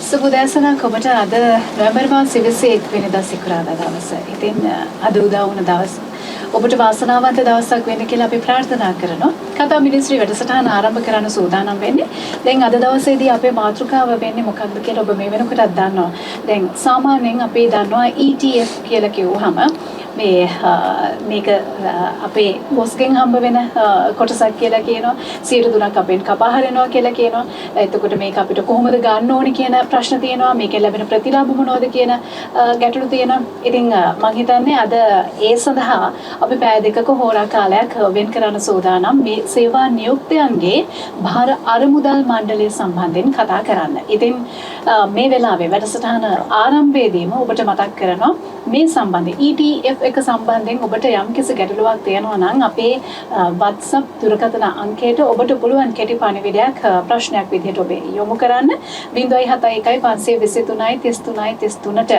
සුබ උදෑසනක් ඔබට. අද නොවැම්බර් මාසේ 21 වෙනිදා සිකුරාදා දවස. ඉතින් අද උදා වුණ දවස ඔබට වාසනාවන්ත දවසක් වෙන්න කියලා අපි ප්‍රාර්ථනා කරනවා. කතා මිනිස්ත්‍රි වැඩසටහන ආරම්භ කරන්න සූදානම් වෙන්නේ. දැන් අද දවසේදී අපේ මාතෘකාව වෙන්නේ මොකක්ද කියලා ඔබ මේ වෙනකොටත් දන්නවා. දැන් සාමාන්‍යයෙන් අපි දන්නවා ETF කියලා කිව්වහම මේ මේක අපේ බොස්ගෙන් හම්බ වෙන කොටසක් කියලා කියනවා. 3% අපෙන් කපා හරිනවා කියලා කියනවා. එතකොට මේක අපිට කොහොමද ගන්න ඕනි කියන ප්‍රශ්න තියෙනවා. මේකෙන් ලැබෙන ප්‍රතිලාභ මොනවද කියන ගැටලු තියෙනවා. ඉතින් මං හිතන්නේ අද ඒ සඳහා අපි පැය දෙකක හෝරා කාලයක් වෙන් කරන්න සූදානම් මේ සේවා නියුක්තයන්ගේ භාර අරමුදල් මණ්ඩලය සම්බන්ධයෙන් කතා කරන්න. ඉතින් මේ වෙලාවේ වැඩසටහන ආරම්භයේදීම ඔබට මතක් කරනවා මේ සම්බන්ධයෙන් ETF එක සම්බන්ධයෙන් ඔබට යම්කිසි ගැටලුවක් තියෙනවා නම් අපේ WhatsApp දුරකථන අංකයට ඔබට පුළුවන් කෙටි පණිවිඩයක් ප්‍රශ්නයක් විදිහට ඔබ යොමු කරන්න. 071 523 33 33ට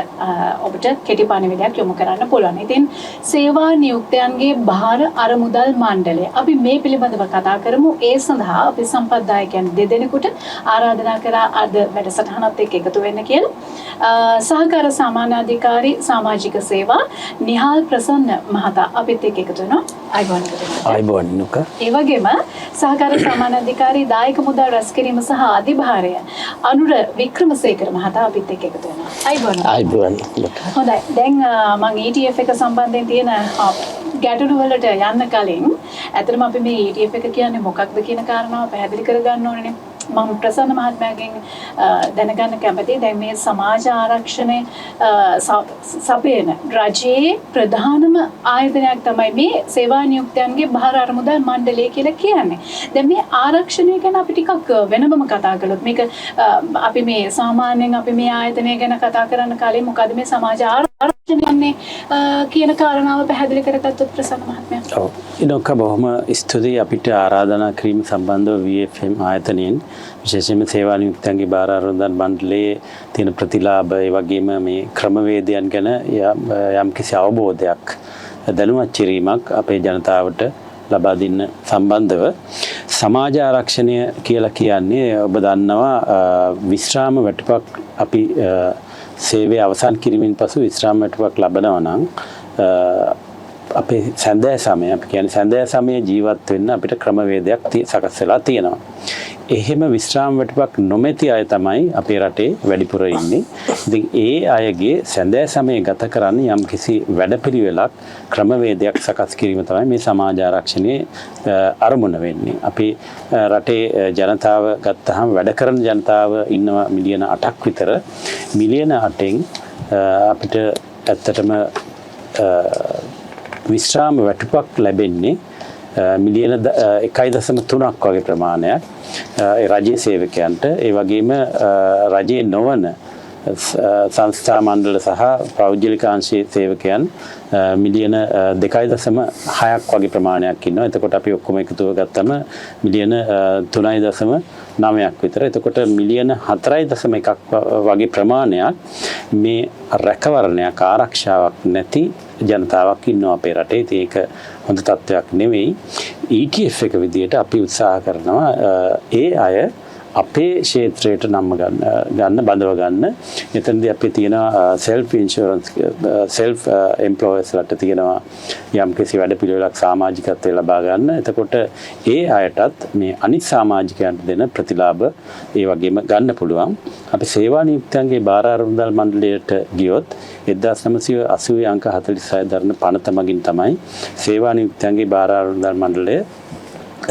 ඔබට කෙටි පණිවිඩයක් යොමු කරන්න පුළුවන්. ඉතින් සේවා නියුක්තයන්ගේ භාර අරමුදල් මණ්ඩලය අපි මේ පිළිබඳව කතා කරමු. ඒ සඳහා අපි සම්පත්දායකයන් දෙදෙනෙකුට ආරාධනා කරා අද වැඩසටහනත් එක්ක එකතු වෙන්න කියලා. සහකාර සාමාන්‍යාධිකාරී සමාජික සේවා නිහාල් ප්‍රසන්න මහතා අපිත් එක්ක එකතු වෙනවා. ආයුබෝවන් ඔබතුමාට. ආයුබෝවන් නුක. ඒ වගේම සහකාර සාමාන්‍යාධිකාරී දායක මුදල් රැස්කිරීම සහ අධිභාරය අනුර වික්‍රමසේකර මහතා අපිත් එක්ක එකතු වෙනවා. ආයුබෝවන්. ආයුබෝවන් නුක. හොඳයි. දැන් මං ETF එක සම්බන්ධයෙන් තියෙන ගැටලු වලට යන්න කලින් ඇත්තටම අපි මේ ETF එක කියන්නේ මොකක්ද කියන කාරණාව පැහැදිලි කරගන්න ඕනේනේ. මම ප්‍රසන්න මහත්මයාගෙන් දැනගන්න කැමතියි. දැන් මේ සමාජ ආරක්ෂණය සපයන රජයේ ප්‍රධානම ආයතනයක් තමයි මේ සේවා නියුක්තයන්ගේ භාර අරමුදල් මණ්ඩලය කියලා කියන්නේ. දැන් මේ ආරක්ෂණය ගැන අපි ටිකක් වෙනමම කතා කළොත් මේක අපි මේ සාමාන්‍යයෙන් අපි මේ ආයතනය ගැන කතා කරන්න කලින් මොකද මේ සමාජ ආරක්ෂණය කියන්නේ කියන කාරණාව පැහැදිලි කරගත්තොත් ප්‍රසන්න මහත්මයා. ඔව්. ඉනොක්ක බොහොම ස්තුතියි අපිට ආරාධනා කිරීම සම්බන්ධව VFM ආයතනයෙන් විශේෂයෙන්ම සේවා නියුක්තයන්ගේ භාර අරමුදල් මණ්ඩලයේ තියෙන ප්‍රතිලාභ ඒ වගේම මේ ක්‍රමවේදයන් ගැන යම්කිසි අවබෝධයක් දැනුවත් කිරීමක් අපේ ජනතාවට ලබා දෙන්න සම්බන්ධව සමාජ ආරක්ෂණය කියලා කියන්නේ ඔබ දන්නවා විශ්‍රාම වැටුපක් අපි සේවය අවසන් කිරීමෙන් පසු විශ්‍රාම වැටුපක් ලබනවා නම් අපේ සැඳෑ සමය අපි කියන්නේ සැඳෑ සමය ජීවත් වෙන්න අපිට ක්‍රමවේදයක් සකස් වෙලා තියෙනවා. එහෙම විශ්‍රාම වැටුපක් නොමැති අය තමයි අපේ රටේ වැඩිපුර ඉන්නේ. ඉතින් ඒ අයගේ සැඳෑ සමය ගත කරන්න යම්කිසි වැඩපිළිවෙලක් ක්‍රමවේදයක් සකස් කිරීම තමයි මේ සමාජ ආරක්ෂණයේ අරමුණ වෙන්නේ. අපි රටේ ජනතාව ගත්තහම වැඩ කරන ජනතාව ඉන්නවා මිලියන 8ක් විතර. මිලියන 8න් අපිට ඇත්තටම විශ්‍රාම වැටුපක් ලැබෙන්නේ මිලියන 1.3ක් වගේ ප්‍රමාණයක් ඒ රජයේ සේවකයන්ට. ඒ වගේම රජයේ නොවන සංස්ථා මණ්ඩල සහ පෞද්ගලික අංශයේ සේවකයන් මිලියන 2.6ක් වගේ ප්‍රමාණයක් ඉන්නවා. එතකොට අපි ඔක්කොම එකතුව ගත්තම මිලියන 3.9ක් විතර. එතකොට මිලියන 4.1ක් වගේ ප්‍රමාණයක් මේ රැකවරණයක් ආරක්ෂාවක් නැති ජනතාවක් ඉන්නවා අපේ රටේ. ඉතින් ඒක හොඳ තත්ත්වයක් නෙවෙයි. ETF එක විදියට අපි උත්සාහ කරනවා ඒ අය අපේ ක්ෂේත්‍රයට නම්ම ගන්න බඳව ගන්න. එතනදී අපි තියෙනවා සෙල්ෆ් ඉන්ෂුරන්ස් සෙල්ෆ් එම්ප්ලොයර්ස් ලට තියෙනවා යම් කිසි වැඩපිළිවෙලක් සමාජිකත්වය ලබා ගන්න. එතකොට ඒ අයටත් මේ අනිත් සමාජිකයන්ට දෙන ප්‍රතිලාභ ඒ වගේම ගන්න පුළුවන්. අපි සේවා නියුක්තයන්ගේ භාර අරමුදල් මණ්ඩලයට ගියොත් 1980 අංක 46 දරන පනත මගින් තමයි සේවා නියුක්තයන්ගේ භාර අරමුදල් මණ්ඩලය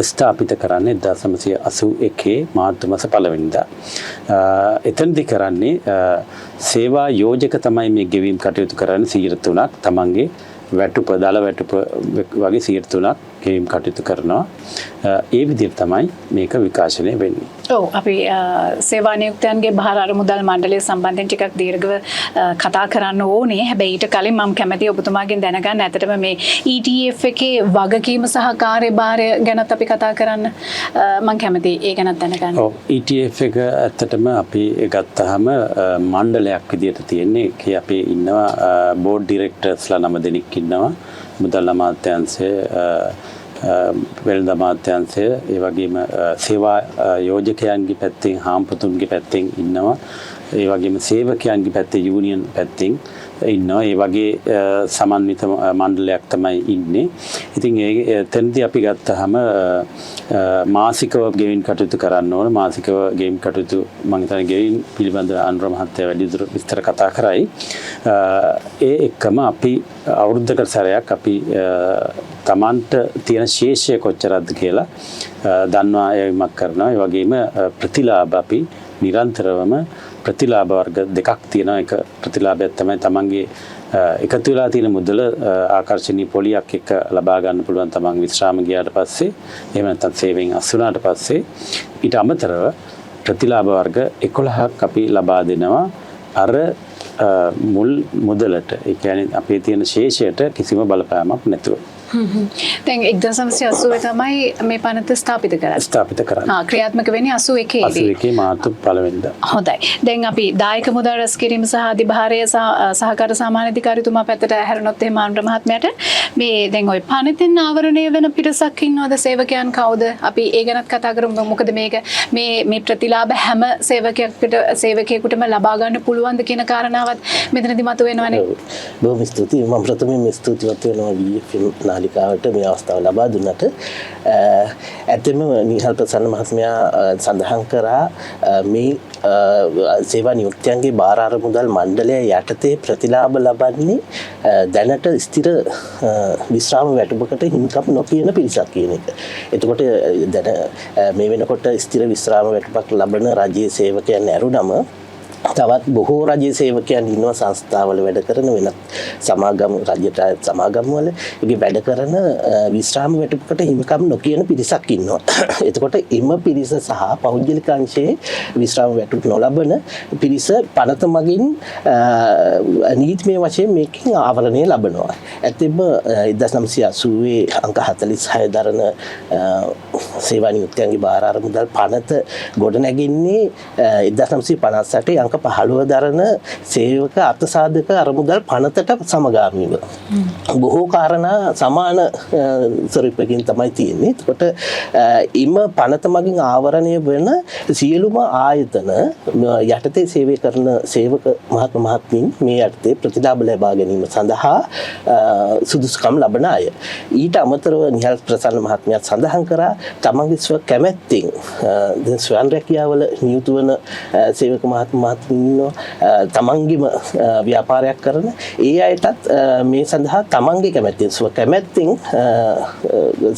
ස්ථාපිත කරන්නේ 1981 මාර්තු මාස පළවෙනිදා. එතනදි කරන්නේ සේවා යෝජක තමයි මේ ගෙවීම් කටයුතු කරන්නේ 3%ක් තමන්ගේ වැටුප දල වැටුප වගේ 3%ක් ගෙවීම් කටයුතු කරනවා. ඒ විදිහට තමයි මේක විකාශනය වෙන්නේ. ඔව්, අපි සේවා නියුක්තයන්ගේ භාර අරමුදල් මණ්ඩලය සම්බන්ධයෙන් ටිකක් දීර්ඝව කතා කරන්න ඕනේ. හැබැයි ඊට කලින් මම කැමතියි ඔබතුමාගෙන් දැනගන්න ඇත්තටම මේ ETF එකේ වගකීම සහ කාර්යභාරය ගැනත් අපි කතා කරන්න මම කැමතියි ඒ ගැනත් දැනගන්න. ඔව්, ETF එක ඇත්තටම අපි ගත්තාම මණ්ඩලයක් විදිහට තියෙන්නේ. ඒකේ අපි ඉන්නවා බෝඩ් ඩිරෙක්ටර්ස්ලා 9 දෙනෙක් ඉන්නවා. මුදල් අමාත්‍යාංශය, වෙළඳ අමාත්‍යාංශය, ඒ වගේම සේවා යෝජකයන්ගේ පැත්තෙන් හාම්පුතුන්ගේ පැත්තෙන් ඉන්නවා. ඒ වගේම සේවකයන්ගේ පැත්තේ යූනියන් පැත්තෙන් ඉන්නවා. ඒ වගේ සමන්විත මණ්ඩලයක් තමයි ඉන්නේ. ඉතින් ඒ එතනදී අපි ගත්තාම මාසිකව ගෙවින් කටයුතු කරන්න ඕන. මාසිකව ගෙවින් කටයුතු මම හිතන්නේ ගෙවින් පිළිබඳව අනුර මහත්තයා වැඩිදුර විස්තර කතා කරයි. ඒ එක්කම අපි අවුරුද්දකට සැරයක් අපි තමන්ට තියෙන ශේෂය කොච්චරක්ද කියලා දන්වා යැවීමක් කරනවා. ඒ වගේම ප්‍රතිලාභ අපි නිරන්තරවම ප්‍රතිලාභ වර්ග දෙකක් තියෙනවා. එක ප්‍රතිලාභයක් තමයි තමන්ගේ එකතු වෙලා තියෙන මුදල ආකර්ෂණීය පොලියක් එක්ක ලබා ගන්න පුළුවන් තමන් විශ්‍රාම ගියාට පස්සේ, එහෙම නැත්නම් සේවයෙන් අස් වුණාට පස්සේ. ඊට අමතරව ප්‍රතිලාභ වර්ග 11ක් අපි ලබා දෙනවා අර මුල් මුදලට. ඒ කියන්නේ අපේ තියෙන ශේෂයට කිසිම බලපෑමක් නැතුව. දැන් 1980 තමයි මේ පනත ස්ථාපිත කරන්නේ. ස්ථාපිත කරන්නේ. හා, ක්‍රියාත්මක වෙන්නේ 81 දී. 81 මාර්තු පළවෙනිදා. හොඳයි. දැන් අපි දායක මුදල් රැස් කිරීම සහ අධිභාරය සහ සහකාර සාමාන්‍ය අධිකාරිතුමා පැත්තට හැරුණොත් එහෙම අනුර මහත්මයාට මේ දැන් ඔය පනතෙන් ආවරණය වෙන පිරිසක් ඉන්නවද? සේවකයන් කවුද? අපි ඒ ගැනත් කතා කරමු. මොකද මේක මේ මේ ප්‍රතිලාභ හැම සේවකයෙකුටම ලබා ගන්න පුළුවන්ද කියන කාරණාවත් මෙතනදි මතුවෙනවනේ. බොහොම ස්තුතියි. මම ප්‍රථමයෙන් ස්තුතිවන්ත වෙනවා VFM නාලිකාවට මේ අවස්ථාව ලබා දුන්නට. ඇත්තටම නිහල් ප්‍රසන්න මහත්මයා සඳහන් කරා මේ සේවා නියුක්තයන්ගේ භාර අරමුදල් මණ්ඩලය යටතේ ප්‍රතිලාභ ලබන්නේ දැනට ස්ථිර විශ්‍රාම වැටුපකට හිමිකම් නොකියන පිරිසක් කියන එක. එතකොට දැන මේ වෙනකොට ස්ථිර විශ්‍රාම වැටුපක් ලබන රජයේ සේවකයන් ඇරුණම තවත් බොහෝ රජයේ සේවකයන් ඉන්නවා සංස්ථාවල වැඩ කරන, වෙනත් සමාගම්, රජයට අයත් සමාගම් වල ඒකේ වැඩ කරන විශ්‍රාම වැටුපකට හිමිකම් නොකියන පිරිසක් ඉන්නවා. එතකොට එම පිරිස සහ පෞද්ගලික අංශයේ විශ්‍රාම වැටුප් නොලබන පිරිස පනත මගින් නීතිමය වශයෙන් මේකෙන් ආවරණය ලබනවා. ඇත්තෙන්ම 1980 අංක 46 දරන සේවා නියුක්තයන්ගේ භාර අරමුදල් පනත ගොඩනැගෙන්නේ 1958 අංක 15 දරන සේවක අර්ථසාධක අරමුදල් පනතට සමගාමීව. බොහෝ කාරණා සමාන ස්වරූපයකින් තමයි තියෙන්නේ. එතකොට එම පනත මගින් ආවරණය වන සියලුම ආයතන යටතේ සේවය කරන සේවක මහත්ම මහත්මීන් මේ යටතේ ප්‍රතිලාභ ලබා ගැනීම සඳහා සුදුසුකම් ලබන අය. ඊට අමතරව නිහල් ප්‍රසන්න මහත්මයාත් සඳහන් කරා තමන්ගේ ස්ව කැමැත්තෙන් දැන් ස්වයං රැකියාවල නියුතු වන සේවක මහත්ම මහත්මීන් ඉන්නවා, තමන්ගේම ව්‍යාපාරයක් කරන ඒ අයටත් මේ සඳහා තමන්ගේ කැමැත්තෙන් ස්ව කැමැත්තෙන්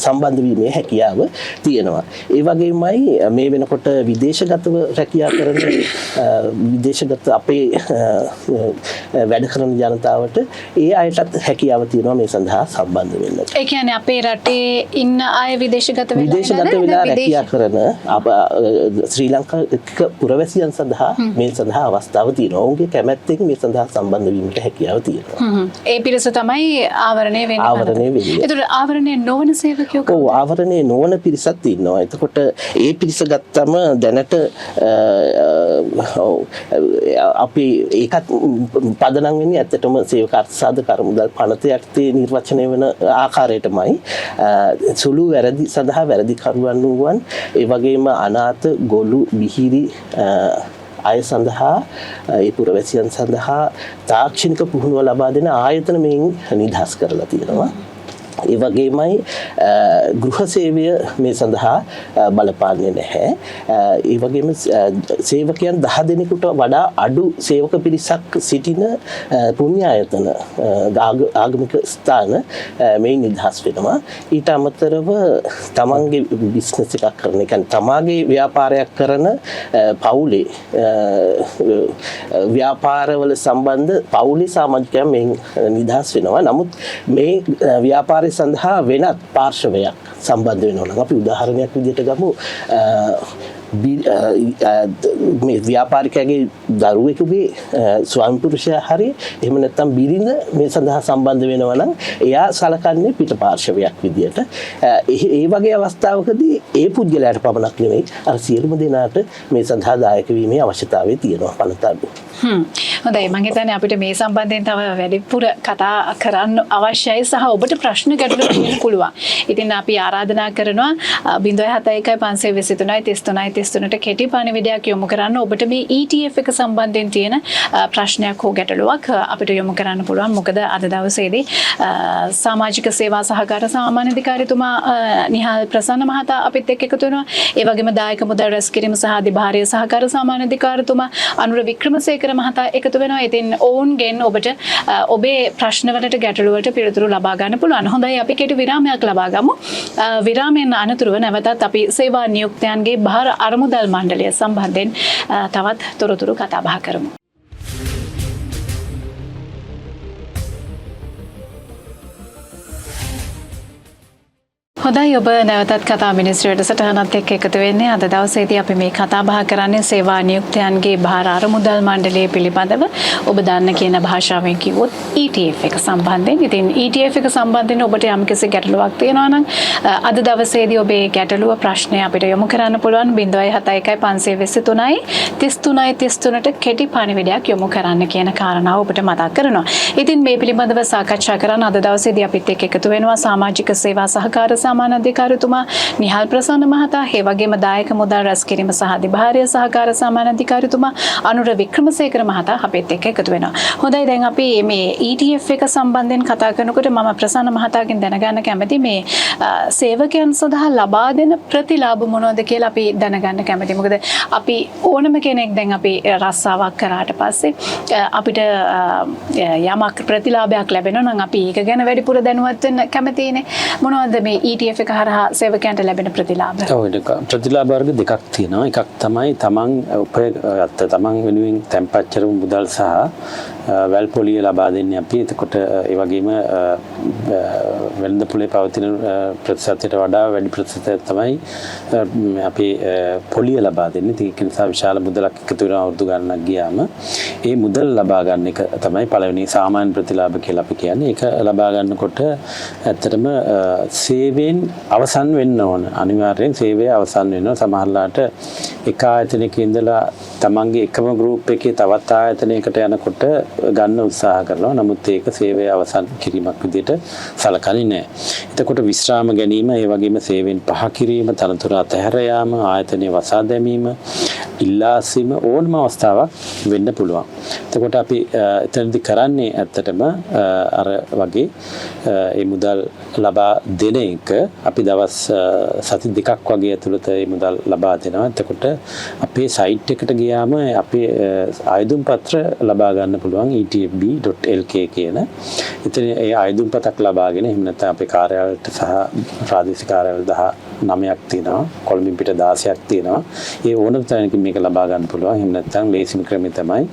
සම්බන්ධ වීමේ හැකියාව තියෙනවා. ඒ වගේමයි මේ වෙනකොට විදේශගතව රැකියා කරන විදේශගත අපේ වැඩ කරන ජනතාවට ඒ අයටත් හැකියාව තියෙනවා මේ සඳහා සම්බන්ධ වෙන්න. ඒ කියන්නේ අපේ රටේ ඉන්න අය විදේශගත වෙලා විදේශගත වෙලා රැකියා කරන අප ශ්‍රී ලංකාව පුරවැසියන් සඳහා මේ සඳහා අවස්ථාව තියෙනවා. ඔවුන්ගේ කැමැත්තෙන් මේ සඳහා සම්බන්ධ වීමට හැකියාව තියෙනවා. ඒ පිරිස තමයි ආවරණය වෙන්නේ. ආවරණය වෙන්නේ. ඒතකොට ආවරණය නොවන සේවකයෝ කවුද? ඔව්, ආවරණය නොවන පිරිසක් ඉන්නවා. එතකොට ඒ පිරිස ගත්තම දැනට අපි ඒකත් පදනම් වෙන්නේ ඇත්තටම සේවක අර්ථසාධක අරමුදල් පනත යටතේ නිර්වචනය වෙන ආකාරයටමයි. සුළු වැරදි සඳහා වැරදිකරුවන් වූවන්, ඒ වගේම අනාථ, ගොළු, බිහිරි අය සඳහා, ඒ පුරවැසියන් සඳහා තාක්ෂණික පුහුණුව ලබා දෙන ආයතන මෙයින් නිදහස් කරලා තියෙනවා. ඒ වගේමයි ගෘහ සේවය මේ සඳහා බලපාන්නේ නැහැ. ඒ වගේම සේවකයන් 10 දෙනෙකුට වඩා අඩු සේවක පිරිසක් සිටින පුණ්‍ය ආයතන, ආගමික ස්ථාන මේ නිදහස් වෙනවා. ඊට අමතරව තමන්ගේ බිස්නස් එකක් කරන, ඒ කියන්නේ තමාගේ ව්‍යාපාරයක් කරන පවුලේ ව්‍යාපාරවල සම්බන්ධ පවුලේ සමාජිකයන් මේ නිදහස් වෙනවා. නමුත් මේ ව්‍යාපාරය සඳහා වෙනත් පාර්ශවයක් සම්බන්ධ වෙනවා නම් අපි උදාහරණයක් විදිහට ගමු, මේ ව්‍යාපාරිකයාගේ දරුවෙකුගේ ස්වාමි පුරුෂයා හරි එහෙම නැත්නම් බිරිඳ මේ සඳහා සම්බන්ධ වෙනවා නම් එයා සලකන්නේ පිට පාර්ශවයක් විදියට. ඒ වගේ අවස්ථාවකදී ඒ පුද්ගලයාට පමණක් නෙවෙයි අර සියලුම දෙනාට මේ සඳහා දායක වීමේ අවශ්‍යතාවය තියෙනවා පනත අනුව. හොඳයි, මං හිතන්නේ අපිට මේ සම්බන්ධයෙන් තව වැඩිපුර කතා කරන්න අවශ්‍යයි සහ ඔබට ප්‍රශ්න ගැටලු තියෙන්න පුළුවන්. ඉතින් අපි ආරාධනා කරනවා 071 523 33 33ට කෙටි පණිවිඩයක් යොමු කරන්න. ඔබට මේ ETF එක සම්බන්ධයෙන් තියෙන ප්‍රශ්නයක් හෝ ගැටලුවක් අපිට යොමු කරන්න පුළුවන්. මොකද අද දවසේදී සමාජික සේවා සහකාර සාමාන්‍ය අධිකාරිතුමා නිහාල් ප්‍රසන්න මහතා අපිත් එක්ක එකතු වෙනවා. ඒ වගේම දායක මුදල් රැස් කිරීම සහ අධිභාරය සහකාර සාමාන්‍ය අධිකාරිතුමා අනුර වික්‍රමසේකර මහතා එකතු වෙනවා. ඉතින් ඔවුන්ගෙන් ඔබට ඔබේ ප්‍රශ්නවලට ගැටලුවලට පිළිතුරු ලබා ගන්න පුළුවන්. හොඳයි, අපි කෙටි විරාමයක් ලබා ගමු. විරාමයෙන් අනතුරුව නැවතත් අපි සේවා නියුක්තයන්ගේ භාර අරමුදල් මණ්ඩලය සම්බන්ධයෙන් තවත් තොරතුරු කතා බහ කරමු. හොඳයි, ඔබ නැවතත් කතා මිනිස්ත්‍රි වැඩසටහනත් එක්ක එකතු වෙන්නේ. අද දවසේදී අපි මේ කතා බහ කරන්නේ සේවා නියුක්තයන්ගේ භාර අරමුදල් මණ්ඩලය පිළිබඳව. ඔබ දන්න කියන භාෂාවෙන් කිව්වොත් ETF එක සම්බන්ධයෙන්. ඉතින් ETF එක සම්බන්ධයෙන් ඔබට යම්කිසි ගැටලුවක් තියෙනවා නම් අද දවසේදී ඔබේ ගැටලුව ප්‍රශ්නය අපිට යොමු කරන්න පුළුවන් 071 523 33 33ට කෙටි පණිවිඩයක් යොමු කරන්න කියන කාරණාව ඔබට මතක් කරනවා. ඉතින් මේ පිළිබඳව සාකච්ඡා කරන්න අද දවසේදී අපිත් එක්ක එකතු වෙනවා සමාජික සේවා සහකාර සාමාන්‍ය අධිකාරිතුමා නිහාල් ප්‍රසන්න මහතා, ඒ වගේම දායක මුදල් රැස් කිරීම සහ අධිභාරය සහකාර සාමාන්‍ය අධිකාරිතුමා අනුර වික්‍රමසේකර මහතා අපිත් එක්ක එකතු වෙනවා. හොඳයි, දැන් අපි මේ ETF එක සම්බන්ධයෙන් කතා කරනකොට මම ප්‍රසන්න මහතාගෙන් දැනගන්න කැමති මේ සේවකයන් සඳහා ලබා දෙන ප්‍රතිලාභ මොනවද කියලා අපි දැනගන්න කැමති. මොකද අපි ඕනම කෙනෙක් දැන් අපි රස්සාවක් කරාට පස්සේ අපිට යමක් ප්‍රතිලාභයක් ලැබෙනවා නම් අපි ඒක ගැන වැඩිපුර දැනුවත් වෙන්න කැමතිනේ. මොනවද මේ ETF එක හරහා සේවකයන්ට ලැබෙන ප්‍රතිලාභ? ඔව්, ප්‍රතිලාභ වර්ග දෙකක් තියෙනවා. එකක් තමයි තමන් උපයගත්ත තමන් වෙනුවෙන් තැන්පත් කරපු මුදල් සහ වැල් පොලිය ලබා දෙන්නේ අපි. එතකොට ඒ වගේම වෙළඳ පොලේ පවතින ප්‍රතිශතයට වඩා වැඩි ප්‍රතිශතයක් තමයි අපි පොලිය ලබා දෙන්නේ. ඉතින් ඒක නිසා විශාල මුදලක් එකතු වෙනවා අවුරුදු ගණනක් ගියාම. ඒ මුදල් ලබා ගන්න එක තමයි පළවෙනි සාමාන්‍ය ප්‍රතිලාභ කියලා අපි කියන්නේ. ඒක ලබා ගන්නකොට ඇත්තටම සේවයෙන් අවසන් වෙන්න ඕන. අනිවාර්යෙන් සේවය අවසන් වෙනවා. සමහරලාට එක ආයතනයක ඉඳලා තමන්ගේ එකම ගෲප් එකේ තවත් ආයතනයකට යනකොට ගන්න උත්සාහ කරනවා. නමුත් ඒක සේවය අවසන් කිරීමක් විදිහට සලකන්නේ නැහැ. එතකොට විශ්‍රාම ගැනීම, ඒ වගේම සේවයෙන් පහ කිරීම, තනතුර අතහැර යාම, ආයතනය වසා දැමීම, ඉල්ලා අස්වීම ඕනම අවස්ථාවක් වෙන්න පුළුවන්. එතකොට අපි එතනදි කරන්නේ ඇත්තටම අර වගේ ඒ මුදල් ලබා දෙන එක අපි දවස් සති දෙකක් වගේ ඇතුළත ඒ මුදල් ලබා දෙනවා. එතකොට අපේ සයිට් එකට ගියාම අපේ ආයුධම් පත්‍ර ලබා ගන්න පුළුවන් etfb.lk කියන. ඉතින් ඒ ආයුධම් පතක් ලබාගෙන එහෙම නැත්නම් අපේ කාර්යාලයට සහ ප්‍රාදේශීය කාර්යාල 19ක් තියෙනවා. කොළඹින් පිට 16ක් තියෙනවා. ඒ ඕනම තැනකින් මේක ලබා ගන්න පුළුවන්. එහෙම නැත්නම් ලේසිම ක්‍රමය තමයි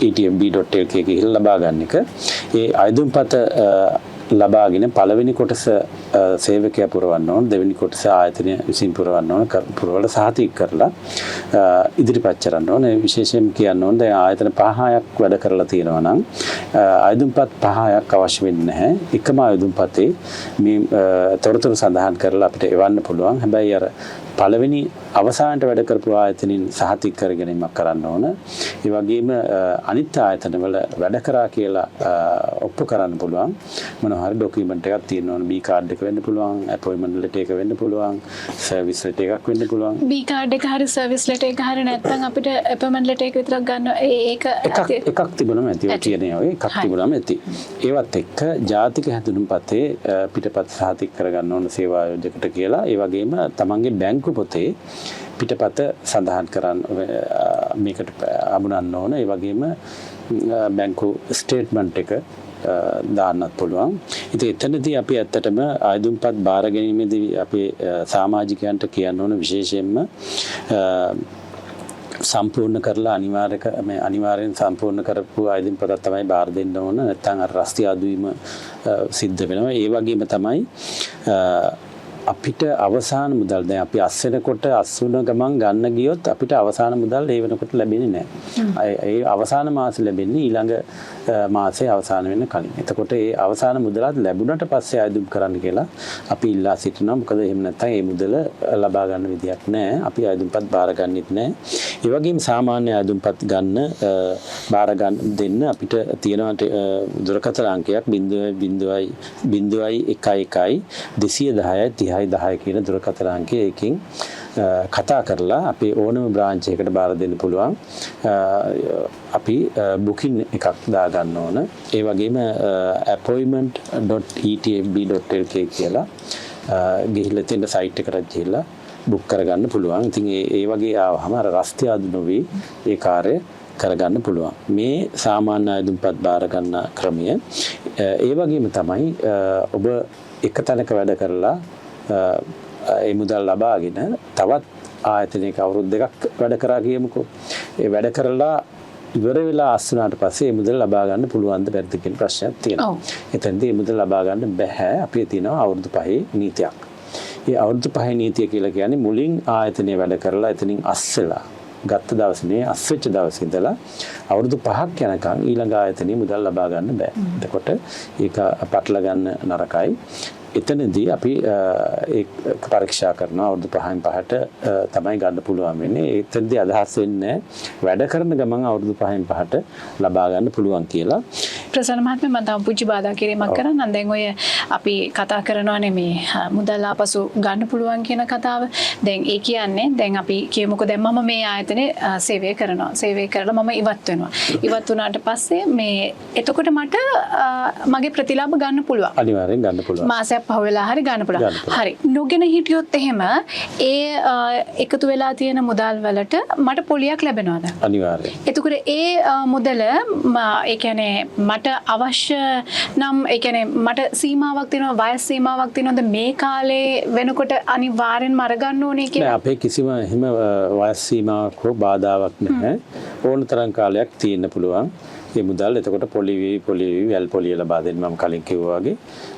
etfb.lk ගිහිල්ලා ලබා ගන්න එක. ඒ ආයුධම් පත ලබාගෙන පළවෙනි කොටස සේවකයා පුරවන්න ඕන, දෙවෙනි කොටස ආයතනය විසින් පුරවන්න ඕන, පුරවලා සහතික කරලා ඉදිරිපත් කරන්න ඕන. විශේෂයෙන් කියන්න ඕන දැන් ආයතන 5-6ක් වැඩ කරලා තියෙනවා නම් ආයුධම්පත් 5-6ක් අවශ්‍ය වෙන්නේ නැහැ. එකම ආයුධම්පතේ මේ තොරතුරු සඳහන් කරලා අපිට එවන්න පුළුවන්. හැබැයි අර පළවෙනි අවසානට වැඩ කරපු ආයතනින් සහතික කර ගැනීමක් කරන්න ඕන. ඒ වගේම අනිත් ආයතනවල වැඩ කරා කියලා ඔප්පු කරන්න පුළුවන්. මොනවා හරි ඩොකියුමන්ට් එකක් තියෙන්න ඕන. බී කාඩ් එක වෙන්න පුළුවන්, අපොයින්ට්මන්ට් ලෙටර් එක වෙන්න පුළුවන්, සර්විස් ලෙටර් එකක් වෙන්න පුළුවන්. බී කාඩ් එක හරි සර්විස් ලෙටර් එක හරි නැත්නම් අපිට අපොයින්ට්මන්ට් ලෙටර් එක විතරක් ගන්න ඒක එකක් තිබුණම ඇති. ඔය කියන ඒවා එකක් තිබුණම ඇති. ඒවත් එක්ක ජාතික හැඳුනුම්පතේ පිටපත් සහතික කරගන්න ඕන සේවා ආයෝජකට කියලා. ඒ වගේම තමන්ගේ බැංකු පොතේ පිටපත සඳහන් කරන්න මේකට අමුණන්න ඕන. ඒ වගේම බැංකු ස්ටේට්මන්ට් එක දාන්නත් පුළුවන්. ඉතින් එතනදී අපි ඇත්තටම ආයුධම්පත් බාර ගැනීමේදී අපි සමාජිකයන්ට කියන්න ඕන විශේෂයෙන්ම සම්පූර්ණ කරලා අනිවාර්යෙන් සම්පූර්ණ කරපු ආයුධම්පතක් තමයි බාර දෙන්න ඕන. නැත්නම් අර රස්තියාදු වීම සිද්ධ වෙනවා. ඒ වගේම තමයි අපිට අවසාන මුදල් දැන් අපි අස් වෙනකොට අස් වුණ ගමන් ගන්න ගියොත් අපිට අවසාන මුදල් ඒ වෙනකොට ලැබෙන්නේ නැහැ. ඒ අවසාන මාසෙ ලැබෙන්නේ ඊළඟ මාසේ අවසාන වෙන කලින්. එතකොට ඒ අවසාන මුදලත් ලැබුණට පස්සේ ආයුධම් කරන්න කියලා අපි ඉල්ලා සිටිනවා. මොකද එහෙම නැත්නම් ඒ මුදල ලබා ගන්න විදියක් නැහැ. අපි ආයුධම්පත් බාර ගන්නෙත් නැහැ. ඒ වගේම සාමාන්‍ය ආයුධම්පත් ගන්න බාර ගන්න දෙන්න අපිට තියෙනවා දුරකථන අංකයක් 0 0 0 1 1 210 30 10 කියන දුරකථන අංකය. ඒකෙන් කතා කරලා අපි ඕනම බ්‍රාන්ච් එකකට බාර දෙන්න පුළුවන්. අපි බුකින් එකක් දාගන්න ඕන. ඒ වගේම appointment.etfb.lk කියලා ගිහිල්ලා තියෙන සයිට් එකට ගිහිල්ලා බුක් කරගන්න පුළුවන්. ඉතින් ඒ වගේ ආවහම අර රස්තියාදු නොවි ඒ කාර්ය කරගන්න පුළුවන්. මේ සාමාන්‍ය අයදුම්පත් බාර ගන්න ක්‍රමය. ඒ වගේම තමයි ඔබ එක තැනක වැඩ කරලා ඒ මුදල් ලබාගෙන තවත් ආයතනයක අවුරුදු දෙකක් වැඩ කරා කියමුකෝ. ඒ වැඩ කරලා ඉවර වෙලා අස් වුණාට පස්සේ ඒ මුදල් ලබා ගන්න පුළුවන්ද බැරිද කියන ප්‍රශ්නයක් තියෙනවා. එතනදී ඒ මුදල් ලබා ගන්න බැහැ. අපි තියෙනවා අවුරුදු 5 නීතියක්. ඒ අවුරුදු 5 නීතිය කියලා කියන්නේ මුලින් ආයතනයේ වැඩ කරලා එතනින් අස් වෙලා ගත්ත දවසේ අස් වෙච්ච දවසේ ඉඳලා අවුරුදු 5ක් යනකම් ඊළඟ ආයතනයේ මුදල් ලබා ගන්න බෑ. එතකොට ඒක පටල ගන්න නරකයි. එතනදී අපි ඒක පරීක්ෂා කරනවා අවුරුදු 5න් 5ට තමයි ගන්න පුළුවන් වෙන්නේ. එතනදී අදහස් වෙන්නේ වැඩ කරන ගමන් අවුරුදු 5න් 5ට ලබා ගන්න පුළුවන් කියලා. ප්‍රසන්න මහත්මයා, මම තව පුංචි බාධා කිරීමක් කරන්නම්. දැන් ඔය අපි කතා කරනවානේ මේ මුදල් ආපසු ගන්න පුළුවන් කියන කතාව. දැන් ඒ කියන්නේ දැන් අපි කියමුකෝ දැන් මම මේ ආයතනයේ සේවය කරනවා. සේවය කරලා මම ඉවත් වෙනවා. ඉවත් වුණාට පස්සේ මේ එතකොට මට මගේ ප්‍රතිලාභ ගන්න පුළුවන්. අනිවාර්යෙන් ගන්න පුළුවන්. මාසයක් පහ වෙලා හරි ගන්න පුළුවන්. හරි. නොගෙන හිටියොත් එහෙම ඒ එකතු වෙලා තියෙන මුදල් වලට මට පොලියක් ලැබෙනවද? අනිවාර්යෙන්. එතකොට ඒ මුදල ඒ කියන්නේ මට අවශ්‍ය නම් ඒ කියන්නේ මට සීමාවක් තියෙනවා, වයස් සීමාවක් තියෙනවද මේ කාලේ වෙනකොට අනිවාර්යෙන්ම අරගන්න ඕනේ කියලා? නෑ, අපේ කිසිම එහෙම වයස් සීමාවක් හෝ බාධාවක් නැහැ. ඕන තරම් කාලයක් තියෙන්න පුළුවන්. මේ මුදල් එතකොට පොලි වේවි, පොලි වේවි, වැල් පොලිය ලබා දෙන්න මම කලින් කිව්වා වගේ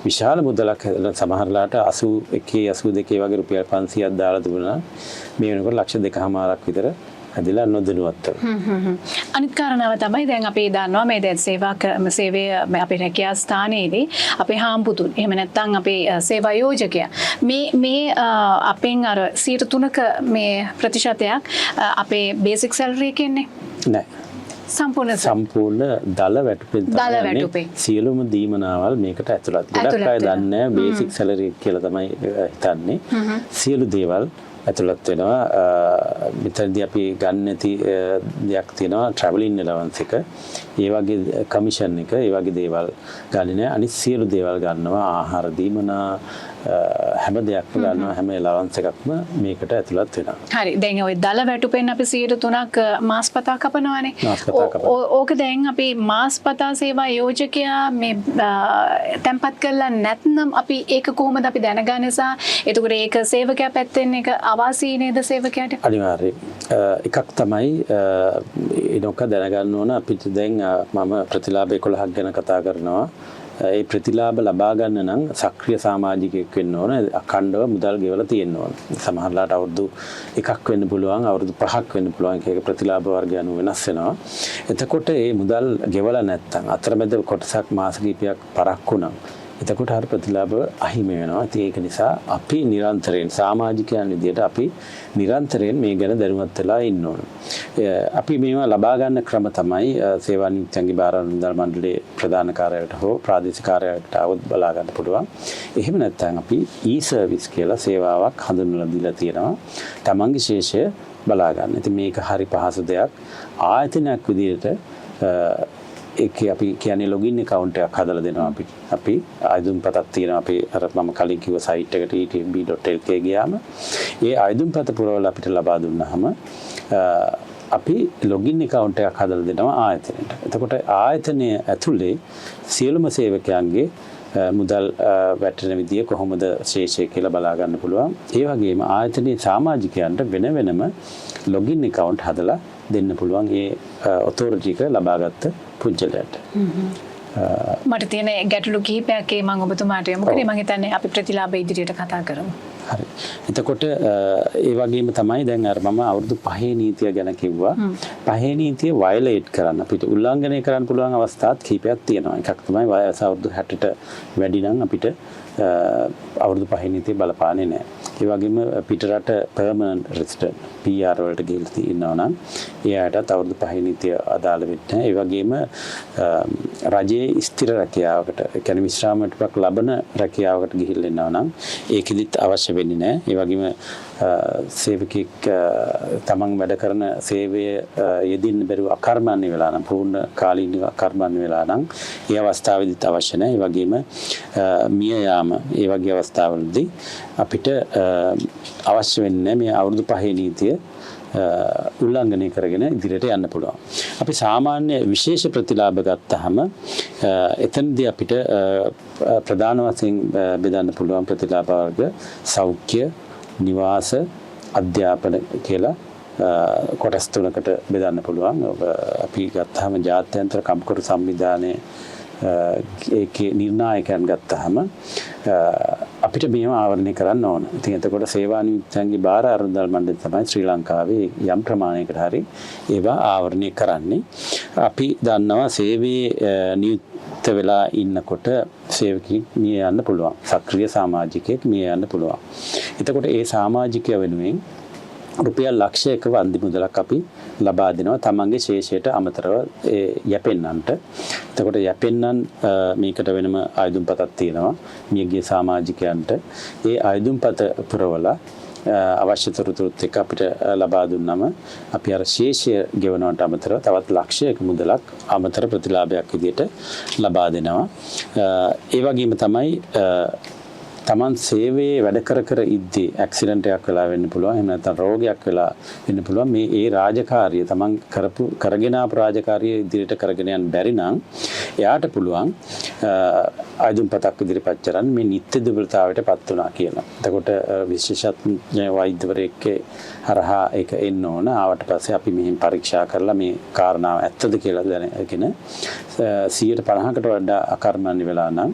විශාල මුදලක් හැදලා සමහරලාට 81 82 වගේ රුපියල් 500ක් දාලා තිබුණා. මේ වෙනකොට ලක්ෂ දෙකහමාරක් විතර හැදිලා නොදැනුවත්ව. අනිත් කාරණාව තමයි දැන් අපි දන්නවා මේ දැන් සේවය මේ අපේ රැකියා ස්ථානයේදී අපේ හාම්පුතුන් එහෙම නැත්නම් අපේ සේවා යෝජකයා මේ අපෙන් අර 3% මේ ප්‍රතිශතයක් අපේ බේසික් සැලරි එක එන්නේ. නෑ. සම්පූර්ණ දල වැටුපෙන් තමයි දල යන්නේ. වැටුපෙන්. සියලුම දීමනාවල් මේකට ඇතුළත්. ගොඩක් ඇතුළත් අය වෙනවා. දන්නේ නෑ බේසික් සැලරි එක කියලා තමයි හිතන්නේ. සියලු දේවල් ඇතුළත් වෙනවා. මෙතනදී අපි ගන්න නැති දෙයක් තියෙනවා ට්‍රැවලින් ඇලවන්ස් එක. ඒ වගේ කමිෂන් එක, ඒ වගේ දේවල් ගන්නේ නෑ. අනිත් සියලු දේවල් ගන්නවා. ආහාර දීමනා, හැම දෙයක්ම ගන්නවා. හැම ඇලවන්ස් එකක්ම මේකට ඇතුළත් වෙනවා. හරි. දැන් ඔය දල වැටුපෙන් අපි 3% මාස්පතා කපනවානේ. මාස්පතා කපනවා. ඕක දැන් අපි මාස්පතා සේවා යෝජකයා මේ තැන්පත් කරලා නැත්නම් අපි ඒක කොහොමද අපි දැනගන්නේ සහ එතකොට ඒක සේවකයා පැත්තෙන් ඒක අවාසි නේද සේවකයාට? අනිවාර්යයෙන්. එකක් තමයි එනොක දැනගන්න ඕන අපිට දැන් මම ප්‍රතිලාභ 11ක් ගැන කතා කරනවා. ඒ ප්‍රතිලාභ ලබා ගන්න නම් සක්‍රිය සමාජිකයෙක් වෙන්න ඕන, අඛණ්ඩව මුදල් ගෙවලා තියෙන්න ඕන. සමහරලාට අවුරුදු එකක් වෙන්න පුළුවන්, අවුරුදු 5ක් වෙන්න පුළුවන්. එක එක ප්‍රතිලාභ වර්ග අනුව වෙනස් වෙනවා. එතකොට ඒ මුදල් ගෙවලා නැත්නම් අතරමැද කොටසක් මාස කිහිපයක් පරක්කු නම් එතකොට හරි ප්‍රතිලාභ අහිමි වෙනවා. ඉතින් ඒක නිසා අපි නිරන්තරයෙන් සමාජිකයන් විදියට අපි නිරන්තරයෙන් මේ ගැන දැනුවත් වෙලා ඉන්න ඕන. අපි මේවා ලබා ගන්න ක්‍රම තමයි සේවා නියුක්තයන්ගේ භාර මුදල් මණ්ඩලයේ ප්‍රධාන කාර්යාලයට හෝ ප්‍රාදේශීය කාර්යාලයට આવොත් බලා ගන්න පුළුවන්. එහෙම නැත්නම් අපි ඊ-සර්විස් කියලා සේවාවක් හඳුන්වලා දීලා තියෙනවා. තමන්ගේ ශේෂය බලා ගන්න. ඉතින් මේක හරි පහසු දෙයක්. ආයතනයක් විදියට ඒකේ අපි කියන්නේ ලොගින් ඇකවුන්ට් එකක් හදලා දෙනවා අපි. අපි අයදුම් පතක් තියෙනවා අපි අර මම කලින් කිව්ව සයිට් එකට etfb.lk ගියාම ඒ අයදුම් පත පුරවලා අපිට ලබා දුන්නාම අපි ලොගින් ඇකවුන්ට් එකක් හදලා දෙනවා ආයතනයට. එතකොට ආයතනය ඇතුලේ සියලුම සේවකයන්ගේ මුදල් වැටෙන විදිය කොහොමද ශේෂය කියලා බලා ගන්න පුළුවන්. ඒ වගේම ආයතනයේ සමාජිකයන්ට වෙන වෙනම ලොගින් ඇකවුන්ට් හදලා දෙන්න පුළුවන් ඒ ඔතොරිටි එක ලබාගත්ත පුද්ගලයාට. මට තියෙන ගැටලු කිහිපයක් ඒ මම ඔබතුමාට යොමු කරේ. මම හිතන්නේ අපි ප්‍රතිලාභ ඉදිරියට කතා කරමු. හරි. එතකොට ඒ වගේම තමයි දැන් අර මම අවුරුදු 5 නීතිය ගැන කිව්වා. 5 නීතිය වයලේට් කරන්න අපිට උල්ලංඝනය කරන්න පුළුවන් අවස්ථාත් කිහිපයක් තියෙනවා. එකක් තමයි වයස අවුරුදු 60ට වැඩි නම් අපිට අවුරුදු 5 නීතිය බලපාන්නේ නැහැ. ඒ වගේම පිටරට පර්මනන්ට් රෙසිඩන්ට් PR වලට ගිහිල්ලා ඉන්නවා නම් ඒ අයටත් අවුරුදු 5 නීතිය අදාළ වෙන්නේ නැහැ. ඒ වගේම රජයේ ස්ථිර රැකියාවකට, ඒ කියන්නේ විශ්‍රාම වැටුපක් ලබන රැකියාවකට ගිහිල්ලා ඉන්නවා නම් ඒකෙදිත් අවශ්‍ය වෙන්නේ නැහැ. ඒ වගේම සේවකෙක් තමන් වැඩ කරන සේවය යෙදින්න බැරුව අකර්මණ්‍ය වෙලා නම්, පූර්ණ කාලීනව අකර්මණ්‍ය වෙලා නම් ඒ අවස්ථාවේදීත් අවශ්‍ය නැහැ. ඒ වගේම මිය යාම ඒ වගේ අවස්ථාවලදී අපිට අවශ්‍ය වෙන්නේ මේ අවුරුදු 5 නීතිය උල්ලංඝනය කරගෙන ඉදිරියට යන්න පුළුවන්. අපි සාමාන්‍ය විශේෂ ප්‍රතිලාභ ගත්තාම එතනදී අපිට ප්‍රධාන වශයෙන් බෙදන්න පුළුවන් ප්‍රතිලාභ වර්ග සෞඛ්‍ය, නිවාස, අධ්‍යාපන කියලා කොටස් තුනකට බෙදන්න පුළුවන්. අපි ගත්තාම ජාත්‍යන්තර කම්කරු සංවිධානයේ ඒකේ නිර්ණායකයන් ගත්තාම අපිට මේවා ආවරණය කරන්න ඕන. ඉතින් එතකොට සේවා නියුක්තයන්ගේ භාර අරමුදල් මණ්ඩලය තමයි ශ්‍රී ලංකාවේ යම් ප්‍රමාණයකට හරි ඒවා ආවරණය කරන්නේ. අපි දන්නවා සේවයේ නියුක්ත වෙලා ඉන්නකොට සේවකයෙක් මිය යන්න පුළුවන්. සක්‍රීය සමාජිකයෙක් මිය යන්න පුළුවන්. එතකොට ඒ සමාජිකයා වෙනුවෙන් රුපියල් ලක්ෂයක වන්දි මුදලක් අපි ලබා දෙනවා තමන්ගේ ශේෂයට අමතරව ඒ යැපෙන්නන්ට. එතකොට යැපෙන්නන් මේකට වෙනම ආයුධම් පතක් තියෙනවා මියගිය සමාජිකයන්ට. ඒ ආයුධම් පත පුරවලා අවශ්‍ය තොරතුරුත් එක්ක අපිට ලබා දුන්නම අපි අර ශේෂය ගෙවනවට අමතරව තවත් ලක්ෂයක මුදලක් අමතර ප්‍රතිලාභයක් විදියට ලබා දෙනවා. ඒ වගේම තමයි තමන් සේවයේ වැඩ කර කර ඉද්දී ඇක්සිඩන්ට් එකක් වෙලා වෙන්න පුළුවන්, එහෙම නැත්නම් රෝගයක් වෙලා වෙන්න පුළුවන්. මේ ඒ රාජකාරිය තමන් කරගෙන ආපු රාජකාරිය ඉදිරියට කරගෙන යන්න බැරි නම් එයාට පුළුවන් ආයුධම් පතක් ඉදිරිපත් කරන්න මේ නිත්‍ය දුබලතාවයට පත් වුණා කියලා. එතකොට විශේෂඥ වෛද්‍යවරයෙක්ගේ හරහා ඒක එන්න ඕන. ආවට පස්සේ අපි මෙහෙම පරීක්ෂා කරලා මේ කාරණාව ඇත්තද කියලා දැනගෙන 150කට වඩා අකර්මණ්‍ය වෙලා නම්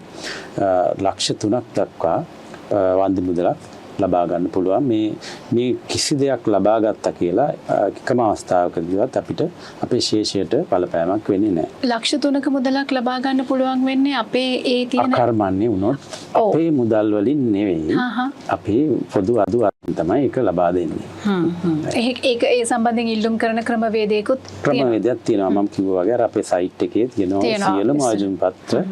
ලක්ෂ 3ක් දක්වා වන්දි මුදලක් ලබා ගන්න පුළුවන්. මේ මේ කිසි දෙයක් ලබා ගත්තා කියලා එකම අවස්ථාවකදීවත් අපිට අපේ ශේෂයට බලපෑමක් වෙන්නේ නැහැ. ලක්ෂ 3ක මුදලක් ලබා ගන්න පුළුවන් වෙන්නේ අපේ ඒ තියෙන අකර්මණ්‍ය වුණොත් අපේ මුදල් වලින් නෙවෙයි, අපේ පොදු අදු අතින් තමයි ඒක ලබා දෙන්නේ. ඒක ඒ සම්බන්ධයෙන් ඉල්ලුම් කරන ක්‍රමවේදයකුත් ක්‍රමවේදයක් තියෙනවා. මම කිව්වා වගේ අර අපේ සයිට් එකේ තියෙනවා සියලුම අයදුම් පත්‍ර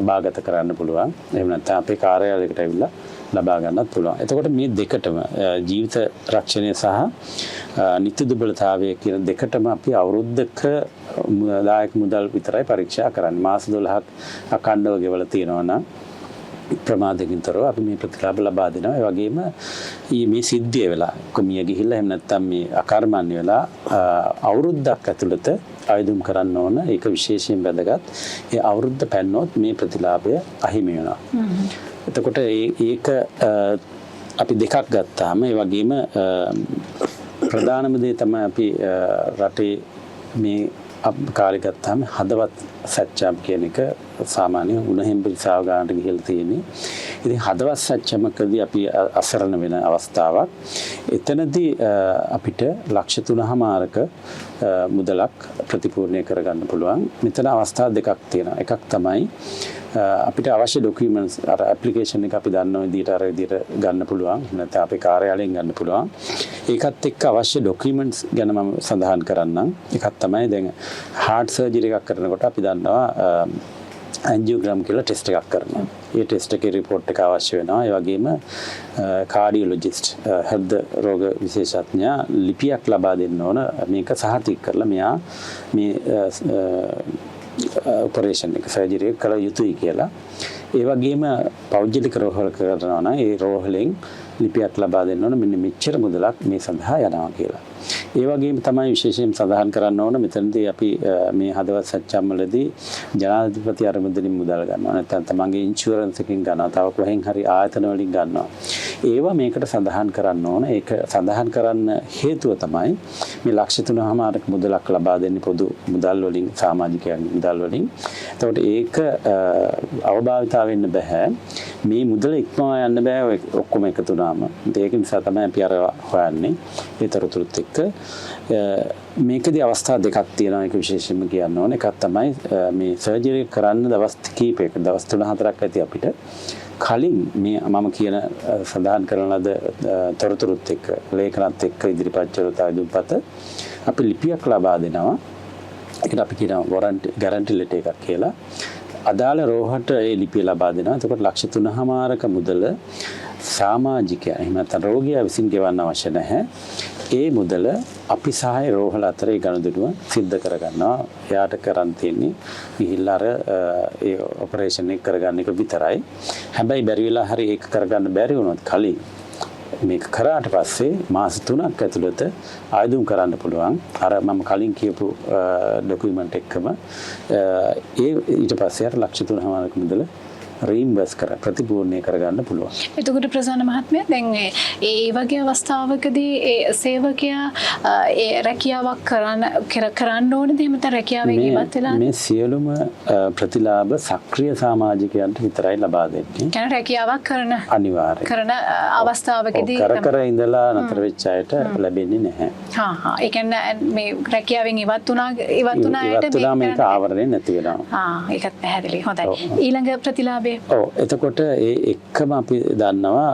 භාගත කරන්න පුළුවන්. එහෙම නැත්නම් අපේ කාර්යාලයකට ඇවිල්ලා ලබා ගන්නත් පුළුවන්. එතකොට මේ දෙකටම ජීවිත රක්ෂණය සහ නිත්‍ය දුබලතාවය කියන දෙකටම අපි අවුරුද්දක දායක මුදල් විතරයි පරීක්ෂා කරන්නේ. මාස 12ක් අඛණ්ඩව ගෙවලා තියෙනවා නම් ප්‍රමාදකින් තොරව අපි මේ ප්‍රතිලාභ ලබා දෙනවා. ඒ වගේම මේ සිද්ධිය වෙලා කොමිය ගිහිල්ලා එහෙම නැත්නම් මේ අකර්මණ්‍ය වෙලා අවුරුද්දක් ඇතුළත ආයුධම් කරන්න ඕන. ඒක විශේෂයෙන් වැදගත්. ඒ අවුරුද්ද පැන්නොත් මේ ප්‍රතිලාභය අහිමි වෙනවා. එතකොට ඒක අපි දෙකක් ගත්තාම ඒ වගේම ප්‍රධානම දේ තමයි අපි රටේ මේ කාලේ ගත්තාම හදවත් සැච්චම් කියන එක සාමාන්‍ය උණ හෙම්බිරිසාව ගන්නට ගිහිල්ලා තියෙන්නේ. ඉතින් හදවත් සැච්චමකදී අපි අසරණ වෙන අවස්ථාවක්. එතනදී අපිට ලක්ෂ 3.5ක මුදලක් ප්‍රතිපූර්ණය කරගන්න පුළුවන්. මෙතන අවස්ථා දෙකක් තියෙනවා. එකක් තමයි අපිට අවශ්‍ය ඩොකියුමන්ට්ස් අර ඇප්ලිකේෂන් එක අපි දන්න විදිහට අර විදිහට ගන්න පුළුවන්. නැත්නම් අපේ කාර්යාලයෙන් ගන්න පුළුවන්. ඒකත් එක්ක අවශ්‍ය ඩොකියුමන්ට්ස් ගැන මම සඳහන් කරන්නම්. එකක් තමයි දැන් හાર્ට් සර්ජරි එකක් කරනකොට අපි දන්නවා ඇන්ජියෝග්‍රෑම් කියලා ටෙස්ට් එකක් කරනවා. ඒ ටෙස්ට් එකේ රිපෝට් එක අවශ්‍ය වෙනවා. ඒ වගේම කාඩියොලොජිස්ට් හෘද රෝග විශේෂඥයා ලිපියක් ලබා දෙන්න ඕන. මේක සහතික කරලා මෙයා මේ ඔපරේෂන් එක සර්ජරි එක කළ යුතුයි කියලා. ඒ වගේම පෞද්ගලික රෝහල කරනවා නම් ඒ රෝහලෙන් ලිපියක් ලබා දෙන්න ඕන මෙන්න මෙච්චර මුදලක් මේ සඳහා යනවා කියලා. ඒ වගේම තමයි විශේෂයෙන් සඳහන් කරන්න ඕන මෙතනදී අපි මේ හදවත් සත්‍යම් වලදී ජනාධිපති අරමුදලින් මුදල් ගන්නවා නැත්නම් තමන්ගේ ඉන්ෂුරන්ස් එකකින් ගන්නවා, තව කොහෙන් හරි ආයතන වලින් ගන්නවා. ඒවා මේකට සඳහන් කරන්න ඕන. ඒක සඳහන් කරන්න හේතුව තමයි මේ ලක්ෂ 3.5ක මුදලක් ලබා දෙන්නේ පොදු මුදල් වලින්, සමාජිකයන්ගේ මුදල් වලින්. එතකොට ඒක අවභාවිතා වෙන්න බෑ. මේ මුදල ඉක්මවා යන්න බෑ ඔය ඔක්කොම එකතු වුණාම. ඒක නිසා තමයි අපි අර හොයන්නේ ඒ තොරතුරුත් එක්ක. මේකදී අවස්ථා දෙකක් තියෙනවා. ඒක විශේෂයෙන්ම කියන්න ඕන. එකක් තමයි මේ සර්ජරි කරන්න දවස් කීපයක, දවස් 3-4ක් ඇති අපිට කලින් මේ මම කියන සඳහන් කරන ලද තොරතුරුත් එක්ක, ලේඛනත් එක්ක ඉදිරිපත් කරන ආයුධපත අපි ලිපියක් ලබා දෙනවා. ඒකට අපි කියනවා වොරන්ටි ගැරන්ටි ලෙටර් එකක් කියලා. අදාළ රෝහට ඒ ලිපිය ලබා දෙනවා. එතකොට ලක්ෂ 3.5ක මුදල සමාජිකයා එහෙම නැත්නම් රෝගියා විසින් ගෙවන්න අවශ්‍ය නැහැ. ඒ මුදල අපි සහ රෝහල අතර ඒ ගනුදෙනුව සිද්ධ කරගන්නවා. එයාට කරන් තියෙන්නේ ගිහිල්ලා අර ඒ ඔපරේෂන් එක කරගන්න එක විතරයි. හැබැයි බැරි වෙලා හරි ඒක කරගන්න බැරි වුණොත් කලින් මේක කරාට පස්සේ මාස 3ක් ඇතුළත ආයුධම් කරන්න පුළුවන්. අර මම කලින් කියපු ඩොකියුමන්ට් එක්කම ඒ ඊට පස්සේ අර ලක්ෂ 3.5ක මුදල රීම්බර්ස් කර ප්‍රතිපූර්ණය කරගන්න පුළුවන්. එතකොට ප්‍රසන්න මහත්මයා, දැන් ඒ වගේ අවස්ථාවකදී ඒ සේවකයා ඒ රැකියාවක් කරන්න ඕනද? එහෙම නැත්නම් රැකියාවෙන් ඉවත් වෙලා? මේ සියලුම ප්‍රතිලාභ සක්‍රිය සමාජිකයන්ට විතරයි ලබා දෙන්නේ. කියන්නේ රැකියාවක් කරන අනිවාර්යයෙන් කරන අවස්ථාවකදී කර කර ඉඳලා නතර වෙච්ච අයට ලැබෙන්නේ නැහැ. හා හා ඒ කියන්නේ මේ රැකියාවෙන් ඉවත් වුණා අයට මේක ආවරණය නැති වෙනවා. හා, ඒකත් පැහැදිලි. හොඳයි. ඊළඟ ප්‍රතිලාභය. ඔව්, එතකොට ඒ එක්කම අපි දන්නවා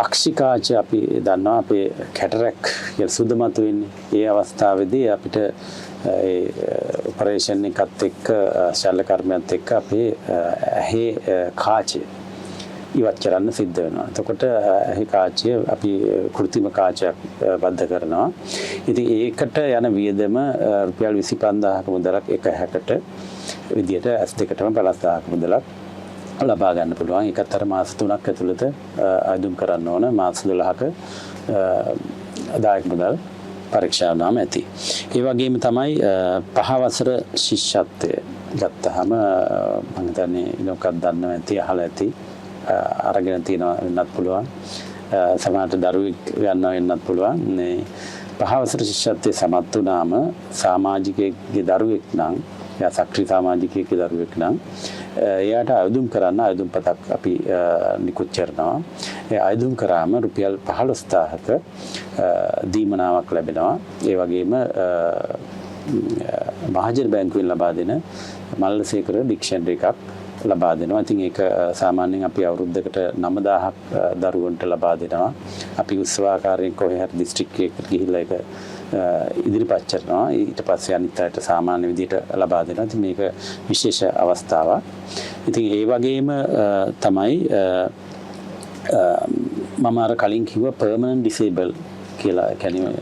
අක්ෂිකාච අපි දන්නවා අපේ කැටරැක් කියලා සුද මතු වෙන්නේ. ඒ අවස්ථාවේදී අපිට ඒ ඔපරේෂන් එකත් එක්ක ශල්‍ය කර්මයත් එක්ක අපේ ඇහි කාචය ඉවත් කරන්න සිද්ධ වෙනවා. එතකොට ඇහි කාචය අපි කෘත්‍රිම කාචයක් බද්ධ කරනවා. ඉතින් ඒකට යන වියදම රුපියල් 25,000ක මුදලක් එක ඇහැකට විදියට ඇස් දෙකටම 50,000ක මුදලක් ලබා ගන්න පුළුවන්. ඒකත් අර මාස 3ක් ඇතුළත ආයුධම් කරන්න ඕන. මාස 12ක දායක මුදල් පරීක්ෂා වුණාම ඇති. ඒ වගේම තමයි 5 වසර ශිෂ්‍යත්වය ගත්තාම මම හිතන්නේ ඉනොකක් දන්නවා ඇති, අහලා ඇති, අරගෙන තියෙනවා වෙන්නත් පුළුවන්. සමහරට දරුවෙක් ගන්නවා වෙන්නත් පුළුවන්. මේ 5 වසර ශිෂ්‍යත්වයේ සමත් වුණාම සමාජිකයෙක්ගේ දරුවෙක් නම්, එයා සක්‍රීය සමාජිකයෙක්ගේ දරුවෙක් නම් එයාට ආයුධම් කරන්න ආයුධම් පතක් අපි නිකුත් කරනවා. ඒ ආයුධම් කරාම රුපියල් 15,000ක දීමනාවක් ලැබෙනවා. ඒ වගේම මහජන බැංකුවෙන් ලබා දෙන මල්ලසේකර ඩික්ෂනරි එකක් ලබා දෙනවා. ඉතින් ඒක සාමාන්‍යයෙන් අපි අවුරුද්දකට 9,000ක් දරුවන්ට ලබා දෙනවා. අපි උත්සවාකාරයෙන් කොහේ හරි දිස්ත්‍රික්කයකට ගිහිල්ලා ඒක ඉදිරිපත් කරනවා. ඊට පස්සේ අනිත් අයට සාමාන්‍ය විදිහට ලබා දෙනවා. ඉතින් මේක විශේෂ අවස්ථාවක්. ඉතින් ඒ වගේම තමයි මම අර කලින් කිව්වා පර්මනන්ට් ඩිසේබල් කියලා. ඒ කියන්නේ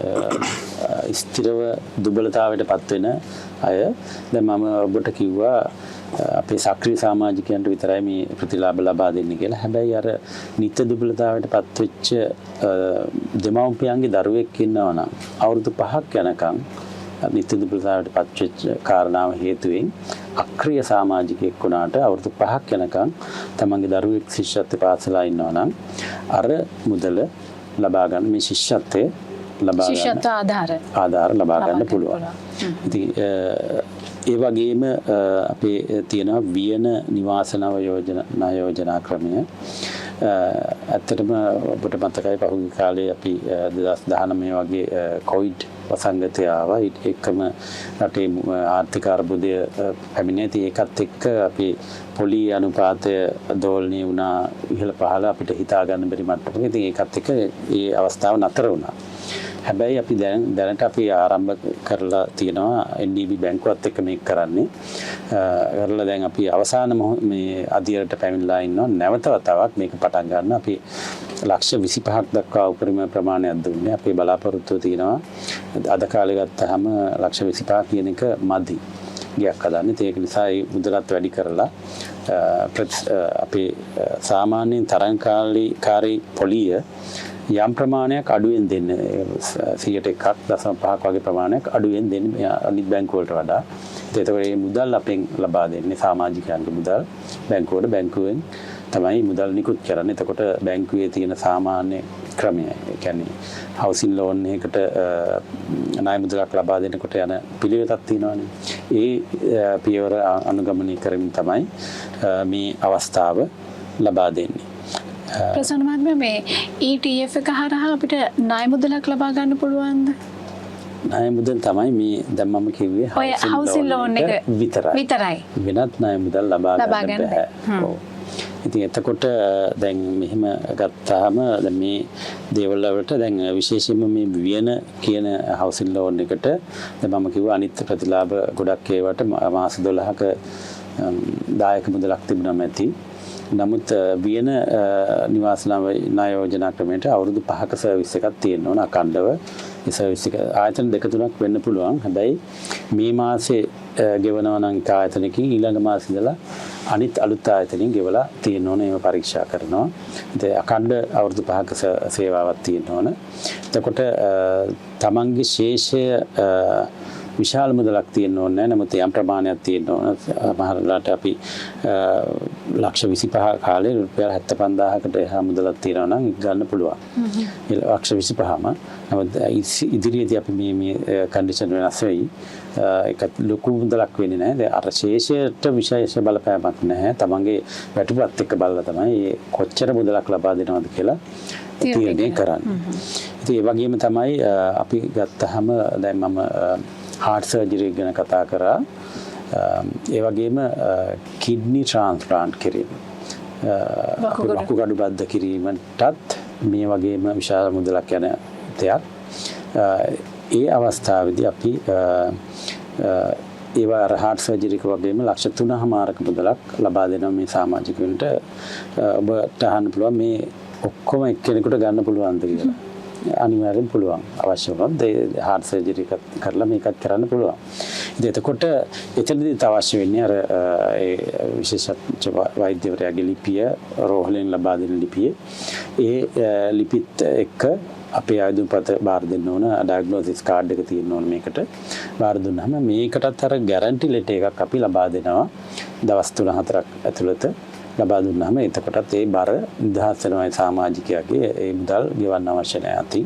ස්ථිරව දුබලතාවයට පත් වෙන අය. දැන් මම ඔබට කිව්වා අපේ සක්‍රීය සමාජිකයන්ට විතරයි මේ ප්‍රතිලාභ ලබා දෙන්නේ කියලා. හැබැයි අර නිත්‍ය දුබලතාවයට පත්වෙච්ච දෙමව්පියන්ගේ දරුවෙක් ඉන්නවා නම් අවුරුදු 5ක් යනකම් නිත්‍ය දුබලතාවයට පත්වෙච්ච කාරණාව හේතුවෙන් අක්‍රීය සමාජිකයෙක් වුණාට අවුරුදු 5ක් යනකම් තමන්ගේ දරුවෙක් ශිෂ්‍යත්ව පාසලා ඉන්නවා නම් අර මුදල ලබා ගන්න, මේ ශිෂ්‍යත්වය ලබා ගන්න, ශිෂ්‍යත්ව ආධාර ලබා ගන්න පුළුවන්. ඉතින් ඒ වගේම අපේ තියෙනවා වියන නිවාස නව යෝජනා ක්‍රමය. ඇත්තටම ඔබට මතකයි පහුගිය කාලේ අපි 2019 වගේ කොවිඩ් වසංගතය ආවා. එක්කම රටේ ආර්ථික අර්බුදය පැමිණියා. ඉතින් ඒකත් එක්ක අපි පොලි අනුපාතය දෝලණය වුණා ඉහළ පහළ අපිට හිතා ගන්න බැරි මට්ටමක. ඉතින් ඒකත් එක්ක ඒ අවස්ථාව නතර වුණා. හැබැයි අපි දැනට අපි ආරම්භ කරලා තියෙනවා NDB බැංකුවත් එක්ක මේක කරන්නේ. කරලා දැන් අපි අවසාන මේ අදියරට පැමිණලා ඉන්නවා. නැවත වතාවක් මේක පටන් ගන්න අපි ලක්ෂ 25ක් දක්වා උපරිම ප්‍රමාණයක් දුන්නේ. අපේ බලාපොරොත්තුව තියෙනවා අද කාලේ ගත්තාම ලක්ෂ 25 කියන එක මදි ගයක් හදන්න. ඉතින් ඒක නිසා ඒ මුදලත් වැඩි කරලා අපේ සාමාන්‍යයෙන් තරඟකාරී පොලිය යම් ප්‍රමාණයක් අඩුවෙන් දෙන්න, 1.5%ක් වගේ ප්‍රමාණයක් අඩුවෙන් දෙන්න අනිත් බැංකු වලට වඩා. ඉතින් එතකොට මේ මුදල් අපෙන් ලබා දෙන්නේ සමාජිකයන්ගේ මුදල් බැංකුවට, බැංකුවෙන් තමයි මුදල් නිකුත් කරන්නේ. එතකොට බැංකුවේ තියෙන සාමාන්‍ය ක්‍රමය, ඒ කියන්නේ හවුසින් ලෝන් එකකට ණය මුදලක් ලබා දෙනකොට යන පිළිවෙතක් තියෙනවානේ. ඒ පියවර අනුගමනය කරමින් තමයි මේ අවස්ථාව ලබා දෙන්නේ. ප්‍රසන්න මහත්මයා, මේ ETF එක හරහා අපිට ණය මුදලක් ලබා ගන්න පුළුවන්ද? ණය මුදල් තමයි මේ දැන් මම කිව්වේ හවුසින් ලෝන් එක විතරයි. වෙනත් ණය මුදල් ලබා ගන්න බෑ. ඔව්. ඉතින් එතකොට දැන් මෙහෙම ගත්තාම දැන් මේ දේවල් වලට දැන් විශේෂයෙන්ම මේ වියන කියන හවුසින් ලෝන් එකට දැන් මම කිව්වා අනිත් ප්‍රතිලාභ ගොඩක් ඒවට මාස 12ක දායක මුදලක් තිබුණාම ඇති. නමුත් වියන නිවාස ණය යෝජනා ක්‍රමයට අවුරුදු 5ක සර්විස් එකක් තියෙන්න ඕන අඛණ්ඩව. ඒ සර්විස් එක ආයතන දෙක තුනක් වෙන්න පුළුවන්. හැබැයි මේ මාසේ ගෙවනවා නම් එක ආයතනකින් ඊළඟ මාසෙ ඉඳලා අනිත් අලුත් ආයතනකින් ගෙවලා තියෙන්න ඕන. ඒව පරීක්ෂා කරනවා. ඉතින් අඛණ්ඩ අවුරුදු 5ක සේවාවක් තියෙන්න ඕන. එතකොට තමන්ගේ ශේෂය විශාල මුදලක් තියෙන්න ඕනේ නැහැ. නමුත් යම් ප්‍රමාණයක් තියෙන්න ඕන. සමහර වෙලාවට අපි ලක්ෂ 25 කාලේ රුපියල් 75,000කට එහා මුදලක් තියෙනවා නම් ගන්න පුළුවන්. ඒ ලක්ෂ 25ම. නමුත් ඉදිරියේදී අපි මේ මේ කන්ඩිෂන් වෙනස් වෙයි. ඒකත් ලොකු මුදලක් වෙන්නේ නැහැ. දැන් අර ශේෂයට විශේෂ බලපෑමක් නැහැ. තමන්ගේ වැටුපත් එක්ක බලලා තමයි මේ කොච්චර මුදලක් ලබා දෙනවද කියලා තීරණය කරන්නේ. ඉතින් ඒ වගේම තමයි අපි ගත්තහම දැන් මම හાર્ට් සර්ජරි ගැන කතා කරා. ඒ වගේම කිඩ්නි ට්‍රාන්ස්ප්ලාන්ට් කිරීම, වකුගඩු බද්ධ කිරීමටත් මේ වගේම විශාල මුදලක් යන දෙයක්. ඒ අවස්ථාවේදී අපි ඒවා අර හાર્ට් සර්ජරි එක වගේම ලක්ෂ 3.5ක මුදලක් ලබා දෙනවා මේ සමාජිකයන්ට. ඔබට අහන්න පුළුවන් මේ ඔක්කොම එක්කෙනෙකුට ගන්න පුළුවන්ද කියලා. අනිවාර්යෙන් පුළුවන්. අවශ්‍ය වුණොත් ඒ හાર્ට් සර්ජරි එකක් කරලා මේකත් කරන්න පුළුවන්. ඉතින් එතකොට එතනදී අවශ්‍ය වෙන්නේ අර ඒ විශේෂඥ වෛද්‍යවරයාගේ ලිපිය, රෝහලෙන් ලබා දෙන ලිපිය. ඒ ලිපිත් එක්ක අපේ ආයුධපත බාර දෙන්න ඕන, ඩයග්නොසිස් කාඩ් එක තියෙන්න ඕන. මේකට බාර දුන්නාම මේකටත් අර ගැරන්ටි ලෙටර් එකක් අපි ලබා දෙනවා. දවස් 3-4ක් ඇතුළත ලබා දුන්නාම එතකොටත් ඒ බර නිදහස් වෙනවා. ඒ සමාජිකයාගේ ඒ මුදල් ගෙවන්න අවශ්‍ය නැහැ. අතින්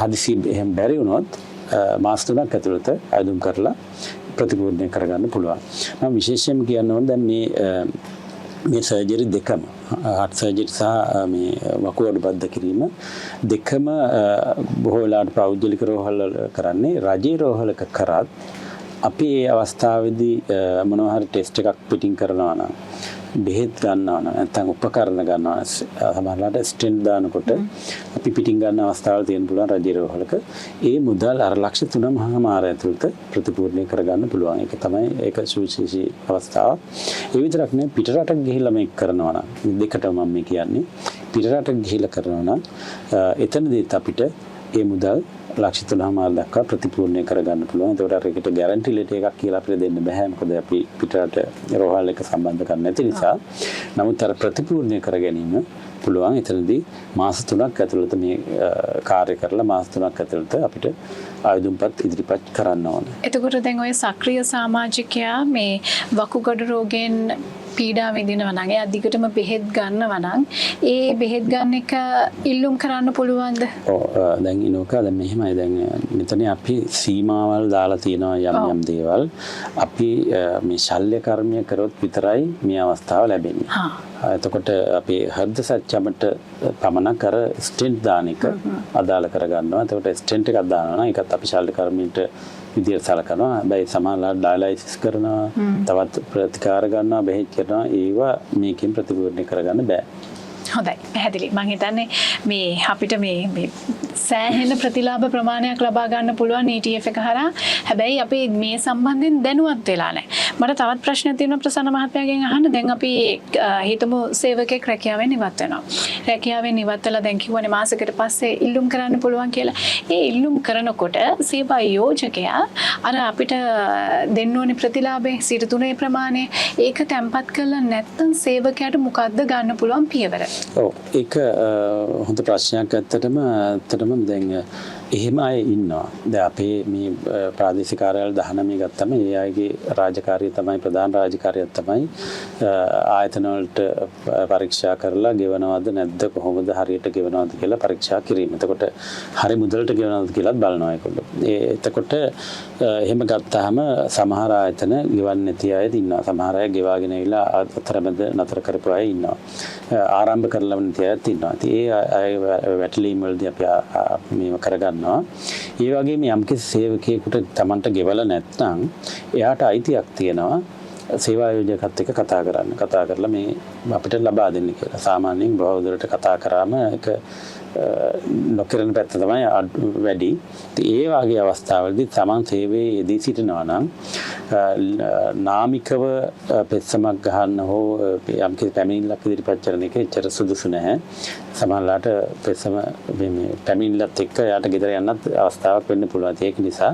හදිසි එහෙම බැරි වුණොත් මාස 3ක් ඇතුළත අයදුම් කරලා ප්‍රතිපූර්ණය කරගන්න පුළුවන්. මම විශේෂයෙන්ම කියන්න ඕන දැන් මේ මේ සර්ජරි දෙකම, හાર્ට් සර්ජරි සහ මේ වකුගඩු බද්ධ කිරීම දෙකම බොහෝ වෙලාවට පෞද්ගලික රෝහල් වල කරන්නේ. රජයේ රෝහලක කරත් අපි ඒ අවස්ථාවේදී මොනවා හරි ටෙස්ට් එකක් පිටින් කරනවා නම්, බෙහෙත් ගන්නවා නම්, නැත්නම් උපකරණ ගන්නවා නම්, සමහරවිට ස්ටෙන්ට් දානකොට අපි පිටින් ගන්න අවස්ථාවල් තියෙන පුළුවන් රජයේ රෝහලක. ඒ මුදල් අර ලක්ෂ 3.5 ඇතුළත ප්‍රතිපූර්ණය කරගන්න පුළුවන්. ඒක තමයි ඒක සුවිශේෂී අවස්ථාවක්. ඒ විතරක් නෙවෙයි, පිට රටක ගිහිල්ලා මේක කරනවා නම්, මේ දෙකටම මම මේ කියන්නේ, පිට රටක ගිහිල්ලා කරනවා නම් එතනදීත් අපිට ඒ මුදල් ලක්ෂ 3.5 දක්වා ප්‍රතිපූර්ණය කරගන්න පුළුවන්. ඒතකොට අර ඒකට ගැරන්ටි ලෙටර් එකක් කියලා අපිට දෙන්න බෑ. මොකද අපි පිටරට රෝහල් එක සම්බන්ධ කරන්නේ නැති නිසා. නමුත් අර ප්‍රතිපූර්ණය කර ගැනීම පුළුවන්. එතනදී මාස 3ක් ඇතුළත මේ කාර්ය කරලා මාස 3ක් ඇතුළත අපිට ආයුධම්පත් ඉදිරිපත් කරන්න ඕන. එතකොට දැන් ඔය සක්‍රීය සමාජිකයා මේ වකුගඩු රෝගයෙන් පීඩා විඳිනවා නම්, එයා දිගටම බෙහෙත් ගන්නවා නම්, ඒ බෙහෙත් ගන්න එක ඉල්ලුම් කරන්න පුළුවන්ද? ඔව්, දැන් ඉනෝකා දැන් මෙහෙමයි, දැන් මෙතන අපි සීමාවල් දාලා තියෙනවා යම් යම් දේවල්. අපි මේ ශල්‍ය කර්මය කරොත් විතරයි මේ අවස්ථාව ලැබෙන්නේ. එතකොට අපි හෘද සත්‍යමට පමණක් අර ස්ටෙන්ට් දාන එක අදාළ කරගන්නවා. එතකොට ස්ටෙන්ට් එකක් දානවා නම් ඒකත් අපි ශල්‍ය කර්මයට විදියට සලකනවා. හැබැයි සමහරවල් ඩයලයිසිස් කරනවා, තවත් ප්‍රතිකාර ගන්නවා, බෙහෙත් කරනවා. ඒවා මේකෙන් ප්‍රතිපූර්ණය කරගන්න බෑ. හොඳයි, පැහැදිලි. මං හිතන්නේ මේ අපිට මේ මේ සෑහෙන ප්‍රතිලාභ ප්‍රමාණයක් ලබා ගන්න පුළුවන් ETF එක හරහා. හැබැයි අපි මේ සම්බන්ධයෙන් දැනුවත් වෙලා නැහැ. මට තවත් ප්‍රශ්නයක් තියෙනවා ප්‍රසන්න මහත්මයාගෙන් අහන්න. දැන් අපි හිතමු සේවකයෙක් රැකියාවෙන් ඉවත් වෙනවා. රැකියාවෙන් ඉවත් වෙලා දැන් කිව්වනේ මාසෙකට පස්සේ ඉල්ලුම් කරන්න පුළුවන් කියලා. ඒ ඉල්ලුම් කරනකොට සේවා යෝජකයා අර අපිට දෙන්න ඕනේ ප්‍රතිලාභේ 3% ප්‍රමාණය ඒක තැන්පත් කළා නැත්නම් සේවකයාට මොකද්ද ගන්න පුළුවන් පියවර? ඔව්, ඒක හොඳ ප්‍රශ්නයක් ඇත්තටම. ඇත්තටම දැන් එහෙම අය ඉන්නවා. දැන් අපේ මේ ප්‍රාදේශීය කාර්යාල 19 ගත්තම ඒ අයගේ රාජකාරිය තමයි, ප්‍රධාන රාජකාරියක් තමයි ආයතන වලට පරීක්ෂා කරලා ගෙවනවද නැද්ද, කොහොමද හරියට ගෙවනවද කියලා පරීක්ෂා කිරීම. එතකොට හරි මුදලට ගෙවනවද කියලාත් බලනවා ඒගොල්ලෝ. ඒ එතකොට එහෙම ගත්තාම සමහර ආයතන ගෙවන්නේ නැති අය ඉන්නවා. සමහර අය ගෙවාගෙන ඇවිල්ලා අතරමැද නතර කරපු අය ඉන්නවා. ආරම්භ කරලම නැති අයත් ඉන්නවා. ඉතින් ඒ අය වැටලීම් වලදී අපි මේව කරගන්නවා. ඒ වගේම යම්කිසි සේවකයෙකුට Tamanට ගෙවලා නැත්නම් එයාට අයිතියක් තියෙනවා සේවා ආයෝජකත් එක්ක කතා කරන්න. කතා කරලා මේ අපිට ලබා දෙන්න කියලා. සාමාන්‍යයෙන් බොහෝ දුරට කතා කරාම ඒක නොකරන පැත්ත තමයි වැඩි. ඉතින් ඒ වගේ අවස්ථාවලදී තමන් සේවයේ යෙදී සිටිනවා නම් නාමිකව පෙත්සමක් ගහන්න හෝ යම්කිසි පැමිණිල්ලක් ඉදිරිපත් කරන එක එච්චර සුදුසු නැහැ. සමහරලාට පෙත්සම මේ පැමිණිල්ලත් එක්ක එයාට ගෙදර යන්නත් අවස්ථාවක් වෙන්න පුළුවන්. ඒක නිසා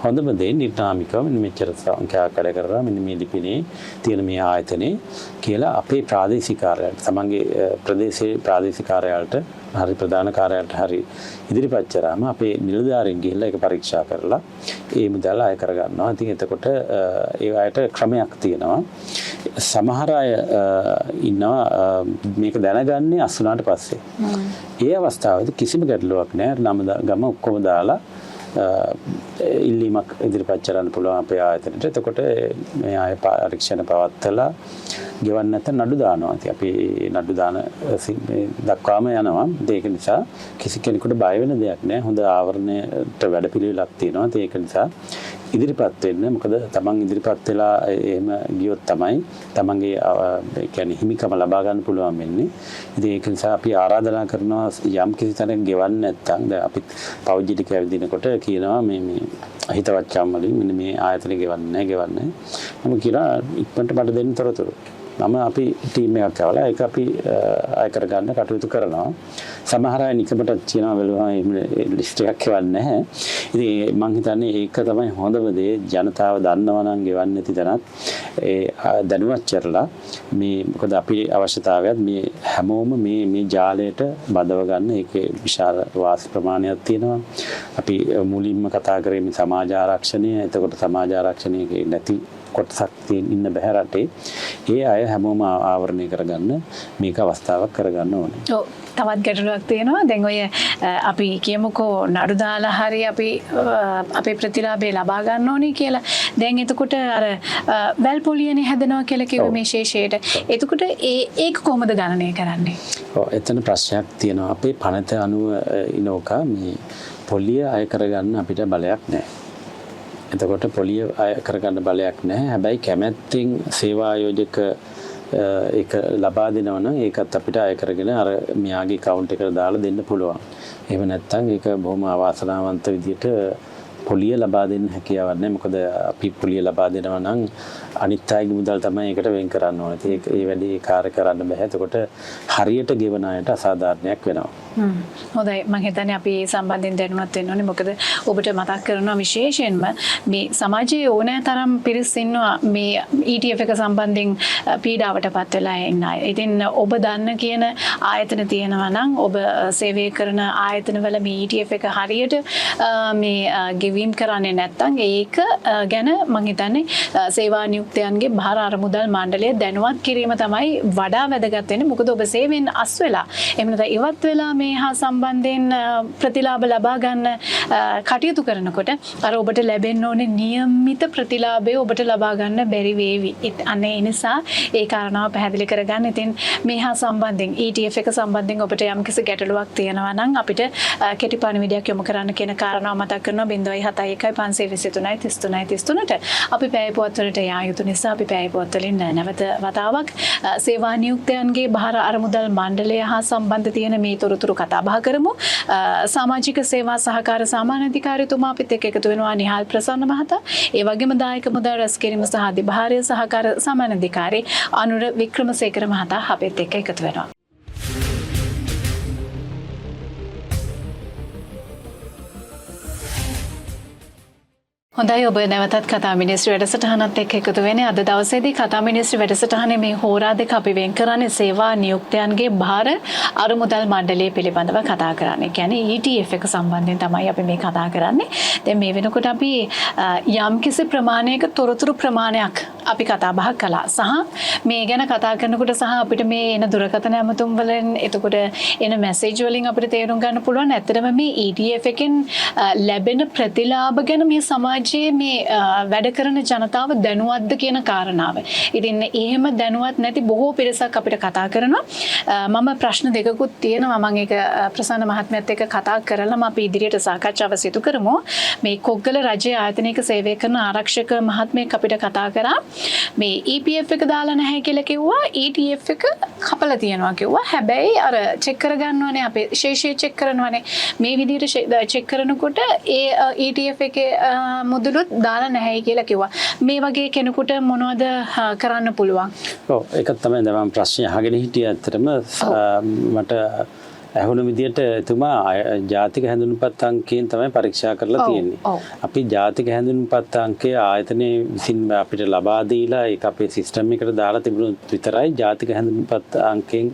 හොඳම දේ නිර්නාමිකව මෙන්න මෙච්චර සංඛ්‍යාවක් වැඩ කරනවා, මෙන්න මේ ලිපිනේ තියෙන මේ ආයතනේ කියලා අපේ ප්‍රාදේශීය කාර්යාලයට, තමන්ගේ ප්‍රදේශයේ ප්‍රාදේශීය කාර්යාලයට හරි ප්‍රධාන කාර්යාලයට හරි ඉදිරිපත් කරාම අපේ නිලධාරීන් ගිහිල්ලා ඒක පරීක්ෂා කරලා ඒ මුදල් අය කරගන්නවා. ඉතින් එතකොට ඒ අයට ක්‍රමයක් තියෙනවා. සමහර අය ඉන්නවා මේක දැනගන්නේ අස් වුණාට පස්සේ. ඒ අවස්ථාවේදී කිසිම ගැටලුවක් නෑ. නම ගම ඔක්කොම දාලා ඉල්ලීමක් ඉදිරිපත් කරන්න පුළුවන් අපේ ආයතනයට. එතකොට මේ අය පරීක්ෂණ පවත්තලා ගෙවන්න නැත්නම් නඩු දානවා. ඉතින් අපි නඩු දාන දක්වාම යනවා. ඒක නිසා කිසි කෙනෙකුට බය වෙන දෙයක් නෑ. හොඳ ආවරණයට වැඩපිළිවෙලක් තියෙනවා. ඒක නිසා ඉදිරිපත් වෙන්න. මොකද තමන් ඉදිරිපත් වෙලා එහෙම ගියොත් තමයි තමන්ගේ ඒ කියන්නේ හිමිකම ලබා ගන්න පුළුවන් වෙන්නේ. ඉතින් ඒක නිසා අපි ආරාධනා කරනවා යම් කිසි තැනක ගෙවන්න නැත්නම් දැන් අපි පෞද්ගලික ඇවිදිනකොට කියනවා මේ මේ හිතවත්කම් වලින් මෙන්න මේ ආයතන ගෙවන්නේ නැහැ ගෙවන්නේ. මම කියනවා ඉක්මනට මට දෙන්න තොරතුරු. මම අපි ටීම් එකක් ඇවලා ඒක අපි අය කරගන්න කටයුතු කරනවා. සමහර අය නිකමට කියනවා බැලුවම එහෙම ලිස්ට් එකක් එවන්නේ නැහැ. ඉතින් මං හිතන්නේ ඒක තමයි හොඳම දේ. ජනතාව දන්නවා නම් ගෙවන්නේ නැති තැනත් ඒ දැනුවත් කරලා මේ මොකද අපි අවශ්‍යතාවයත් මේ හැමෝම මේ මේ ජාලයට බදව ගන්න ඒකේ විශාල වාසි ප්‍රමාණයක් තියෙනවා. අපි මුලින්ම කතා කරේ මේ සමාජ ආරක්ෂණය. එතකොට සමාජ ආරක්ෂණයේ නැති කොටසක් තියෙන ඉන්න බෑ රටේ. ඒ අය හැමෝම ආවරණය කරගන්න මේක අවස්ථාවක් කරගන්න ඕනේ. ඔව්, තවත් ගැටලුවක් තියෙනවා. දැන් ඔය අපි කියමුකෝ නඩු දාලා හරි අපි අපේ ප්‍රතිලාභය ලබා ගන්න ඕනේ කියලා. දැන් එතකොට අර වැල් පොලියනේ හැදෙනවා කියලා කිව්වේ මේ ශේෂයට. එතකොට ඒක කොහොමද ගණනය කරන්නේ? ඔව්, එතන ප්‍රශ්නයක් තියෙනවා. අපේ පනත අනුව ඉනෝකා මේ පොලිය අය කරගන්න අපිට බලයක් නැහැ. එතකොට පොලිය අය කරගන්න බලයක් නැහැ. හැබැයි කැමැත්තෙන් සේවා ආයෝජක ඒක ලබා දෙනවා නම් ඒකත් අපිට අය කරගෙන අර මෙයාගේ ඇකවුන්ට් එකට දාලා දෙන්න පුළුවන්. එහෙම නැත්නම් ඒක බොහොම අවාසනාවන්ත විදියට පොලිය ලබා දෙන්න හැකියාවක් නැහැ. මොකද අපි පොලිය ලබා දෙනවා නම් අනිත් අයගේ මුදල් තමයි ඒකට වෙන් කරන්න ඕනේ. ඉතින් ඒක ඒ වැඩේ කාර්ය කරන්න බෑ. එතකොට හරියට ගෙවන අයට අසාධාරණයක් වෙනවා. හොඳයි, මං හිතන්නේ අපි ඒ සම්බන්ධයෙන් දැනුවත් වෙන්න ඕනේ. මොකද ඔබට මතක් කරනවා විශේෂයෙන්ම මේ සමාජයේ ඕනෑ තරම් පිරිස් ඉන්නවා මේ ETF එක සම්බන්ධයෙන් පීඩාවට පත් වෙලා ඉන්න අය. ඉතින් ඔබ දන්න කියන ආයතන තියෙනවා නම් ඔබ සේවය කරන ආයතනවල මේ ETF එක හරියට මේ ගෙවීම් කරන්නේ නැත්නම් ඒක ගැන මං හිතන්නේ සේවා නියුක්තයන්ගේ භාර අරමුදල් මණ්ඩලය දැනුවත් කිරීම තමයි වඩා වැදගත් වෙන්නේ. මොකද ඔබ සේවයෙන් අස් වෙලා එහෙම නැත්නම් ඉවත් වෙලා මේ හා සම්බන්ධයෙන් ප්‍රතිලාභ ලබා ගන්න කටයුතු කරනකොට අර ඔබට ලැබෙන්න ඕනේ නියමිත ප්‍රතිලාභය ඔබට ලබා ගන්න බැරි වේවි. අන්න ඒ නිසා ඒ කාරණාව පැහැදිලි කරගන්න. ඉතින් මේ හා සම්බන්ධයෙන් ETF එක සම්බන්ධයෙන් ඔබට යම්කිසි ගැටලුවක් තියෙනවා නම් අපිට කෙටි පණිවිඩයක් යොමු කරන්න කියන කාරණාව මතක් කරනවා. 071 523 33 33ට. අපි පැය පුවත් වලට යා යුතු නිසා අපි පැය පුවත් වලින් නැවත වතාවක් සේවා නියුක්තයන්ගේ භාර අරමුදල් මණ්ඩලය හා සම්බන්ධ තියෙන මේ තොරතුරු කතා බහ කරමු. සමාජික සේවා සහකාර සාමාන්‍ය අධිකාරිතුමා අපිත් එක්ක එකතු වෙනවා නිහාල් ප්‍රසන්න මහතා. ඒ වගේම දායක මුදල් රැස් කිරීම සහ අධිභාරය සහකාර සාමාන්‍ය අධිකාරී අනුර වික්‍රමසේකර මහතා අපිත් එක්ක එකතු වෙනවා. හොඳයි, ඔබ නැවතත් කතා මිනිස්ත්‍රි වැඩසටහනත් එක්ක එකතු වෙන්නේ. අද දවසේදී කතා මිනිස්ත්‍රි වැඩසටහනේ මේ හෝරා දෙක අපි වෙන් කරන්නේ සේවා නියුක්තයන්ගේ භාර අරමුදල් මණ්ඩලය පිළිබඳව කතා කරන්නේ. ඒ කියන්නේ ETF එක සම්බන්ධයෙන් තමයි අපි මේ කතා කරන්නේ. දැන් මේ වෙනකොට අපි යම්කිසි ප්‍රමාණයක තොරතුරු ප්‍රමාණයක් අපි කතා බහ කළා. සහ මේ ගැන කතා කරනකොට සහ අපිට මේ එන දුරකථන ඇමතුම් වලින් එතකොට එන මැසේජ් වලින් අපිට තේරුම් ගන්න පුළුවන් ඇත්තටම මේ ETF එකෙන් ලැබෙන ප්‍රතිලාභ ගැන මේ සමාජ සමාජයේ මේ වැඩ කරන ජනතාව දැනුවත්ද කියන කාරණාව. ඉතින් එහෙම දැනුවත් නැති බොහෝ පිරිසක් අපිට කතා කරනවා. මම ප්‍රශ්න දෙකකුත් තියෙනවා. මම ඒක ප්‍රසන්න මහත්මයාත් එක්ක කතා කරලම අපි ඉදිරියට සාකච්ඡාව සිදු කරමු. මේ කොග්ගල රජයේ ආයතනයක සේවය කරන ආරක්ෂක මහත්මයෙක් අපිට කතා කරා. මේ EPF එක දාලා නැහැ කියලා කිව්වා. ETF එක කපලා තියෙනවා කිව්වා. හැබැයි අර චෙක් කරගන්නවනේ අපේ ශේෂය චෙක් කරනවනේ. මේ විදිහට චෙක් කරනකොට ඒ ETF එකේ මුදලුත් දාලා නැහැයි කියලා කිව්වා. මේ වගේ කෙනෙකුට මොනවද කරන්න පුළුවන්? ඔව්, ඒක තමයි දැන් මම ප්‍රශ්නේ අහගෙන හිටියේ. ඇත්තටම මට ඇහුණු විදියට එතුමා ජාතික හැඳුනුම්පත් අංකයෙන් තමයි පරීක්ෂා කරලා තියෙන්නේ. අපි ජාතික හැඳුනුම්පත් අංකය ආයතනයේ විසින් අපිට ලබා දීලා ඒක අපේ සිස්ටම් එකට දාලා තිබුණොත් විතරයි ජාතික හැඳුනුම්පත් අංකයෙන්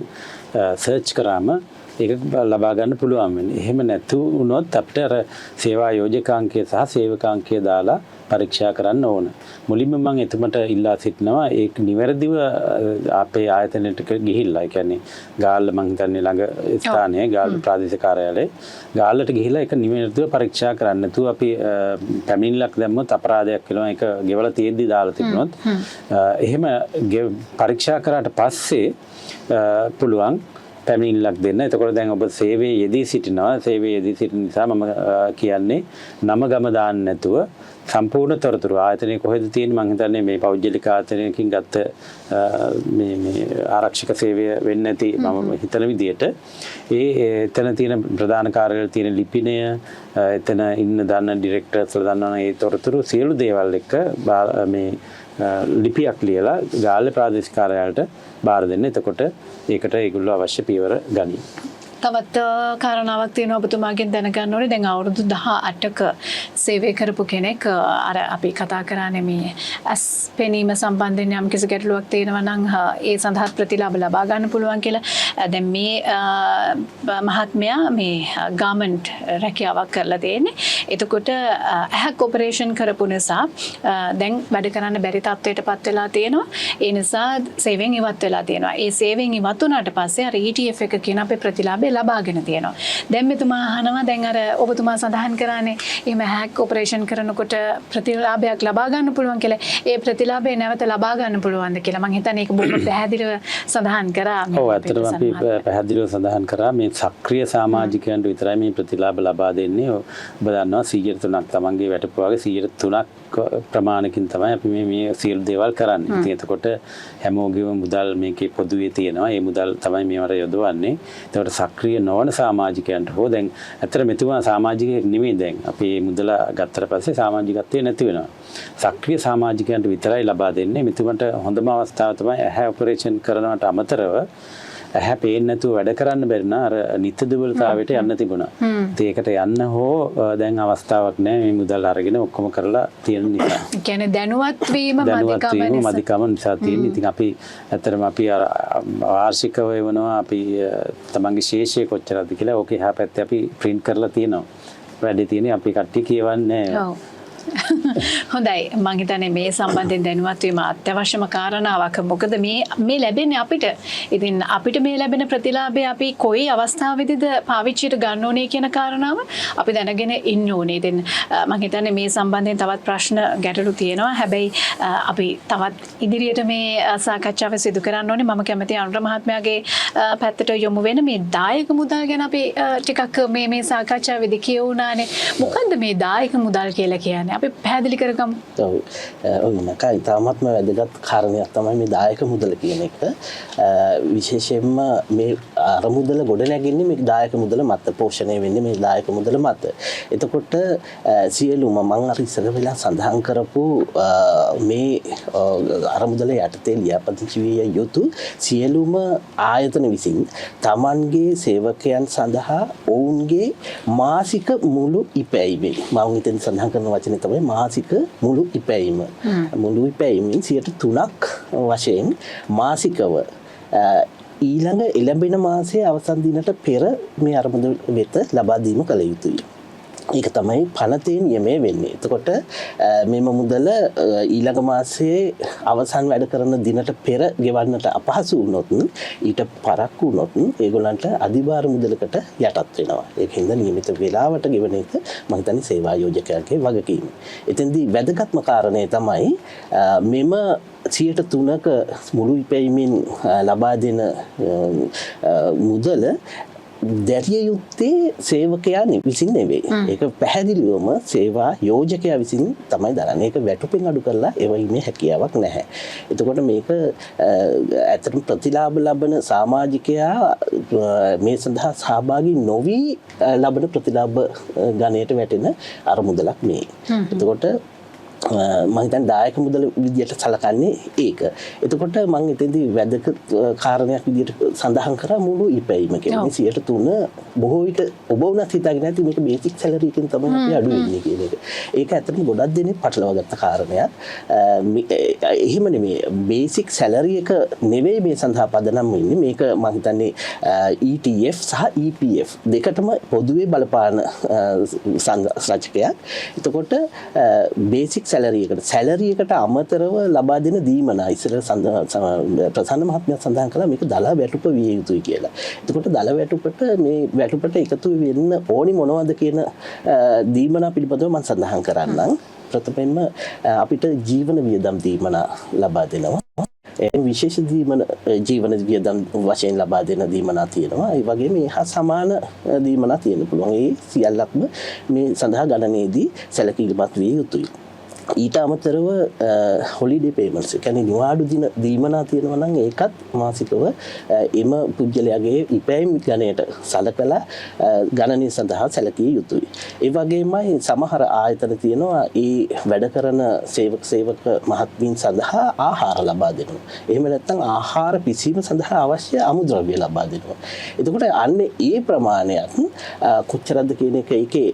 සර්ච් කරාම ඒක ලබා ගන්න පුළුවන් වෙන්නේ. එහෙම නැතු වුණොත් අපිට අර සේවා යෝජක අංකය සහ සේවක අංකය දාලා පරීක්ෂා කරන්න ඕන. මුලින්ම මම එතුමට ඉල්ලා සිටිනවා ඒක නිවැරදිව අපේ ආයතනයට ගිහිල්ලා, ඒ කියන්නේ ගාල්ල මං හිතන්නේ ළඟ ස්ථානයේ ගාල්ල ප්‍රාදේශීය කාර්යාලය ගාල්ලට ගිහිල්ලා ඒක නිවැරදිව පරීක්ෂා කරන්න. නැතුව අපි පැමිණිල්ලක් දැම්මොත් අපරාධයක් වෙනවා. ඒක ගෙවලා තියෙද්දි දාලා තිබුණොත්. එහෙම පරීක්ෂා කරාට පස්සේ පුළුවන් පැමිණිල්ලක් දෙන්න. එතකොට දැන් ඔබ සේවයේ යෙදී සිටිනවා. සේවයේ යෙදී සිටින නිසා මම කියන්නේ නම ගම දාන්න නැතුව සම්පූර්ණ තොරතුරු ආයතනයේ කොහෙද තියෙන්නේ, මං හිතන්නේ මේ පෞද්ගලික ආයතනයකින් ගත්ත මේ මේ ආරක්ෂක සේවය වෙන්නේ නැති මම හිතන විදියට ඒ එතන තියෙන ප්‍රධාන කාර්යාලයේ තියෙන ලිපිනය, එතන ඉන්න දන්න ඩිරෙක්ටර්ස්ලා දන්නවනම් ඒ තොරතුරු සියලු දේවල් එක්ක මේ ලිපියක් ලියලා ගාල්ල ප්‍රාදේශීය කාර්යාලයට බාර දෙන්න. එතකොට ඒකට ඒගොල්ලෝ අවශ්‍ය පියවර ගනී. තවත් කාරණාවක් තියෙනවා ඔබතුමාගෙන් දැනගන්න ඕනේ. දැන් අවුරුදු 18ක සේවය කරපු කෙනෙක්, අර අපි කතා කරානේ මේ ඇස් පෙනීම සම්බන්ධයෙන් යම් කිසි ගැටලුවක් තියෙනවා නම් ඒ සඳහා ප්‍රතිලාභ ලබා ගන්න පුළුවන් කියලා. දැන් මේ මහත්මයා මේ ගාමන්ට් රැකියාවක් කරලා තියෙන්නේ. එතකොට ඇහැක් ඔපරේෂන් කරපු නිසා දැන් වැඩ කරන්න බැරි තත්ත්වයට පත් වෙලා තියෙනවා. ඒ නිසා සේවයෙන් ඉවත් වෙලා තියෙනවා. ඒ සේවයෙන් ඉවත් වුණාට පස්සේ අර ETF එක කියන අපේ ප්‍රතිලාභය ලබාගෙන තියෙනවා. දැන් මෙතුමා අහනවා, දැන් අර ඔබතුමා සඳහන් කරානේ එහෙම හැක් ඔපරේෂන් කරනකොට ප්‍රතිලාභයක් ලබා ගන්න පුළුවන් කියලා. ඒ ප්‍රතිලාභය නැවත ලබා ගන්න පුළුවන්ද කියලා. මං හිතන්නේ ඒක බොහොම පැහැදිලිව සඳහන් කරා මේ ඔව්, ඇත්තටම අපි මහත්මයා. පැහැදිලිව සඳහන් කරා මේ සක්‍රිය සමාජිකයන්ට විතරයි මේ ප්‍රතිලාභ ලබා දෙන්නේ. ඔබ දන්නවා 103ක් තමන්ගේ වැටපු වගේ 103ක් ප්‍රමාණකින් තමයි අපි මේ සියලු දේවල් කරන්නේ. ඉතින් එතකොට හැමෝගෙම මුදල් මේකේ පොදුවේ තියෙනවා. ඒ මුදල් තමයි මේවට යොදවන්නේ. එතකොට සක්‍රිය නොවන සමාජිකයන්ට හෝ දැන් ඇත්තට මෙතුමා සමාජිකයෙක් නෙමෙයි. දැන් අපි මේ මුදල ගත්තට පස්සේ සමාජිකත්වය නැති වෙනවා. සක්‍රිය සමාජිකයන්ට විතරයි ලබා දෙන්නේ. මෙතුමන්ට හොඳම අවස්ථාව තමයි ඇහැ ඔපරේෂන් කරනවට අමතරව ඇහැ පේන්නේ නැතුව වැඩ කරන්න බැරි නම් අර නිත්‍ය දුබලතාවයට යන්න තිබුණා. ඉතින් ඒකට යන්න හෝ දැන් අවස්ථාවක් නෑ මේ මුදල් අරගෙන ඔක්කොම කරලා තියෙන නිසා. ඒ කියන්නේ දැනුවත් වීම දැනුවත් මදිකම වීම නිසා. මදිකම නිසා තියෙන. ඉතින් අපි ඇත්තටම අපි අර වාර්ෂිකව එවනවා අපි තමන්ගේ ශේෂය කොච්චරද කියලා ඕකේ එහා පැත්තේ අපි ප්‍රින්ට් කරලා තියෙනවා. වැඩි තියෙන්නේ අපි කට්ටිය කියවන්නේ නෑ. හොඳයි, මං හිතන්නේ මේ සම්බන්ධයෙන් දැනුවත් වීම අත්‍යවශ්‍යම කාරණාවක්. මොකද මේ ලැබෙන්නේ අපිට. ඉතින් අපිට මේ ලැබෙන ප්‍රතිලාභය අපි කොයි අවස්ථාවෙදිද පාවිච්චියට ගන්න ඕනේ කියන කාරණාව අපි දැනගෙන ඉන්න ඕනේ. ඉතින් මං හිතන්නේ මේ සම්බන්ධයෙන් තවත් ප්‍රශ්න ගැටලු තියෙනවා. හැබැයි අපි තවත් ඉදිරියට මේ සාකච්ඡාව සිදු කරන්න ඕනේ. මම කැමතියි අනුර මහත්මයාගේ පැත්තට යොමු වෙන මේ දායක මුදල් ගැන අපි ටිකක් මේ සාකච්ඡාවේදී කියවුණානේ. මොකද්ද මේ දායක මුදල් කියලා කියන්නේ? අපි පැහැදිලි කරගමු. ඔව්. ඔව් නකා, ඉතාමත්ම වැදගත් කාරණයක් තමයි මේ දායක මුදල කියන එක. විශේෂයෙන්ම මේ අර මුදල ගොඩ නැගෙන්නේ මේ දායක මුදල මත, පෝෂණය වෙන්නේ මේ දායක මුදල මත. එතකොට සියලුම මං අර ඉස්සර වෙලා සඳහන් කරපු මේ අර මුදල යටතේ ලියාපදිංචි විය යුතු සියලුම ආයතන විසින් තමන්ගේ සේවකයන් සඳහා ඔවුන්ගේ මාසික මුළු ඉපැයීමේ, මම ඉතින් සඳහන් කරන වචනේ තමයි මාසික මුළු ඉපැයීම. මුළු ඉපැයීමෙන් 3% වශයෙන් මාසිකව ඊළඟ එළඹෙන මාසයේ අවසන් දිනට පෙර මේ අරමුදල වෙත ලබා දීම කළ යුතුයි. ඒක තමයි පනතේ නියමය වෙන්නේ. එතකොට මෙම මුදල ඊළඟ මාසයේ අවසන් වැඩ කරන දිනට පෙර ගෙවන්නට අපහසු වුණොත්, ඊට පරක්කු වුණොත් ඒගොල්ලන්ට අධිභාර මුදලකට යටත් වෙනවා. ඒක හින්දා නියමිත වේලාවට ගෙවන එක මම හිතන්නේ සේවා යෝජකයාගේ වගකීම. එතෙන්දී වැදගත්ම කාරණය තමයි මෙම 3%ක මුළු ඉපැයීමෙන් ලබා දෙන මුදල දැරිය යුත්තේ සේවකයා විසින් නෙවෙයි. ඒක පැහැදිලිවම සේවා යෝජකයා විසින් තමයි දරන්නේ. ඒක වැටුපෙන් අඩු කරලා එවීමේ හැකියාවක් නැහැ. එතකොට මේක ඇත්තටම ප්‍රතිලාභ ලබන සමාජිකයා මේ සඳහා සහභාගී නොවි ලබන ප්‍රතිලාභ ගණයට වැටෙන අර මුදලක් මේ. එතකොට මං හිතන්නේ දායක මුදල විදියට සලකන්නේ ඒක. එතකොට මං එතෙන්දී වැදගත් කාරණයක් විදියට සඳහන් කරා මුළු ඉපැයීම කියන්නේ 3% බොහෝ විට ඔබ වුණත් හිතාගෙන නැති මේක බේසික් සැලරි එකෙන් තමයි අපි අඩු වෙන්නේ කියන එක. ඒක ඇත්තටම ගොඩක් දෙනෙක් පටලවා ගත්ත කාරණයක්. එහෙම නෙමෙයි, බේසික් සැලරි එක නෙවෙයි මේ සඳහා පදනම් වෙන්නේ. මේක මං හිතන්නේ ETF සහ EPF දෙකටම පොදුවේ බලපාන සංරචකයක්. එතකොට බේසික් සැලරි එකට අමතරව ලබා දෙන දීමනා ඉස්සර ප්‍රසන්න මහත්මයා සඳහන් කළා මේක දල වැටුප විය යුතුයි කියලා. එතකොට දල වැටුපට මේ වැටුපට එකතු වෙන්න ඕනි මොනවද කියන දීමනා පිළිබඳව මම සඳහන් කරන්නම්. ප්‍රථමයෙන්ම අපිට ජීවන වියදම් දීමනා ලබා දෙනවා. ඒ විශේෂ දීමන ජීවන වියදම් වශයෙන් ලබා දෙන දීමනා තියෙනවා. ඒ වගේම ඒ හා සමාන දීමනා තියෙන්න පුළුවන්. ඒ සියල්ලක්ම මේ සඳහා ගණනයේදී සැලකිලිමත් විය යුතුයි. ඊට අමතරව හොලිඩේ පේමන්ට්ස්, ඒ කියන්නේ නිවාඩු දින දීමනා තියෙනවා නම් ඒකත් මාසිකව එම පුද්ගලයාගේ ඉපැයීම් ගණයට සලකලා ගණනය සඳහා සැලකිය යුතුයි. ඒ වගේමයි සමහර ආයතන තියෙනවා ඒ වැඩ කරන සේවක මහත්මීන් සඳහා ආහාර ලබා දෙනවා. එහෙම නැත්නම් ආහාර පිසීම සඳහා අවශ්‍ය අමුද්‍රව්‍ය ලබා දෙනවා. එතකොට අන්න ඒ ප්‍රමාණයත් කොච්චරද කියන එක ඒකේ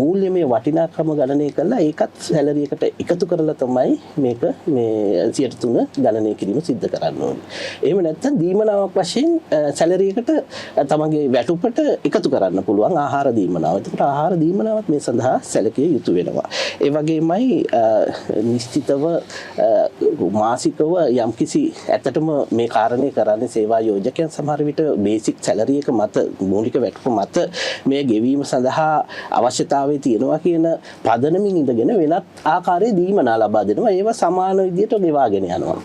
මූල්‍යමය වටිනාකම ගණනය කරලා ඒකත් සැලරි එකට එකතු කරලා තමයි මේක මේ 3% ගණනය කිරීම සිද්ධ කරන්න ඕනේ. එහෙම නැත්නම් දීමනාවක් වශයෙන් සැලරි එකට තමන්ගේ වැටුපට එකතු කරන්න පුළුවන් ආහාර දීමනාව. එතකොට ආහාර දීමනාවත් මේ සඳහා සැලකිය යුතු වෙනවා. ඒ වගේමයි නිශ්චිතව මාසිකව යම්කිසි ඇත්තටම මේ කාරණේ කරන්නේ සේවා යෝජකයන් සමහර විට බේසික් සැලරි එක මත මූලික වැටුප මත මේ ගෙවීම සඳහා අවශ්‍යතාවය තියෙනවා කියන පදනමින් ඉඳගෙන වෙනත් ආකාරයේ දීමනා ලබා දෙනවා. ඒවා සමාන විදියට ගෙවාගෙන යනවා.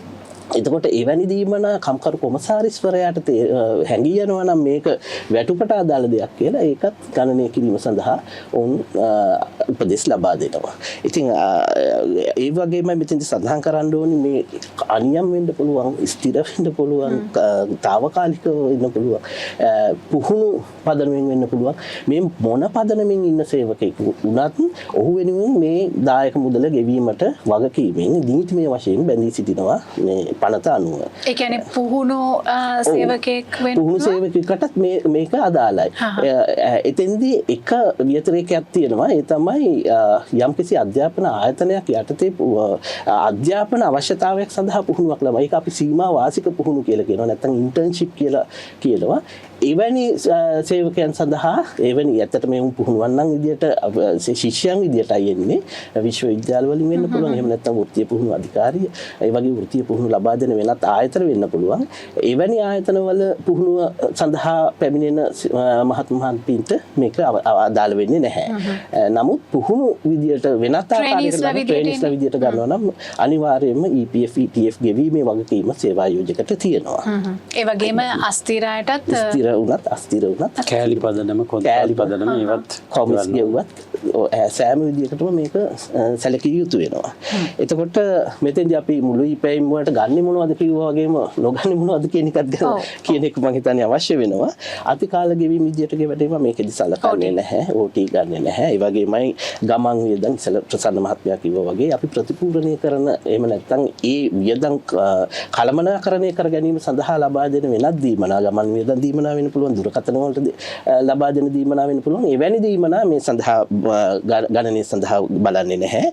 එතකොට එවැනි දීමනා කම්කරු කොමසාරිස්වරයාට හැඟී යනවා නම් මේක වැටුපට අදාළ දෙයක් කියලා ඒකත් ගණනය කිරීම සඳහා ඔවුන් උපදෙස් ලබා දෙනවා. ඉතින් ඒ වගේම මෙතෙන්දි සඳහන් කරන්න ඕනි මේ අනියම් වෙන්න පුළුවන්, ස්ථිර වෙන්න පුළුවන්, තාවකාලිකව වෙන්න පුළුවන්, පුහුණු පදනමින් වෙන්න පුළුවන්. මේ මොන පදනමින් ඉන්න සේවකයෙකු වුණත් ඔහු වෙනුවෙන් මේ දායක මුදල ගෙවීමට වගකීමෙන් නීතිමය වශයෙන් බැඳී සිටිනවා මේ පනත අනුව. ඒ කියන්නේ පුහුණු සේවකයෙක් වෙන්න පුහුණු සේවකයෙකුටත් මේක අදාළයි. එතෙන්දී එක ව්‍යතිරේකයක් තියෙනවා. ඒ තමයි යම්කිසි අධ්‍යාපන ආයතනයක් යටතේ අධ්‍යාපන අවශ්‍යතාවයක් සඳහා පුහුණුවක් ලබා. ඒක අපි සීමා වාසික පුහුණු කියලා කියනවා. නැත්නම් ඉන්ටර්න්ෂිප් කියලා කියනවා. එවැනි සේවකයන් සඳහා එවැනි ඇත්තට මේ පුහුණුවන් නම් විදියට ශිෂ්‍යයන් විදියටයි එන්නේ. විශ්වවිද්‍යාල වලින් වෙන්න පුළුවන්. එහෙම නැත්නම් වෘත්තීය පුහුණු අධිකාරිය, ඒ වගේ වෘත්තීය පුහුණු ලබා දෙන වෙනත් ආයතන වෙන්න පුළුවන්. එවැනි ආයතනවල පුහුණුව සඳහා පැමිණෙන මහත් මහත්මීන්ට මේක අදාළ වෙන්නේ නැහැ. නමුත් පුහුණු විදියට වෙනත් ආකාරයකට ට්‍රේනිස්ලා විදියට ගන්නවා නම් අනිවාර්යයෙන්ම EPF ETF ගෙවීමේ වගකීම සේවා යෝජකට තියෙනවා. ඒ වගේම අස්ථිර අයටත් ස්ථිර වුණත් අස්ථිර වුණත් කෑලි පදනම කොන්ත්‍රාත් පදනම ඒවත් කොමිස් ගෙව්වත් සෑම විදියකටම මේක සැලකිය යුතු වෙනවා. එතකොට මෙතෙන්දී අපි මුළු ඉපැයීම් වලට ගන්නෙ මොනවද කිව්වා වගේම නොගන්නේ මොනවද කියන එකත් ගැන කියන එක මම හිතන්නේ අවශ්‍ය වෙනවා. අතිකාල ගෙවීම විදියට ගෙවටේවා මේකෙදි සලකන්නේ නැහැ. OT ගන්නෙ නැහැ. ඒ වගේමයි ගමන් වියදම් ඉස්සල ප්‍රසන්න මහත්මයා කිව්වා වගේ අපි ප්‍රතිපූර්ණණය කරන එහෙම නැත්නම් ඒ වියදම් කළමනාකරණය කර ගැනීම සඳහා ලබා දෙන වෙනත් දීමනා ගමන් වියදම් දීමනා දීමනා වෙන්න පුළුවන්, දුරකථන වලට ලබා දෙන දීමනා වෙන්න පුළුවන්. එවැනි දීමනා මේ සඳහා ගණනය සඳහා බලන්නේ නැහැ.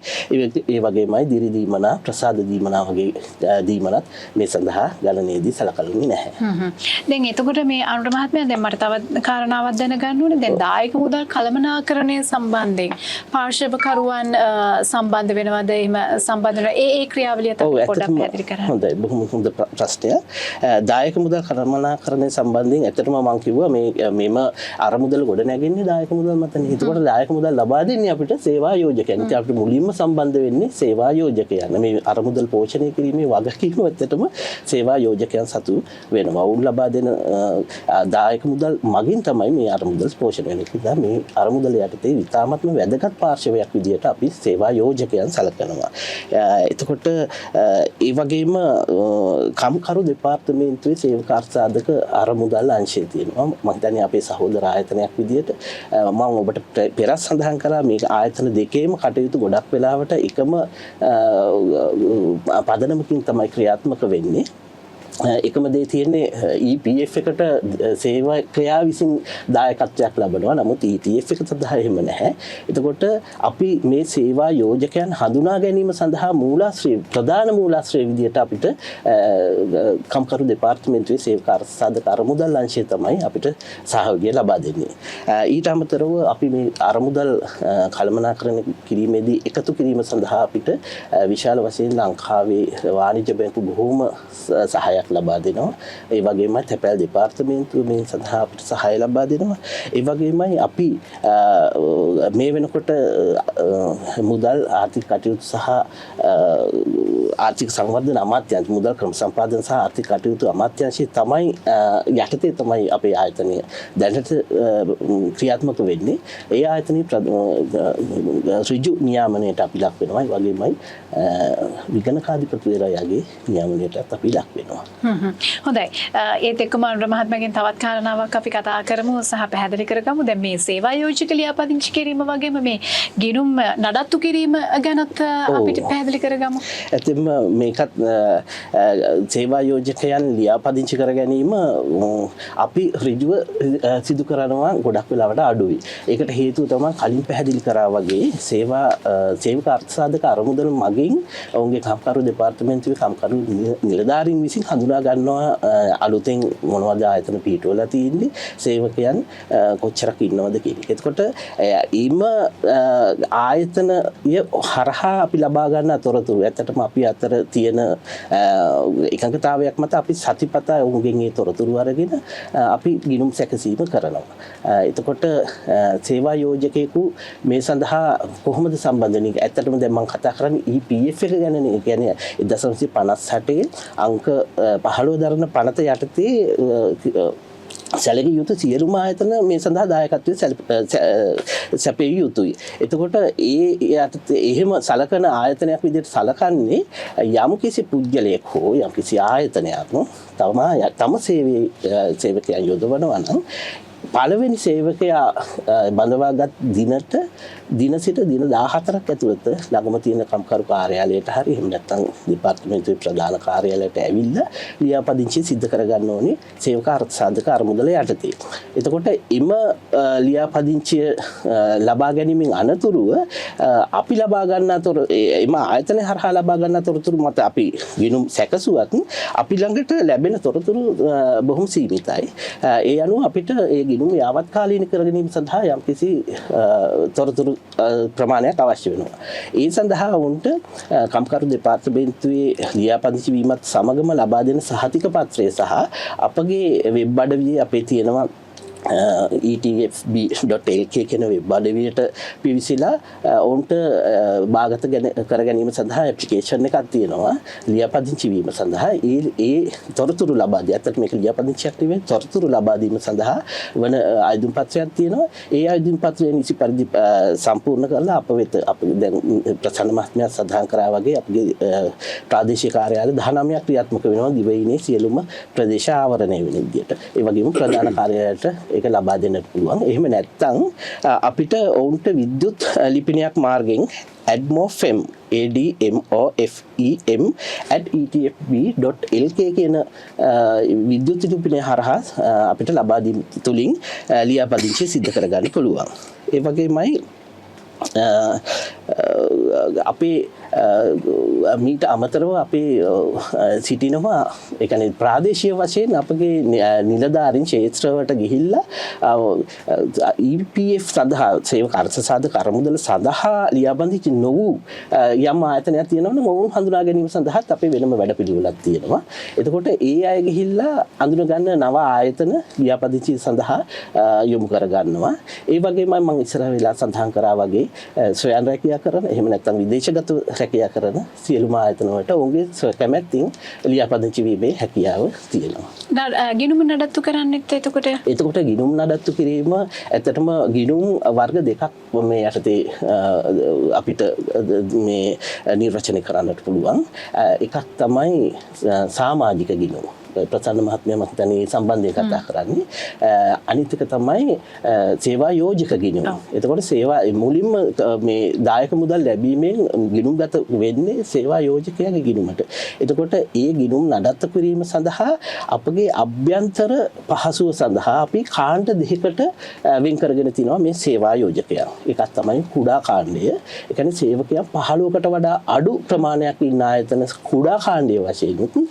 ඒ වගේමයි දිරි දීමනා, ප්‍රසාද දීමනා වගේ දීමනත් මේ සඳහා ගණනයේදී සලකන්නේ නැහැ. දැන් එතකොට මේ අනුර මහත්මයා, දැන් මට තවත් කාරණාවක් දැනගන්න ඕනේ. දැන් දායක මුදල් කළමනාකරණය සම්බන්ධයෙන් පාර්ශවකරුවන් සම්බන්ධ වෙනවද? එහෙම සම්බන්ධ වෙන ඒ ඒ ක්‍රියාවලියත් අපි පොඩ්ඩක් පැහැදිලි කරන්න. හොඳයි, බොහොම හොඳ ප්‍රශ්නයක්. දායක මුදල් කළමනාකරණය සම්බන්ධයෙන් ඇත්තටම මම කිව්වා මේ මෙම අරමුදල ගොඩ නැගෙන්නේ දායක මුදල් මතනේ. එතකොට දායක මුදල් ලබා දෙන්නේ අපිට සේවා යෝජකයන්. ඉතින් අපිට මුලින්ම සම්බන්ධ වෙන්නේ සේවා යෝජකයන්. මේ අරමුදල් පෝෂණය කිරීමේ වගකීම ඇත්තටම සේවා යෝජකයන් සතු වෙනවා. ඔවුන් ලබා දෙන දායක මුදල් මගින් තමයි මේ අරමුදල් පෝෂණය වෙන්නේ. ඒ නිසා මේ අරමුදල යටතේ ඉතාමත්ම වැදගත් පාර්ශවයක් විදියට අපි සේවා යෝජකයන් සලකනවා. එතකොට ඒ වගේම කම්කරු දෙපාර්තමේන්තුවේ සේවක අර්ථසාධක අරමුදල් අංශය තියෙනවා. මම හිතන්නේ අපේ සහෝදර ආයතනයක් විදියට මම ඔබට පෙරත් සඳහන් කරා මේ ආයතන දෙකේම කටයුතු ගොඩක් වෙලාවට එකම පදනමකින් තමයි ක්‍රියාත්මක වෙන්නේ. එකම දේ තියෙන්නේ EPF එකට සේවකයා විසින් දායකත්වයක් ලබනවා. නමුත් ETF එක සඳහා එහෙම නැහැ. එතකොට අපි මේ සේවා යෝජකයන් හඳුනා ගැනීම සඳහා මූලාශ්‍රය, ප්‍රධාන මූලාශ්‍රය විදියට අපිට කම්කරු දෙපාර්තමේන්තුවේ සේවක අර්ථසාධක අරමුදල් අංශය තමයි අපිට සහයෝගය ලබා දෙන්නේ. ඊට අමතරව අපි මේ අරමුදල් කළමනාකරණය කිරීමේදී එකතු කිරීම සඳහා අපිට විශාල වශයෙන් ලංකාවේ වාණිජ්‍ය බැංකු බොහෝම සහායක් ලබා දෙනවා. ඒ වගේම තැපැල් දෙපාර්තමේන්තුව මේ සඳහා අපිට සහාය ලබා දෙනවා. ඒ වගේමයි අපි මේ වෙනකොට මුදල් ආර්ථික කටයුතු සහ ආර්ථික සංවර්ධන අමාත්‍යාංශ, මුදල් ක්‍රම සම්පාදන සහ ආර්ථික කටයුතු අමාත්‍යාංශය තමයි යටතේ තමයි අපේ ආයතනය දැනට ක්‍රියාත්මක වෙන්නේ. ඒ ආයතනයේ ඍජු නියාමනයට අපි ලක් වෙනවා. ඒ වගේමයි විගණකාධිපතිවරයාගේ නියාමනයටත් අපි ලක් වෙනවා. හොඳයි. ඒත් එක්කම අනුර මහත්මයාගෙන් තවත් කාරණාවක් අපි කතා කරමු සහ පැහැදිලි කරගමු. දැන් මේ සේවා යෝජක ලියාපදිංචි කිරීම වගේම මේ ගිණුම් නඩත්තු කිරීම ගැනත් අපිට පැහැදිලි කරගමු. ඇත්තටම මේකත් සේවා යෝජකයන් ලියාපදිංචි කර ගැනීම අපි ඍජුව සිදු කරනවා ගොඩක් වෙලාවට අඩුයි. ඒකට හේතුව තමයි කලින් පැහැදිලි කරා වගේ සේවක අර්ථසාධක අරමුදල මගින් ඔවුන්ගේ කම්කරු දෙපාර්තමේන්තුවේ කම්කරු නිලධාරීන් විසින් හඳුනා ගන්නවා අලුතෙන් මොනවද ආයතන පිහිටුවලා තියෙන්නේ, සේවකයන් කොච්චරක් ඉන්නවද කියන එක. එතකොට ඊම ආයතනය හරහා අපි ලබා ගන්න තොරතුරු ඇත්තටම අපි අතර තියෙන එකඟතාවයක් මත අපි සතිපතා ඔවුන්ගෙන් ඒ තොරතුරු අරගෙන අපි ගිණුම් සැකසීම කරනවා. එතකොට සේවා යෝජකයෙකු මේ සඳහා කොහොමද සම්බන්ධ වෙන්නේ? ඇත්තටම දැන් මම කතා කරන්නේ EPF එක ගැනනේ. ඒ කියන්නේ 1958 අංක 15 දරන පනත යටතේ සැලකිය යුතු සියලුම ආයතන මේ සඳහා දායකත්වය සැපිය යුතුයි. එතකොට ඒ යටතේ එහෙම සලකන ආයතනයක් විදිහට සලකන්නේ යම් කිසි පුද්ගලයෙක් හෝ යම් කිසි ආයතනයක් තම සේවකයන් යොදවනවා නම් පළවෙනි සේවකයා බඳවාගත් දින සිට දින 14ක් ඇතුළත ළඟම තියෙන කම්කරු කාර්යාලයට හරි එහෙම නැත්නම් දෙපාර්තමේන්තුවේ ප්‍රධාන කාර්යාලයට ඇවිල්ලා ලියාපදිංචි සිද්ධ කරගන්න ඕනේ සේවක අර්ථසාධක අරමුදල යටතේ. එතකොට එම ලියාපදිංචිය ලබා ගැනීමෙන් අනතුරුව අපි ලබා ගන්නා එම ආයතනය හරහා ලබා ගන්නා තොරතුරු මත අපි ගිණුම් සැකසුවත් අපි ළඟට ලැබෙන තොරතුරු බොහොම සීමිතයි. ඒ අනුව අපිට ඒ ගිණුම් යාවත්කාලීන කර ගැනීම සඳහා යම්කිසි තොරතුරු ප්‍රමාණයක් අවශ්‍ය වෙනවා. ඒ සඳහා ඔවුන්ට කම්කරු දෙපාර්තමේන්තුවේ ලියාපදිංචි වීමත් සමගම ලබා දෙන සහතික පත්‍රය සහ අපගේ වෙබ් අඩවියේ අපේ තියෙනවා etfb.lk කියන වෙබ් අඩවියට පිවිසිලා ඔවුන්ට බාගත කර ගැනීම සඳහා ඇප්ලිකේෂන් එකක් තියෙනවා ලියාපදිංචි වීම සඳහා. ඒ තොරතුරු ලබා දී, ඇත්තට මේක ලියාපදිංචියක් නෙවෙයි, තොරතුරු ලබා දීම සඳහා වන අයදුම් පත්‍රයක් තියෙනවා. ඒ අයදුම් පත්‍රය නිසි පරිදි සම්පූර්ණ කරලා අප වෙත, අප දැන් ප්‍රසන්න මහත්මයා සඳහන් කරා වගේ අපගේ ප්‍රාදේශීය කාර්යාල 19ක් ක්‍රියාත්මක වෙනවා දිවයිනේ සියලුම ප්‍රදේශ ආවරණය වෙන විදියට. ඒ වගේම ප්‍රධාන කාර්යාලයට ඒක ලබා දෙන්නට පුළුවන්. එහෙම නැත්නම් අපිට ඔවුන්ට විද්‍යුත් ලිපිනයක් මාර්ගයෙන් admofem admofem@etfb.lk කියන විද්‍යුත් ලිපිනය හරහා අපිට ලබා දීම තුලින් ලියාපදිංචි සිදු කරගන්න පුළුවන්. ඒ වගේමයි අපේ මීට අමතරව අපේ සිටිනවා, ඒ කියන්නේ ප්‍රාදේශීය වශයෙන් අපගේ නිලධාරීන් ක්ෂේත්‍රවලට ගිහිල්ලා EPF සඳහා, සේවක අර්ථ සාධක අරමුදල සඳහා ලියාපදිංචි නොවූ යම් ආයතනයක් තියෙනවා නම් ඔවුන් හඳුනා ගැනීම සඳහාත් අපේ වෙනම වැඩපිළිවෙලක් තියෙනවා. එතකොට ඒ අය ගිහිල්ලා අඳුන ගන්න නව ආයතන ලියාපදිංචි සඳහා යොමු කර ගන්නවා. ඒ වගේම මම ඉස්සර වෙලා සඳහන් කරා වගේ ස්වයං රැකියා කරන, එහෙම නැත්නම් විදේශගත රැකියා කරන සියලුම ආයතන වලට ඔවුන්ගේ ස්වකැමැත්තෙන් ලියාපදිංචි වීමේ හැකියාව තියෙනවා. ගිණුම නඩත්තු කරන්නෙත් එතකොට? එතකොට ගිණුම් නඩත්තු කිරීම, ඇත්තටම ගිණුම් වර්ග දෙකක් මේ යටතේ අපිට මේ නිර්වචනය කරන්නට පුළුවන්. එකක් තමයි සමාජික ගිණුම්. ප්‍රසන්න මහත්මයා මම හිතන්නේ ඒ සම්බන්ධයෙන් කතා කරන්නේ. අනිත් එක තමයි සේවා යෝජක ගිණුම්. එතකොට සේවා මුලින්ම මේ දායක මුදල් ලැබීමෙන් ගිණුම්ගත වෙන්නේ සේවා යෝජකයාගේ ගිණුමට. එතකොට ඒ ගිණුම් නඩත්තු කිරීම සඳහා අපගේ අභ්‍යන්තර පහසුව සඳහා අපි කාණ්ඩ දෙකකට වෙන් කරගෙන තිනවා මේ සේවා යෝජකයන්. එකක් තමයි කුඩා කාණ්ඩය. ඒ කියන්නේ සේවකයන් 15කට වඩා අඩු ප්‍රමාණයක් ඉන්න ආයතන කුඩා කාණ්ඩය වශයෙන්,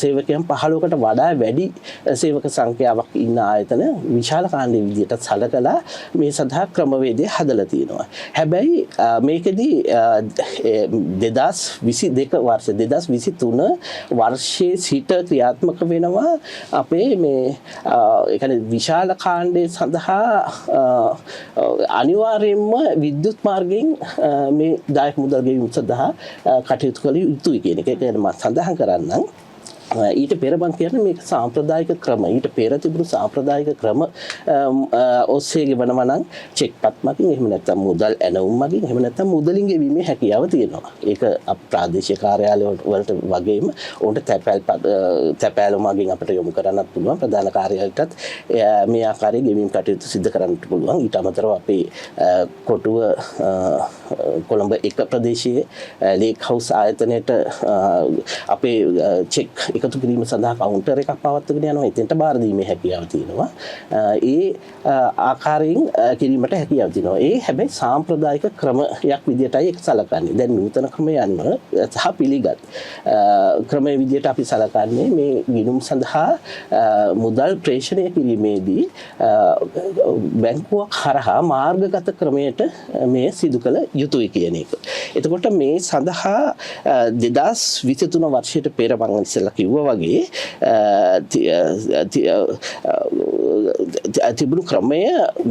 සේවකයන් 15කට වඩා වැඩි සේවක සංඛ්‍යාවක් ඉන්න ආයතන විශාල කාණ්ඩය විදිහට සලකලා මේ සඳහා ක්‍රමවේදය හදලා තියෙනවා. හැබැයි මේකෙදි 2022 වර්ෂ, 2023 වර්ෂයේ සිට ක්‍රියාත්මක වෙනවා අපේ මේ ඒ කියන්නේ විශාල කාණ්ඩය සඳහා අනිවාර්යයෙන්ම විද්‍යුත් මාර්ගයෙන් මේ දායක මුදල් ගෙවීම සඳහා කටයුතු කළ යුතුයි කියන එක. ඒ කියන්නේ මම සඳහන් කරන්නම්, ඊට පෙර මං කියන්නේ මේක සාම්ප්‍රදායික ක්‍රම, ඊට පෙර තිබුණු සාම්ප්‍රදායික ක්‍රම ඔස්සේ ගෙවනවා නම් චෙක්පත් මගින්, එහෙම නැත්නම් මුදල් ඇනවුම් මගින්, එහෙම නැත්නම් මුදලින් ගෙවීමේ හැකියාව තියෙනවා. ඒක ප්‍රාදේශීය කාර්යාලය වලට වගේම ඔවුන්ට තැපෑල මගින් අපිට යොමු කරන්නත් පුළුවන්. ප්‍රධාන කාර්යාලයටත් මේ ආකාරයේ ගෙවීම් කටයුතු සිදු කරන්නට පුළුවන්. ඊට අමතරව අපේ කොටුව කොළඹ 1 ප්‍රදේශයේ ලේක් හවුස් ආයතනයට අපේ චෙක් එකතු කිරීම සඳහා කවුන්ටර් එකක් පවත්වාගෙන යනවා. එතෙන්ට බාර දීමේ හැකියාව තියෙනවා. ඒ ආකාරයෙන් කිරීමට හැකියාව තියෙනවා. ඒ හැබැයි සාම්ප්‍රදායික ක්‍රමයක් විදියටයි ඒක සලකන්නේ. දැන් නූතන ක්‍රමය අනුව සහ පිළිගත් ක්‍රමය විදියට අපි සලකන්නේ මේ ගිණුම් සඳහා මුදල් ප්‍රේෂණය කිරීමේදී බැංකුවක් හරහා මාර්ගගත ක්‍රමයට මේ සිදු කළ යුතුයි කියන එක. එතකොට මේ සඳහා 2023 වර්ෂයට පෙර මම ඉස්සෙල්ලා කිව්වා වගේ තිබුණු ක්‍රමය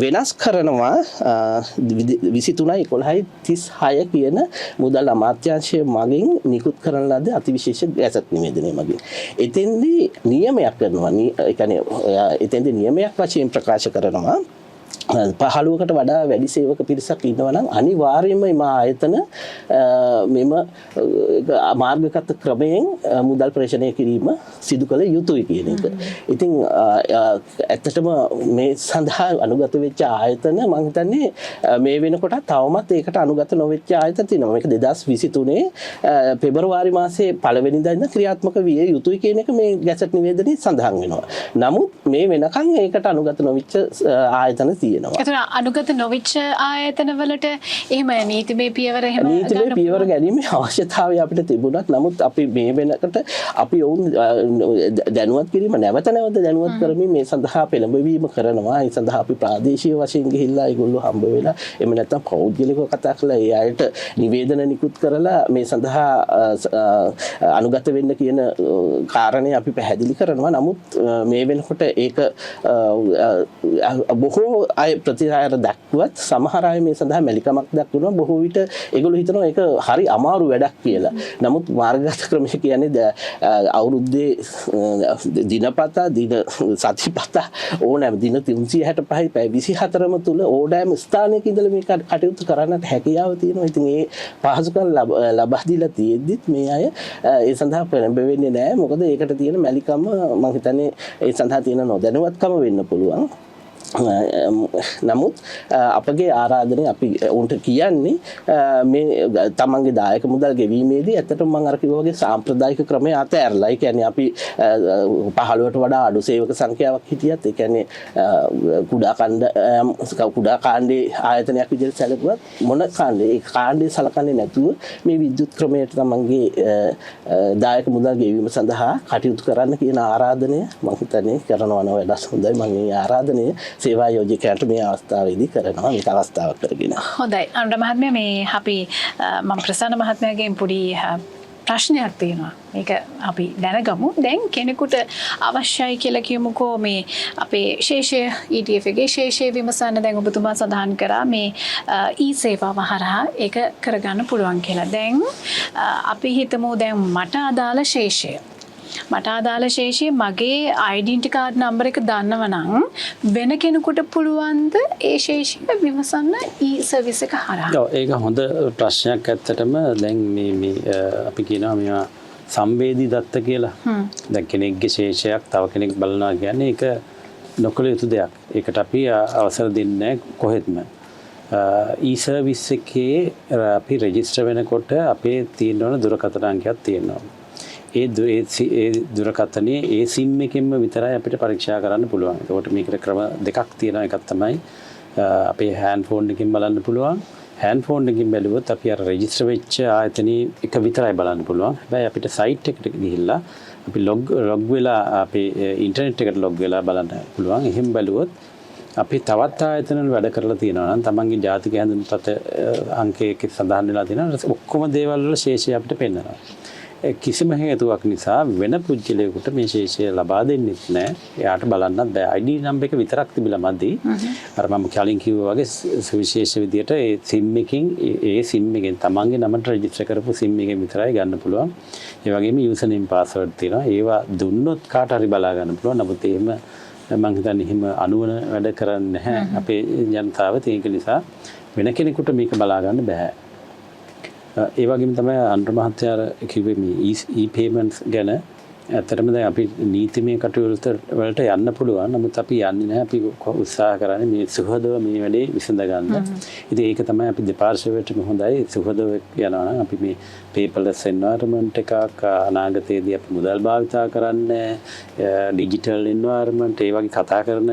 වෙනස් කරනවා 23යි 11යි 36 කියන මුදල් අමාත්‍යාංශය මගින් නිකුත් කරන ලද අතිවිශේෂ ගැසට් නිවේදනය මගින්. එතෙන්දී නියමයක් කරනවා. ඒ කියන්නේ එතෙන්දී නියමයක් වශයෙන් ප්‍රකාශ කරනවා 15කට වඩා වැඩි සේවක පිරිසක් ඉන්නවා නම් අනිවාර්යයෙන්ම එම ආයතන මෙම මාර්ගගත ක්‍රමයෙන් මුදල් ප්‍රේෂණය කිරීම සිදු කළ යුතුයි කියන එක. ඉතින් ඇත්තටම මේ සඳහා අනුගත වෙච්ච ආයතන මං හිතන්නේ මේ වෙනකොට තවමත් ඒකට අනුගත නොවෙච්ච ආයතන තියෙනවා. මේක 2023 පෙබරවාරි මාසයේ පළවෙනිදා ඉඳන් ක්‍රියාත්මක විය යුතුයි කියන එක මේ ගැසට් නිවේදනයේ සඳහන් වෙනවා. නමුත් මේ වෙනකන් ඒකට අනුගත නොවෙච්ච ආයතන තියෙනවා. එතන අනුගත නොවිච්ච ආයතන වලට එහෙම නීතිමය පියවර එහෙම නීතිමය ගන්න පියවර ගැනීමේ අවශ්‍යතාවය අපිට තිබුණත්, නමුත් අපි මේ වෙනකොට අපි ඔවුන් දැනුවත් කිරීම, නැවත නැවත දැනුවත් කරමින් මේ සඳහා පෙළඹවීම කරනවා. ඒ සඳහා අපි ප්‍රාදේශීය වශයෙන් ගිහිල්ලා ඒගොල්ලෝ හම්බ වෙලා, එහෙම නැත්නම් පෞද්ගලිකව කතා කරලා, ඒ අයට නිවේදන නිකුත් කරලා මේ සඳහා අනුගත වෙන්න කියන කාරණේ අපි පැහැදිලි කරනවා. නමුත් මේ වෙනකොට ඒක බොහෝ අය ප්‍රතිචාර දක්වත් සමහර අය මේ සඳහා මැලිකමක් දක්වනවා. බොහෝ විට ඒගොල්ලෝ හිතනවා ඒක හරි අමාරු වැඩක් කියලා. නමුත් මාර්ගගත ක්‍රමය කියන්නේ අවුරුද්දේ දිනපතා, දින සතිපතා ඕනෑම දින 365යි පැය 24ම තුල ඕනෑම ස්ථානයක ඉඳලා මේ කටයුතු කරන්නට හැකියාව තියෙනවා. ඉතින් ඒ පහසුකම් ලබා දීලා තියෙද්දිත් මේ අය ඒ සඳහා පෙළඹ වෙන්නේ නෑ. මොකද ඒකට තියෙන මැලිකම, මං හිතන්නේ ඒ සඳහා තියෙන නොදැනුවත්කම වෙන්න පුළුවන්. නමුත් අපගේ ආරාධනය අපි ඔවුන්ට කියන්නේ මේ තමන්ගේ දායක මුදල් ගෙවීමේදී ඇත්තටම මම අර කිව්වා වගේ සාම්ප්‍රදායික ක්‍රමය අතෑරලා, ඒ කියන්නේ අපි 15ට වඩා අඩු සේවක සංඛ්‍යාවක් හිටියත්, ඒ කියන්නේ කුඩා කණ්ඩායම් කුඩා කාණ්ඩේ ආයතනයක් විදිහට සැලකුවත් මොන කාණ්ඩේ ඒ කාණ්ඩේ සලකන්නේ නැතුව මේ විද්‍යුත් ක්‍රමයට තමන්ගේ දායක මුදල් ගෙවීම සඳහා කටයුතු කරන්න කියන ආරාධනය මම හිතන්නේ කරනවා නම් වැඩක් හොඳයි. මම මේ ආරාධනය සේවා යෝජකයන්ට මේ අවස්ථාවේදී කරනවා, මේක අවස්ථාවක් කරගෙන. හොඳයි අනුර මහත්මයා, මේ අපි මම ප්‍රසන්න මහත්මයාගෙන් පොඩි ප්‍රශ්නයක් තියෙනවා. මේක අපි දැනගමු. දැන් කෙනෙකුට අවශ්‍යයි කියලා කියමුකෝ මේ අපේ ශේෂය ETF එකේ ශේෂය විමසන්න. දැන් ඔබතුමා සඳහන් කරා මේ ඊ සේවාව හරහා ඒක කරගන්න පුළුවන් කියලා. දැන් අපි හිතමු දැන් මට අදාළ ශේෂය මගේ ඩෙන්ටි කාඩ් නම්බර් එක දන්නව නම් වෙන කෙනෙකුට පුළුවන්ද ඒ ශේෂය විමසන්න ඊ සර්විස් එක හරහා? ඔව්, ඒක හොඳ ප්‍රශ්නයක් ඇත්තටම. දැන් මේ මේ අපි කියනවා මේවා සංවේදී දත්ත කියලා. දැන් කෙනෙක්ගේ ශේෂයක් තව කෙනෙක් බලනවා කියන්නේ ඒක නොකළ යුතු දෙයක්. ඒකට අපි අවසර දෙන්නේ නැහැ කොහෙත්ම. ඊ සර්විස් එකේ අපි රෙජිස්ටර් වෙනකොට අපේ තියෙන්න ඕන දුරකථන අංකයක් තියෙනවා. ඒ දුරකථනයේ ඒ සිම් එකෙන්ම විතරයි අපිට පරීක්ෂා කරන්න පුළුවන්. එතකොට මේකට ක්‍රම දෙකක් තියෙනවා. එකක් තමයි අපේ හෑන්ඩ් ෆෝන් එකෙන් බලන්න පුළුවන්. හෑන්ඩ් ෆෝන් එකෙන් බැලුවොත් අපි අර රෙජිස්ටර් වෙච්ච ආයතනයේ එක විතරයි බලන්න පුළුවන්. හැබැයි අපිට සයිට් එකට ගිහිල්ලා අපි ලොග් වෙලා අපේ ඉන්ටර්නෙට් එකට ලොග් වෙලා බලන්න පුළුවන්. එහෙම බැලුවොත් අපි තවත් ආයතන වල වැඩ කරලා තියෙනවා නම් තමන්ගේ ජාතික හැඳුනුම්පත අංකයක සඳහන් වෙලා තියෙනවා. ඔක්කොම දේවල් වල ශේෂය අපිට පෙන්නනවා. කිසිම හේතුවක් නිසා වෙන පුද්ගලයෙකුට මේ ශේෂය ලබා දෙන්නෙත් නෑ. එයාට බලන්නත් බෑ. ID number එක විතරක් තිබිලා මදි. අර මම කලින් කිව්වා වගේ සුවිශේෂ විදියට ඒ සිම් එකකින් ඒ සිම් එකෙන් තමන්ගේ නමට රෙජිස්ටර් කරපු සිම් එකෙන් විතරයි ගන්න පුළුවන්. ඒ වගේම යූසර් නේම් පාස්වර්ඩ් තියෙනවා. ඒවා දුන්නොත් කාට හරි බලා ගන්න පුළුවන්. නමුත් එහෙම මං හිතන්නේ එහෙම අනුවන වැඩ කරන්නේ නැහැ අපේ ජනතාව. ඒක නිසා වෙන කෙනෙකුට මේක බලා ගන්න බෑ. ඒ වගේම තමයි අනුර මහත්තයා අර කිව්වේ මේ ඊ පේමන්ට්ස් ගැන. ඇත්තටම දැන් අපි නීතිමය කටයුතු වලට යන්න පුළුවන්. නමුත් අපි යන්නේ නැහැ. අපි උත්සාහ කරන්නේ මේ සුහදව මේ වැඩේ විසඳ ගන්න. ඉතින් ඒක තමයි අපි දෙපාර්ශ්වයටම හොඳයි. සුහදව යනවා නම් අපි මේ පේපර්ලස් එන්වයරන්මන්ට් එකක් අනාගතයේදී අපි මුදල් භාවිතා කරන්නේ ඩිජිටල් එන්වයරන්මන්ට් ඒ වගේ කතා කරන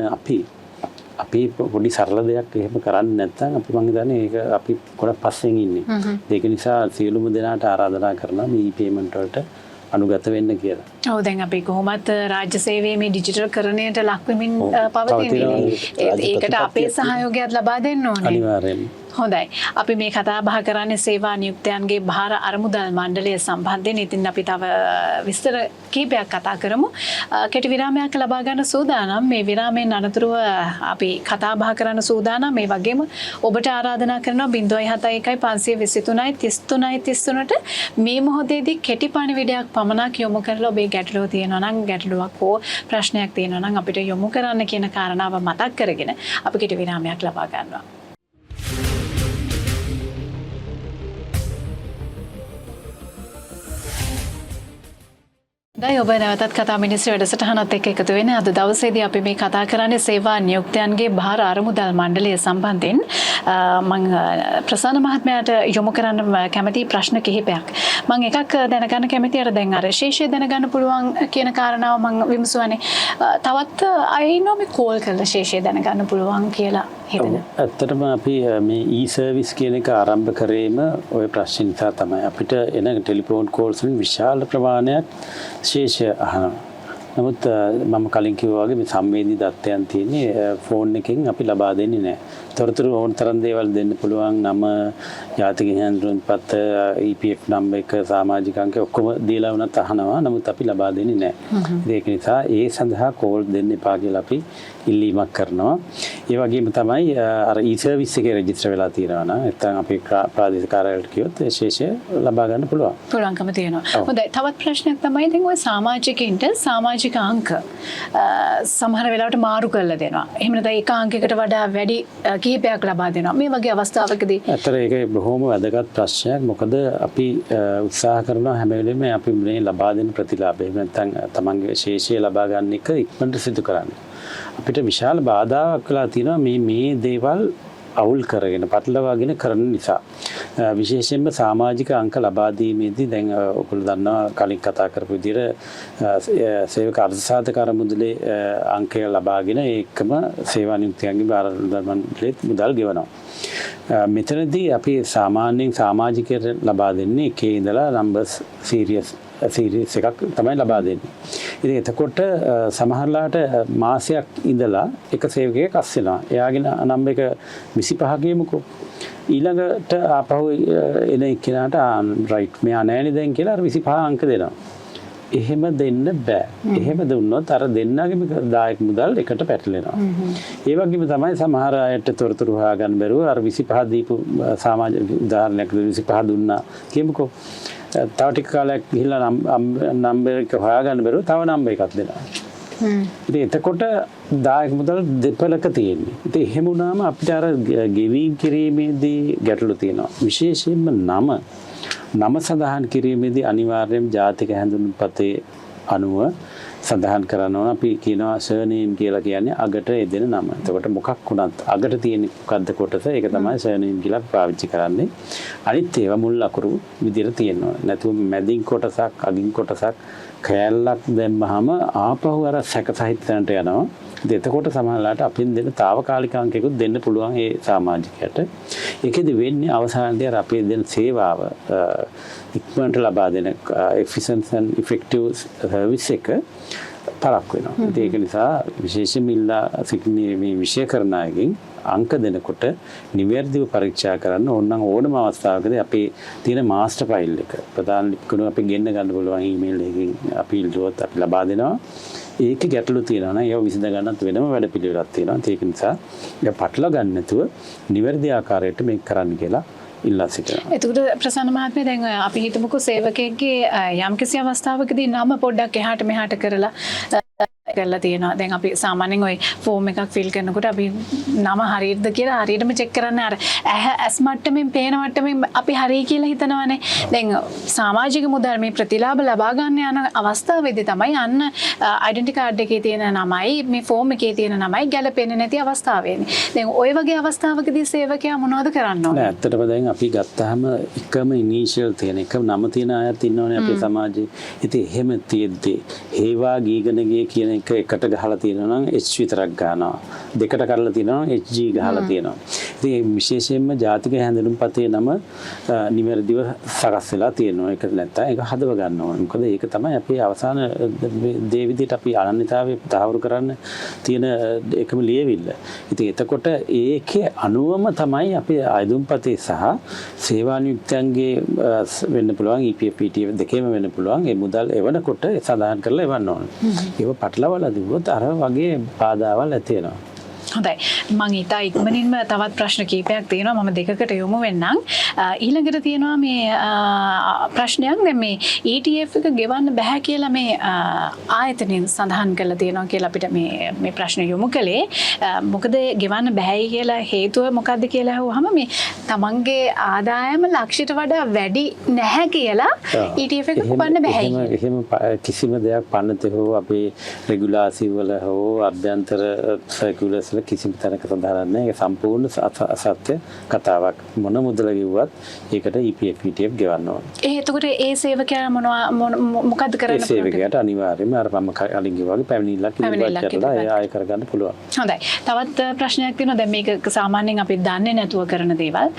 අපි පොඩි සරල දෙයක් එහෙම කරන්නේ නැත්නම් අපි මං හිතන්නේ ඒක අපි ගොඩක් පස්සෙන් ඉන්නේ. ඒක නිසා සියලුම දෙනාට ආරාධනා කරනවා මේ ඊ පේමන්ට් වලට අනුගත වෙන්න කියලා. ඔව්, දැන් අපි කොහොමත් රාජ්‍ය සේවයේ මේ ඩිජිටල් කරණයට ලක් වෙමින් පවතින්නේ. ඒකට අපේ සහයෝගයත් ලබා දෙන්න ඕනේ. අනිවාර්යයෙන්ම. හොඳයි. අපි මේ කතා බහ කරන්නේ සේවා නියුක්තයන්ගේ භාර අරමුදල් මණ්ඩලය සම්බන්ධයෙන්. ඉතින් අපි තව විස්තර කීපයක් කතා කරමු. කෙටි විරාමයක් ලබා ගන්න සූදානම්. මේ විරාමයෙන් අනතුරුව අපි කතා බහ කරන්න සූදානම්. මේ වගේම ඔබට ආරාධනා කරනවා 071 523 33 33ට මේ මොහොතේදී කෙටි පණිවිඩයක් පමණක් යොමු කරලා ඔබේ ගැටලුව තියෙනවා නම් ගැටලුවක් හෝ ප්‍රශ්නයක් තියෙනවා නම් අපිට යොමු කරන්න කියන කාරණාව මතක් කරගෙන අපි කෙටි විරාමයක් ලබා ගන්නවා. දැන් ඔබ නැවතත් කතා මිනිස්ත්‍රි වැඩසටහනත් එක්ක එකතු වෙන අද දවසේදී අපි මේ කතා කරන්නේ සේවා නියුක්තයන්ගේ භාර අරමුදල් මණ්ඩලය සම්බන්ධයෙන්. මං ප්‍රසන්න මහත්මයාට යොමු කරන්න කැමති ප්‍රශ්න කිහිපයක්. මං එකක් දැනගන්න කැමති, අර දැන් අර ශේෂය දැනගන්න පුළුවන් කියන කාරණාව මං විමසුවානේ. තවත් අය ඉන්නවා මේ කෝල් කරලා ශේෂය දැනගන්න පුළුවන් කියලා හිතන. ඔව්, ඇත්තටම අපි මේ ඊ සර්විස් කියන එක ආරම්භ කරේම ඔය ප්‍රශ්න නිසා තමයි. අපිට එන ටෙලිෆෝන් කෝල්ස් වලින් විශාල ප්‍රමාණයක් ශේෂය අහනවා. නමුත් මම කලින් කිව්වා වගේ මේ සංවේදී දත්තයන් තියෙන්නේ ෆෝන් එකෙන් අපි ලබා දෙන්නේ නැහැ. තොරතුරු ඕන තරම් දේවල් දෙන්න පුළුවන්. නම, ජාතික හැඳුනුම්පත, EPF number එක, සමාජික අංක ඔක්කොම දීලා වුණත් අහනවා. නමුත් අපි ලබා දෙන්නේ නැහැ. ඉතින් ඒක නිසා ඒ සඳහා කෝල් දෙන්න එපා කියලා අපි ඉල්ලීමක් කරනවා. ඒ වගේම තමයි අර ඊ සර්විස් එකේ රෙජිස්ටර් වෙලා තියෙනවා නම් නැත්නම් අපි ප්‍රාදේශීය කාර්යාලයට ගියොත් ඒ ශේෂය ලබා ගන්න පුළුවන්. පුළුවන්කම තියෙනවා. හොඳයි. තවත් ප්‍රශ්නයක් තමයි දැන් ඔය සමාජිකින්ට සමාජික අංක සමහර වෙලාවට මාරු කරලා දෙනවා. එහෙම නැත්නම් එක අංකයකට වඩා වැඩි කිහිපයක් ලබා දෙනවා. මේ වගේ අවස්ථාවකදී ඇත්තට ඒක බොහොම වැදගත් ප්‍රශ්නයක්. මොකද අපි උත්සාහ කරනවා හැම වෙලෙම අපි මේ ලබා දෙන ප්‍රතිලාභ එහෙම නැත්නම් තමන්ගේ ශේෂය ලබා ගන්න එක ඉක්මනට සිදු කරන්න. අපිට විශාල බාධාවක් වෙලා තියෙනවා මේ මේ දේවල් අවුල් කරගෙන පටලවාගෙන කරන නිසා. විශේෂයෙන්ම සමාජික අංක ලබා දීමේදී දැන් ඔයගොල්ලෝ දන්නවා කලින් කතා කරපු විදිහට සේවක අර්ධසාධක අරමුදලේ අංකය ලබාගෙන ඒකම සේවා නියුක්තියන්ගේ භාර මණ්ඩලෙත් මුදල් ගෙවනවා. මෙතනදී අපි සාමාන්‍යයෙන් සමාජිකයට ලබා දෙන්නේ එකේ ඉඳලා නම්බර්ස් සීරීස් සීරීස් එකක් තමයි ලබා දෙන්නේ. ඉතින් එතකොට සමහරලාට මාසයක් ඉඳලා එක සේවකයෙක් අස් වෙනවා. එයාගේ නම්බර් එක 25 කියමුකෝ. ඊළඟට ආපහු එන එක්කෙනාට රයිට් මෙයා නෑනේ දැන් කියලා අර 25 අංක දෙනවා. එහෙම දෙන්න බෑ. එහෙම දුන්නොත් අර දෙන්නගේම දායක මුදල් එකට පැටලෙනවා. ඒ වගේම තමයි සමහර අයට තොරතුරු හොයාගන්න බැරුව අර 25 දීපු සමාජ උදාහරණයක් 25 දුන්නා කියමුකෝ. තව ටික කාලයක් ගිහිල්ලා නම්බර් එක හොයාගන්න බැරුව තව නම්බර් එකක් දෙනවා. ඉතින් එතකොට දායක මුදල් දෙපළක තියෙන්නේ. ඉතින් එහෙම වුණාම අපිට අර ගෙවීම් කිරීමේදී ගැටලු තියෙනවා. විශේෂයෙන්ම නම නම සඳහන් කිරීමේදී අනිවාර්යයෙන් ජාතික හැඳුනුම්පතේ අනුව සඳහන් කරන්න ඕන. අපි කියනවා සර්නේම් කියලා කියන්නේ අගට යෙදෙන නම. එතකොට මොකක් වුණත් අගට තියෙන මොකද්ද කොටස ඒක තමයි සර්නේම් කියලා අපි පාවිච්චි කරන්නේ. අනිත් ඒවා මුල් අකුරු විදිහට තියෙනවා. නැතුව මැදින් කොටසක් අගින් කොටසක් කෑල්ලක් දැම්මහම ආපහු අර සැක සහිත තැනට යනවා. ඉතින් එතකොට සමහරලාට අපින් දෙන තාවකාලික අංකයකුත් දෙන්න පුළුවන් ඒ සමාජිකයට. ඒකෙදි වෙන්නේ අවසානයේදී අර අපේ දෙන සේවාව ඉක්මනට ලබා දෙන efficient and effective service එක පරක් වෙනවා. ඉතින් ඒක නිසා විශේෂයෙන්ම ඉල්ලා සිටින්නේ මේ විෂය කරන අයගෙන් අංක දෙනකොට නිවැරදිව පරීක්ෂා කරන්න ඕන නම් ඕනම අවස්ථාවකදී අපේ තියෙන මාස්ටර් ෆයිල් එක ප්‍රධාන ලිපිගොනුව අපි ගෙන්න ගන්න පුළුවන් ඊමේල් එකකින් අපි ඉල්ලුවොත් අපි ලබා දෙනවා. ඒකේ ගැටලු තියෙනවා නම් ඒව විසඳ ගන්නත් වෙනම වැඩ පිළිවෙලක් තියෙනවා. ඒක නිසා ඒක පටලවා ගන්න නැතුව නිවැරදි ආකාරයට මේක කරන්න කියලා ඉල්ලා සිටිනවා. එතකොට ප්‍රසන්න මහත්මයා, දැන් ඔය අපි හිතමුකෝ සේවකයෙක්ගේ යම්කිසි අවස්ථාවකදී නම පොඩ්ඩක් එහාට මෙහාට කරලා කරලා තියෙනවා. දැන් අපි සාමාන්‍යයෙන් ඔය ෆෝම් එකක් ෆිල් කරනකොට අපි නම හරියටද කියලා හරියටම චෙක් කරන්න අර ඇහැ ඇස් මට්ටමින් පේන මට්ටමින් අපි හරි කියලා හිතනවනේ. දැන් සමාජික මුදල් මේ ප්‍රතිලාභ ලබා ගන්න යන අවස්ථාවේදී තමයි අන්න ඩෙන්ටිටි කාඩ් එකේ තියෙන නමයි මේ ෆෝම් එකේ තියෙන නමයි ගැලපෙන්නේ නැති අවස්ථාව එන්නේ. දැන් ඔය වගේ අවස්ථාවකදී සේවකයා මොනවද කරන්න ඕනේ? නෑ, ඇත්තටම දැන් අපි ගත්තාම එකම ඉනිෂියල් තියෙන එකම නම තියෙන අයත් ඉන්නවනේ අපේ සමාජයේ. ඉතින් එහෙම තියෙද්දි හේවා ගීගනගේ කියන එක එකට ගහලා තියෙනවා නම් H විතරක් ගන්නවා. දෙකට කඩලා තියෙනවා නම් HG ගහලා තියෙනවා. ඉතින් ඒ විශේෂයෙන්ම ජාතික හැඳුනුම්පතේ නම නිවැරදිව සකස් වෙලා තියෙනවා. ඒක නැත්තම් ඒක හදව ගන්න ඕනේ. මොකද ඒක තමයි අපේ අවසාන දේ විදිහට අපි අනන්‍යතාවය තහවුරු කරන්න තියෙන එකම ලියවිල්ල. ඉතින් එතකොට ඒකේ අනුවම තමයි අපේ අයදුම්පතේ සහ සේවා නියුක්තයන්ගේ වෙන්න පුළුවන් EPF PTF දෙකේම වෙන්න පුළුවන්. ඒ මුදල් එවනකොට සඳහන් කරලා එවන්න ඕනේ. ඒව පටලවලා දුවොත් අර වගේ බාධාවල් ඇති වෙනවා. හොඳයි. මං ඉතා ඉක්මනින්ම තවත් ප්‍රශ්න කීපයක් තියෙනවා. මම දෙකකට යොමු වෙන්නම්. ඊළඟට තියෙනවා මේ ප්‍රශ්නයක්. දැන් මේ ETF එක ගෙවන්න බැහැ කියලා මේ ආයතනයෙන් සඳහන් කරලා තියෙනවා කියලා අපිට මේ මේ ප්‍රශ්න යොමු කළේ. මොකද ගෙවන්න බැහැයි කියලා හේතුව මොකද්ද කියලා අහුවහම මේ තමන්ගේ ආදායම ලක්ෂයට වඩා වැඩි නැහැ කියලා ETF එක උපන්න බැහැයි. එහෙම කිසිම දෙයක් පනතේ හෝ අපේ රෙගුලාසි වල හෝ අභ්‍යන්තර සර්කියුලර්ස් වල කිසිම තැනක සඳහන් නැහැ. ඒක සම්පූර්ණ අසත්‍ය කතාවක්. මොන මුදල කිව්වත් ඒකට EPF ETF ගෙවන්න ඕන. ඒ එතකොට ඒ සේවකයා මොනවා මොකද්ද කරන්න ඒ සේවකයාට අනිවාර්යයෙන්ම අර මම කලින් කිව්වා වගේ පැමිණිල්ලක් ඉදිරිපත් කරලා ඒ ආය කරගන්න පුළුවන්. හොඳයි. තවත් ප්‍රශ්නයක් තියෙනවා. දැන් මේක සාමාන්‍යයෙන් අපි දන්නේ නැතුව කරන දේවල්.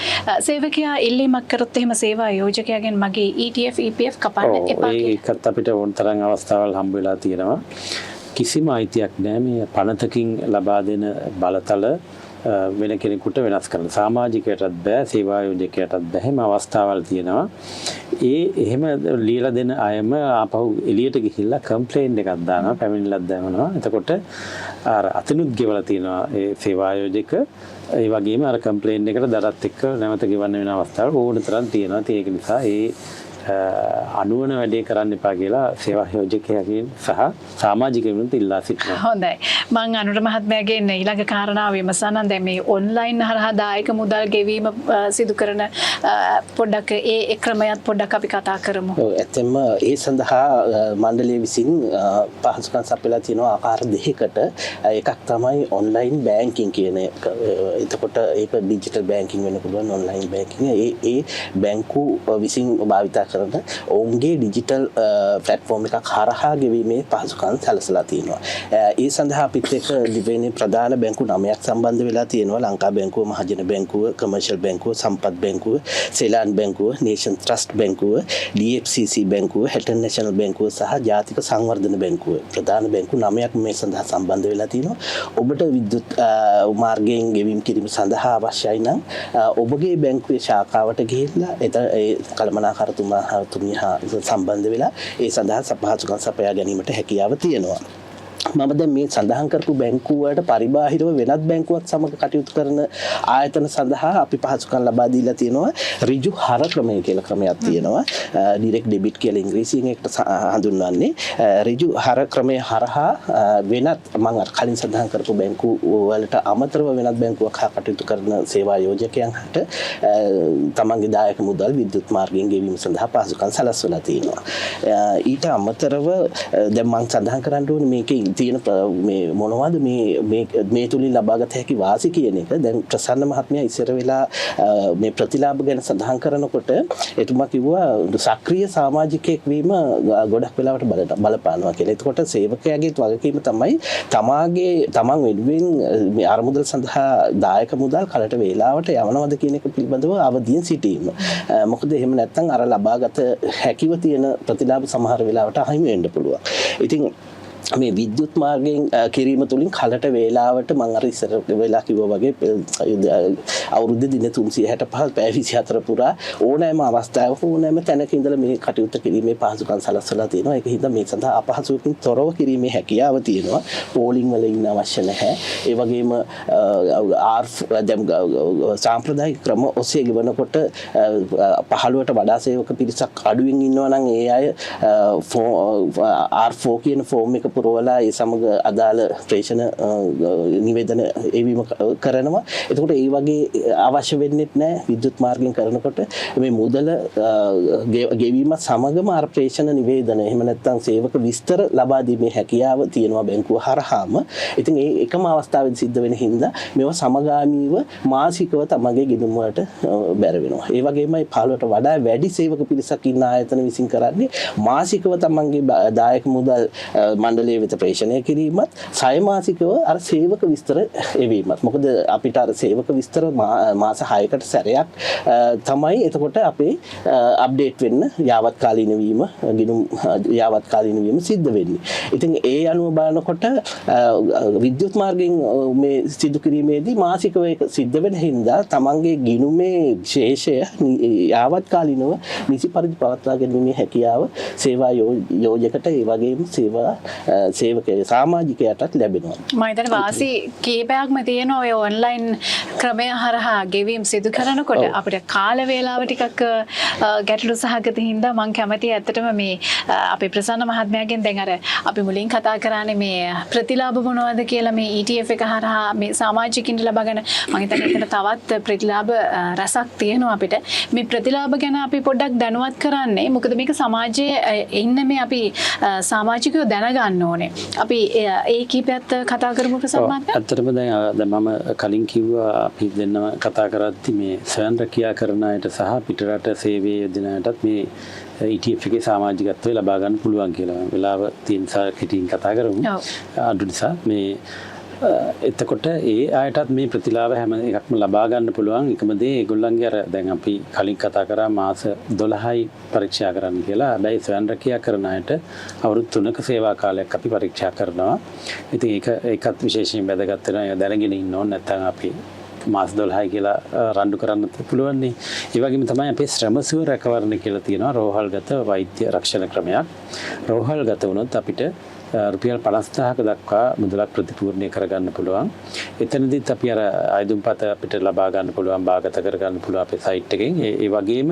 සේවකයා ඉල්ලීමක් කරොත් එහෙම සේවා යෝජකයාගෙන් මගේ ETF EPF කපන්න එපා කියලා. ඒකත් අපිට ඕන තරම් අවස්ථාවල් හම්බ වෙලා තියෙනවා. කිසිම අයිතියක් නෑ මේ පනතකින් ලබා දෙන බලතල වෙන කෙනෙකුට වෙනස් කරන්න. සමාජිකයටත් බෑ, සේවා යෝජකයාටත් බෑ. එහෙම අවස්ථාවල් තියෙනවා. ඒ එහෙම ලියලා දෙන අයම ආපහු එළියට ගිහිල්ලා කම්ප්ලේන්ට් එකක් දානවා, පැමිණිල්ලක් දානවා. එතකොට අර අතිනුත් ගෙවලා තියෙනවා ඒ සේවා ආයෝජක. ඒ වගේම අර කම්ප්ලේන්ට් එකට දරත් එක්ක නැවත ගෙවන්න වෙන අවස්ථාවල් ඕන තරම් තියෙනවා. ඉතින් ඒක නිසා ඒ අනුවන වැඩේ කරන්න එපා කියලා සේවා යෝජකයන්ගෙන් සහ සමාජිකයන්ගෙන් ඉල්ලා සිටිනවා. හොඳයි. මං අනුර මහත්මයාගෙන් ඊළඟ කාරණාව විමසන්නම්. දැන් මේ ඔන්ලයින් හරහා දායක මුදල් ගෙවීම සිදු කරන පොඩ්ඩක් ඒ ක්‍රමයත් පොඩ්ඩක් අපි කතා කරමු. ඔව්, ඇත්තෙන්ම ඒ සඳහා මණ්ඩලය විසින් පහසුකම් සපයලා තියෙනවා ආකාර දෙකකට. එකක් තමයි ඔන්ලයින් බැංකින් කියන එක. එතකොට ඒක ඩිජිටල් බැංකින් වෙන්න පුළුවන්, ඔන්ලයින් බැංකින්. ඒ ඒ බැංකු විසින් භාවිතා කරන ඔවුන්ගේ ඩිජිටල් ප්ලැට්ෆෝම් එකක් හරහා ගෙවීමේ පහසුකම් සලසලා තියෙනවා. ඒ සඳහා අපිත් එක්ක දිවයිනේ ප්‍රධාන බැංකු 9ක් සම්බන්ධ වෙලා තියෙනවා. ලංකා බැංකුව, මහජන බැංකුව, කමර්ෂල් බැංකුව, සම්පත් බැංකුව, සෙලාන් බැංකුව, නේෂන් ට්‍රස්ට් බැංකුව, DFCC බැංකුව, හැටන් නැෂනල් බැංකුව සහ ජාතික සංවර්ධන බැංකුව. ප්‍රධාන බැංකු 9ක් මේ සඳහා සම්බන්ධ වෙලා තියෙනවා. ඔබට විද්‍යුත් මාර්ගයෙන් ගෙවීම් කිරීම සඳහා අවශ්‍යයි නම් ඔබගේ බැංකුවේ ශාඛාවට ගිහිල්ලා ඒ කළමනාකාරතුමා හා තුමිය හා සම්බන්ධ වෙලා ඒ සඳහා පහසුකම් සපයා ගැනීමට හැකියාව තියෙනවා. මම දැන් මේ සඳහන් කරපු බැංකුව වලට පරිබාහිරව වෙනත් බැංකුවක් සමග කටයුතු කරන ආයතන සඳහා අපි පහසුකම් ලබා දීලා තියෙනවා. ඍජු හර ක්‍රමය කියලා ක්‍රමයක් තියෙනවා. ඩිරෙක්ට් ඩෙබිට් කියලා ඉංග්‍රීසියෙන් ඒකට හඳුන්වන්නේ. ඍජු හර ක්‍රමය හරහා වෙනත් මම අර කලින් සඳහන් කරපු බැංකු වලට අමතරව වෙනත් බැංකුවක් හා කටයුතු කරන සේවා යෝජකයන් හට තමන්ගේ දායක මුදල් විද්‍යුත් මාර්ගයෙන් ගෙවීම සඳහා පහසුකම් සලස්වලා තියෙනවා. ඊට අමතරව දැන් මම සඳහන් කරන්න ඕනේ මේකේ තියෙන මේ මොනවද මේ මේ මේ තුලින් ලබාගත හැකි වාසි කියන එක. දැන් ප්‍රසන්න මහත්මයා ඉස්සර වෙලා මේ ප්‍රතිලාභ ගැන සඳහන් කරනකොට එතුමා කිව්වා සක්‍රීය සමාජිකයෙක් වීම ගොඩක් වෙලාවට බලපානවා කියලා. එතකොට සේවකයාගේ වගකීම තමයි තමාගේ තමන් වෙනුවෙන් මේ අර මුදල් සඳහා දායක මුදල් කලට වේලාවට යවනවද කියන එක පිළිබඳව අවදියෙන් සිටීම. මොකද එහෙම නැත්නම් අර ලබාගත හැකිව තියෙන ප්‍රතිලාභ සමහර වෙලාවට අහිමි වෙන්න පුළුවන්. ඉතින් මේ විද්‍යුත් මාර්ගයෙන් කිරීම තුළින් කලට වේලාවට මං අර ඉස්සර වෙලා කිව්වා වගේ අවුරුද්ද දින 365 පැය 24 පුරා ඕනෑම අවස්ථාවක ඕනෑම තැනක ඉඳලා මේ කටයුත්ත කිරීමේ පහසුකම් සලස්වලා තියෙනවා. ඒක හින්දා මේ සඳහා අපහසුවකින් තොරව කිරීමේ හැකියාව තියෙනවා. පෝලිං වල ඉන්න අවශ්‍ය නැහැ. ඒ වගේම දැන් සාම්ප්‍රදායික ක්‍රම ඔස්සේ ගෙවනකොට 15ට වඩා සේවක පිරිසක් අඩුවෙන් ඉන්නවා නම් ඒ අය R4 කියන ෆෝම් එක පුරවලා ඒ සමග අදාළ ප්‍රේෂණ නිවේදන එවීම කරනවා. එතකොට ඒ වගේ අවශ්‍ය වෙන්නෙත් නෑ විද්‍යුත් මාර්ගයෙන් කරනකොට මේ මුදල ගෙවීමත් සමගම අර ප්‍රේෂණ නිවේදන එහෙම නැත්නම් සේවක විස්තර ලබා දීමේ හැකියාව තියෙනවා බැංකුව හරහාම. ඉතින් ඒ එකම අවස්ථාවේදී සිද්ධ වෙන හින්දා මේවා සමගාමීව මාසිකව තමගේ ගිණුම් වලට බැර වෙනවා. ඒ වගේමයි 15ට වඩා වැඩි සේවක පිරිසක් ඉන්න ආයතන විසින් කරන්නේ මාසිකව තමන්ගේ දායක මුදල් මණ්ඩලය වෙත ප්‍රේෂණය කිරීමත් සයමාසිකව අර සේවක විස්තර එවීමත්. මොකද අපිට අර සේවක විස්තර මාස 6කට සැරයක් තමයි එතකොට අපේ අප්ඩේට් වෙන්න යාවත්කාලීන වීම ගිණුම් යාවත්කාලීන වීම සිද්ධ වෙන්නේ. ඉතින් ඒ අනුව බලනකොට විද්‍යුත් මාර්ගයෙන් මේ සිදු කිරීමේදී මාසිකව ඒක සිද්ධ වෙන හින්දා තමන්ගේ ගිණුමේ ශේෂය යාවත්කාලීනව නිසි පරිදි පවත්වා ගැනීමේ හැකියාව සේවා යෝජකට ඒ වගේම සේවා සේවකය සමාජිකයාටත් ලැබෙනවා. මම හිතන්නේ වාසි කීපයක්ම තියෙනවා ඔය ඔන්ලයින් ක්‍රමය හරහා ගෙවීම් සිදු කරනකොට. අපිට කාල වේලාව ටිකක් ගැටලු සහගත හින්දා මං කැමතියි ඇත්තටම මේ අපේ ප්‍රසන්න මහත්මයාගෙන් දැන් අර අපි මුලින් කතා කරානේ මේ ප්‍රතිලාභ මොනවද කියලා මේ ETF එක හරහා මේ සමාජිකින්ට ලබා ගන්න. මං හිතන්නේ එතන තවත් ප්‍රතිලාභ රසක් තියෙනවා අපිට. මේ ප්‍රතිලාභ ගැන අපි පොඩ්ඩක් දැනුවත් කරන්නේ. මොකද මේක සමාජයේ ඉන්න මේ අපි සමාජිකයෝ දැනගන්න ඕනේ. අපි ඒ කීපයත් කතා කරමු ප්‍රසන්න මහත්මයා. ඇත්තටම දැන් මම කලින් කිව්වා අපි දෙන්නම කතා කරද්දි මේ ස්වයං රැකියා කරන අයට සහ පිටරට සේවයේ යෙදෙන අයටත් මේ ETF එකේ සමාජිකත්වය ලබා ගන්න පුළුවන් කියලා. වෙලාව තියෙන නිසා කෙටියෙන් කතා කරමු. අඩු නිසා මේ එතකොට ඒ අයටත් මේ ප්‍රතිලාභ හැම එකක්ම ලබා ගන්න පුළුවන්. එකම දේ ඒගොල්ලන්ගේ අර දැන් අපි කලින් කතා කරා මාස 12යි පරීක්ෂා කරන්න කියලා. හැබැයි ස්වයං රැකියා කරන අයට අවුරුදු 3ක සේවා කාලයක් අපි පරීක්ෂා කරනවා. ඉතින් ඒකත් විශේෂයෙන් වැදගත් වෙනවා. ඒක දැනගෙන ඉන්න ඕන. නැත්නම් අපි මාස 12යි කියලා රණ්ඩු කරන්න පුළුවන් නේ. ඒ වගේම තමයි අපේ ශ්‍රම සුව රැකවරණ කියලා තියෙනවා රෝහල්ගත වෛද්‍ය රක්ෂණ ක්‍රමයක්. රෝහල්ගත වුණොත් අපිට රුපියල් 50,000ක දක්වා මුදලක් ප්‍රතිපූර්ණය කරගන්න පුළුවන්. එතනදිත් අපි අර අයදුම්පත අපිට ලබා ගන්න පුළුවන්, භාගත කරගන්න පුළුවන් අපේ සයිට් එකෙන්. ඒ වගේම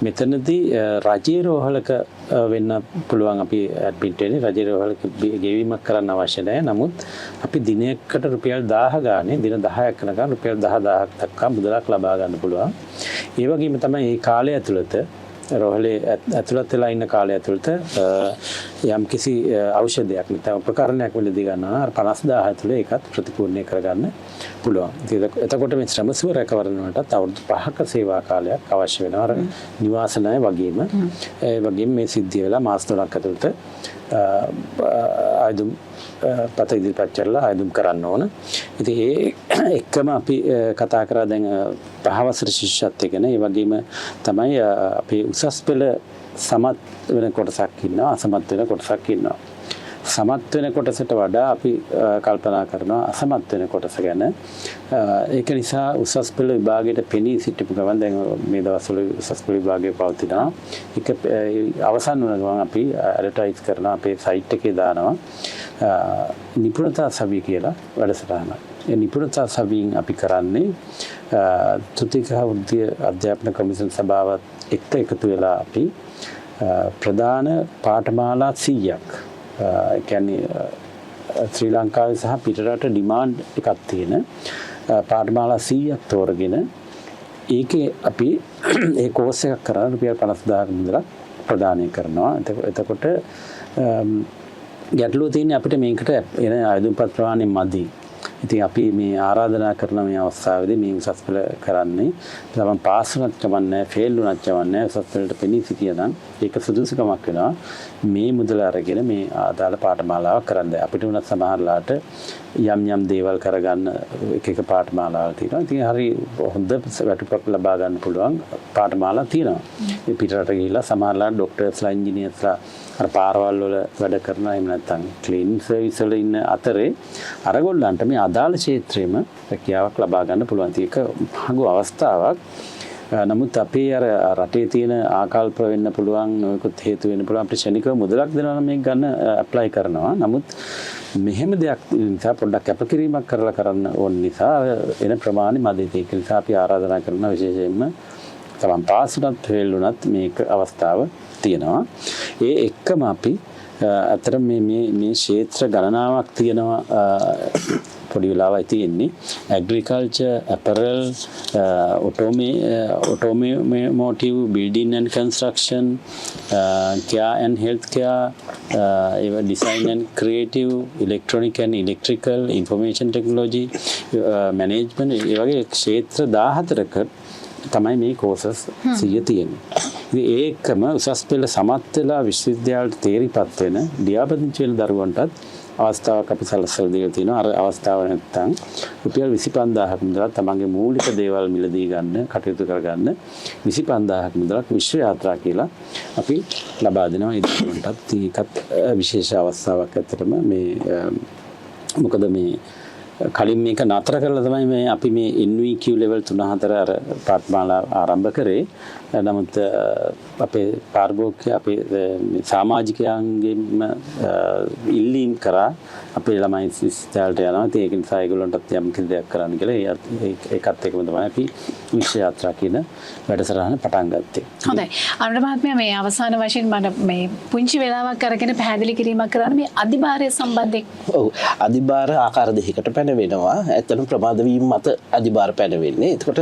මෙතනදී රජයේ රෝහලක වෙන්න පුළුවන් අපි ඇඩ්මිට් වෙන්නේ. රජයේ රෝහලක ගෙවීමක් කරන්න අවශ්‍ය නැහැ. නමුත් අපි දිනයකට රුපියල් 1000 ගානේ දින 10ක් වෙනකන් රුපියල් 10,000ක් දක්වා මුදලක් ලබා ගන්න පුළුවන්. ඒ වගේම තමයි මේ කාලය ඇතුළත රෝහලේ ඇතුළත් වෙලා ඉන්න කාලය ඇතුළත යම් කිසි ඖෂධයක් නැත්නම් උපකරණයක් මිලදී ගන්නවා නම් අර 50,000 ඇතුළේ ඒකත් ප්‍රතිපූර්ණය කරගන්න පුළුවන්. ඉතින් එතකොට මේ ශ්‍රම සුව රැකවරණ වලටත් අවුරුදු 5ක සේවා කාලයක් අවශ්‍ය වෙනවා. අර නිවාස ණය වගේම ඒ වගේම මේ සිද්ධිය වෙලා මාස 3ක් ඇතුළත ආයුධ පත ඉදිරිපත් කරලා ආයුධම් කරන්න ඕන. ඉතින් ඒ එක්කම අපි කතා කරා දැන් පහවසර ශිෂ්‍යත්වය ගැන. ඒ වගේම තමයි අපේ උසස් පෙළ සමත් වෙන කොටසක් ඉන්නවා, අසමත් වෙන කොටසක් ඉන්නවා. සමත් වෙන කොටසට වඩා අපි කල්පනා කරනවා අසමත් වෙන කොටස ගැන. ඒක නිසා උසස් පෙළ විභාගයට පෙනී සිටපු ගමන් දැන් මේ දවස්වල උසස් පෙළ විභාගය පවතිනවා. ඒක අවසන් වුණ ගමන් අපි ඇඩ්වර්ටයිස් කරනවා, අපේ සයිට් එකේ දානවා නිපුණතා සවි කියලා වැඩසටහනක්. ඒ නිපුණතා සවියෙන් අපි කරන්නේ තෘතීයික හා වෘත්තීය අධ්‍යාපන කොමිෂන් සභාවත් එක්ක එකතු වෙලා අපි ප්‍රධාන පාඨමාලා 100ක්, ඒ කියන්නේ ශ්‍රී ලංකාවේ සහ පිටරට ඩිමාන්ඩ් එකක් තියෙන පාඨමාලා 100ක් තෝරගෙන ඒකේ අපි ඒ කෝස් එකක් කරලා රුපියල් 50,000ක මුදලක් ප්‍රදානය කරනවා. එතකොට ගැටලුව තියෙන්නේ අපිට මේකට එන ආයුධපත් ප්‍රමාණය මදි. ඉතින් අපි මේ ආරාධනා කරන මේ අවස්ථාවේදී මේ උසස් පෙළ කරන්නේ තමන් පාස් වුණත් කමක් නැහැ, ෆේල් වුණත් කමක් නැහැ, උසස් පෙළට පෙනී සිටියා නම් ඒක සුදුසුකමක් වෙනවා මේ මුදල අරගෙන මේ අදාළ පාඨමාලාවක් කරන්න. අපිට උනත් සමහරලාට යම් යම් දේවල් කරගන්න එක එක පාඨමාලාවල් තියෙනවා. ඉතින් හරි හොඳ වැටුපක් ලබා ගන්න පුළුවන් පාඨමාලා තියෙනවා. ඒ පිටරට ගිහිල්ලා සමහරලාට ඩොක්ටර්ස්ලා, ඉංජිනේර්ස්ලා අර පාරවල් වල වැඩ කරන, එහෙම නැත්නම් ක්ලීනින් සර්විස් වල ඉන්න අතරේ අරගොල්ලන්ට මේ අදාළ ක්ෂේත්‍රෙම රැකියාවක් ලබා ගන්න පුළුවන්. ඉතින් ඒක හඟු අවස්ථාවක්. නමුත් අපේ අර රටේ තියෙන ආකල්ප වෙන්න පුළුවන්, නොයෙකුත් හේතු වෙන්න පුළුවන්, අපිට ක්ෂණිකව මුදලක් දෙනවා නම් මේක ගන්න ඇප්ලයි කරනවා. නමුත් මෙහෙම දෙයක් නිසා පොඩ්ඩක් කැපකිරීමක් කරලා කරන්න ඕන නිසා එන ප්‍රමාණය මදි. ඒක නිසා අපි ආරාධනා කරන විශේෂයෙන්ම තමන් පාස් වුණත් ෆේල් වුණත් මේක අවස්ථාව තියෙනවා. ඒ එක්කම අපි අතර මේ මේ මේ ක්ෂේත්‍ර ගණනාවක් තියෙනවා. පොඩි වෙලාවයි තියෙන්නේ. Agriculture, apparel, automotive, building and construction, care and health care, ඒවා design and creative, electronic and electrical, information technology, management, ඒ වගේ ක්ෂේත්‍ර 14ක තමයි මේ කෝසස් 100 තියෙන්නේ. ඉතින් ඒකම උසස් පෙළ සමත් වෙලා විශ්වවිද්‍යාලයට තේරිපත් වෙන ලියාපදිංචි වෙන දරුවන්ටත් අවස්ථාවක් අපි සලසලා දීලා තිනවා. අර අවස්ථාව නැත්තම් රුපියල් 25,000ක් මුදලක් තමන්ගේ මූලික දේවල් මිලදී ගන්න, කටයුතු කරගන්න 25,000ක් මුදලක් විශ්ව යාත්‍රා කියලා අපි ලබා දෙනවා ඒ දරුවන්ටත්. ඒකත් විශේෂ අවස්ථාවක් ඇත්තටම මේ. මොකද මේ කලින් මේක නතර කරලා තමයි මේ අපි මේ NVQ level 3 4 අර පාඨමාලා ආරම්භ කරේ. නමුත් අපේ පාරිභෝගික අපේ මේ සමාජිකයන්ගෙන්ම ඉල්ලීම් කරා අපේ ළමයි විශ්වවිද්‍යාලයට යනවා. ඉතින් ඒක නිසා ඒගොල්ලන්ටත් යම් කිසි දෙයක් කරන්න කියලා ඒකත් එක්කම තමයි අපි විශ්ව යාත්‍රා කියන වැඩසටහන පටන් ගත්තේ. හොඳයි. අනුර මහත්මයා, මේ අවසාන වශයෙන් මට මේ පුංචි වෙලාවක් අරගෙන පැහැදිලි කිරීමක් කරන්න මේ අධිභාරය සම්බන්ධයෙන්. ඔව්, අධිභාර ආකාර දෙකකට පැනවෙනවා. ඇත්තටම ප්‍රමාද වීම මත අධිභාර පැනවෙන්නේ. එතකොට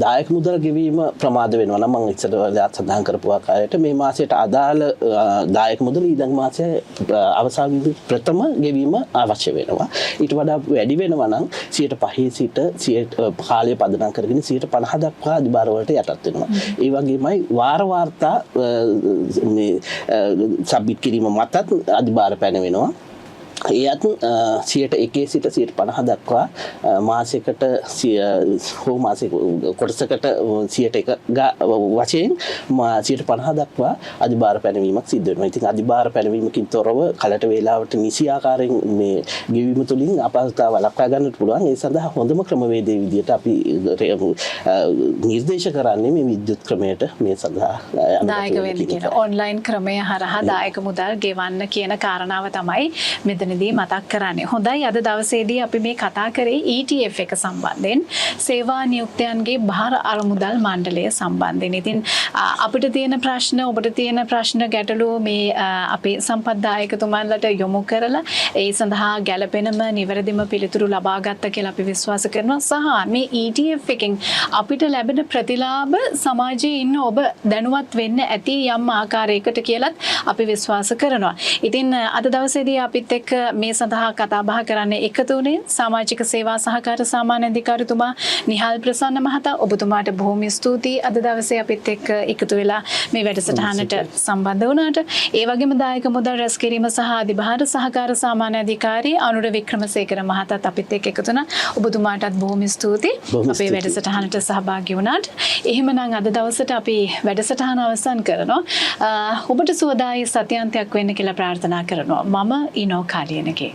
දායක මුදල් ගෙවීම ප්‍රමාද වෙනවා නම් මම ඉස්සර වෙලා සඳහන් කරපු ආකාරයට මේ මාසයට අදාළ දායක මුදල ඊළඟ මාසයේ අවසන් වීම ප්‍රථම ගෙවීම අවශ්‍ය වෙනවා. ඊට වඩා වැඩි වෙනවා නම් 5% සිට කාලය පදනම් කරගෙන 50% දක්වා අධිභාර වලට යටත් වෙනවා. ඒ වගේමයි වාර වාර්තා මේ සබ්මිට් කිරීම මතත් අධිභාර පැනවෙනවා. එයත් 1% සිට 50% දක්වා මාසයකට හෝ මාසෙ කොටසකට 1% වශයෙන් 50% දක්වා අධිභාර පැනවීමක් සිද්ධ වෙනවා. ඉතින් අධිභාර පැනවීමකින් තොරව කලට වේලාවට නිසි ආකාරයෙන් මේ ගෙවීම තුළින් අපහසුතාව වළක්වා ගන්නට පුළුවන්. ඒ සඳහා හොඳම ක්‍රමවේදය විදිහට අපි නිර්දේශ කරන්නේ මේ විද්‍යුත් ක්‍රමයට මේ සඳහා දායක වෙන්න කියන ඔන්ලයින් ක්‍රමය හරහා දායක මුදල් ගෙවන්න කියන කාරණාව තමයි මෙතනදී මතක් කරන්නේ. හොඳයි, අද දවසේදී අපි මේ කතා කරේ ETF එක සම්බන්ධයෙන්, සේවා නියුක්තයන්ගේ භාර අරමුදල් මණ්ඩලය සම්බන්ධයෙන්. ඉතින් අපිට තියෙන ප්‍රශ්න, ඔබට තියෙන ප්‍රශ්න ගැටලු මේ අපේ සම්පත්දායකතුමන්ලට යොමු කරලා ඒ සඳහා ගැළපෙනම නිවැරදිම පිළිතුරු ලබා ගත්ත කියලා අපි විශ්වාස කරනවා. සහ මේ ETF එකෙන් අපිට ලැබෙන ප්‍රතිලාභ සමාජයේ ඉන්න ඔබ දැනුවත් වෙන්න ඇති යම් ආකාරයකට කියලත් අපි විශ්වාස කරනවා. ඉතින් අද දවසේදී අපිත් එක්ක මේ සඳහා කතා බහ කරන්න එකතු වුණේ සමාජික සේවා සහකාර සාමාන්‍ය අධිකාරිතුමා නිහාල් ප්‍රසන්න මහතා. ඔබතුමාට බොහොම ස්තුතියි අද දවසේ අපිත් එක්ක එකතු වෙලා මේ වැඩසටහනට සම්බන්ධ වුණාට. ඒ වගේම දායක මුදල් රැස් කිරීම සහ අධිභාර සහකාර සාමාන්‍ය අධිකාරී අනුර වික්‍රමසේකර මහතාත් අපිත් එක්ක එකතු වුණා. ඔබතුමාටත් බොහොම ස්තුතියි අපේ වැඩසටහනට සහභාගී වුණාට. එහෙමනම් අද දවසට අපි වැඩසටහන අවසන් කරනවා. ඔබට සුවදායි සත්‍යන්තයක් වෙන්න කියලා ප්‍රාර්ථනා කරනවා. මම ඉනෝ කාලියනගේ.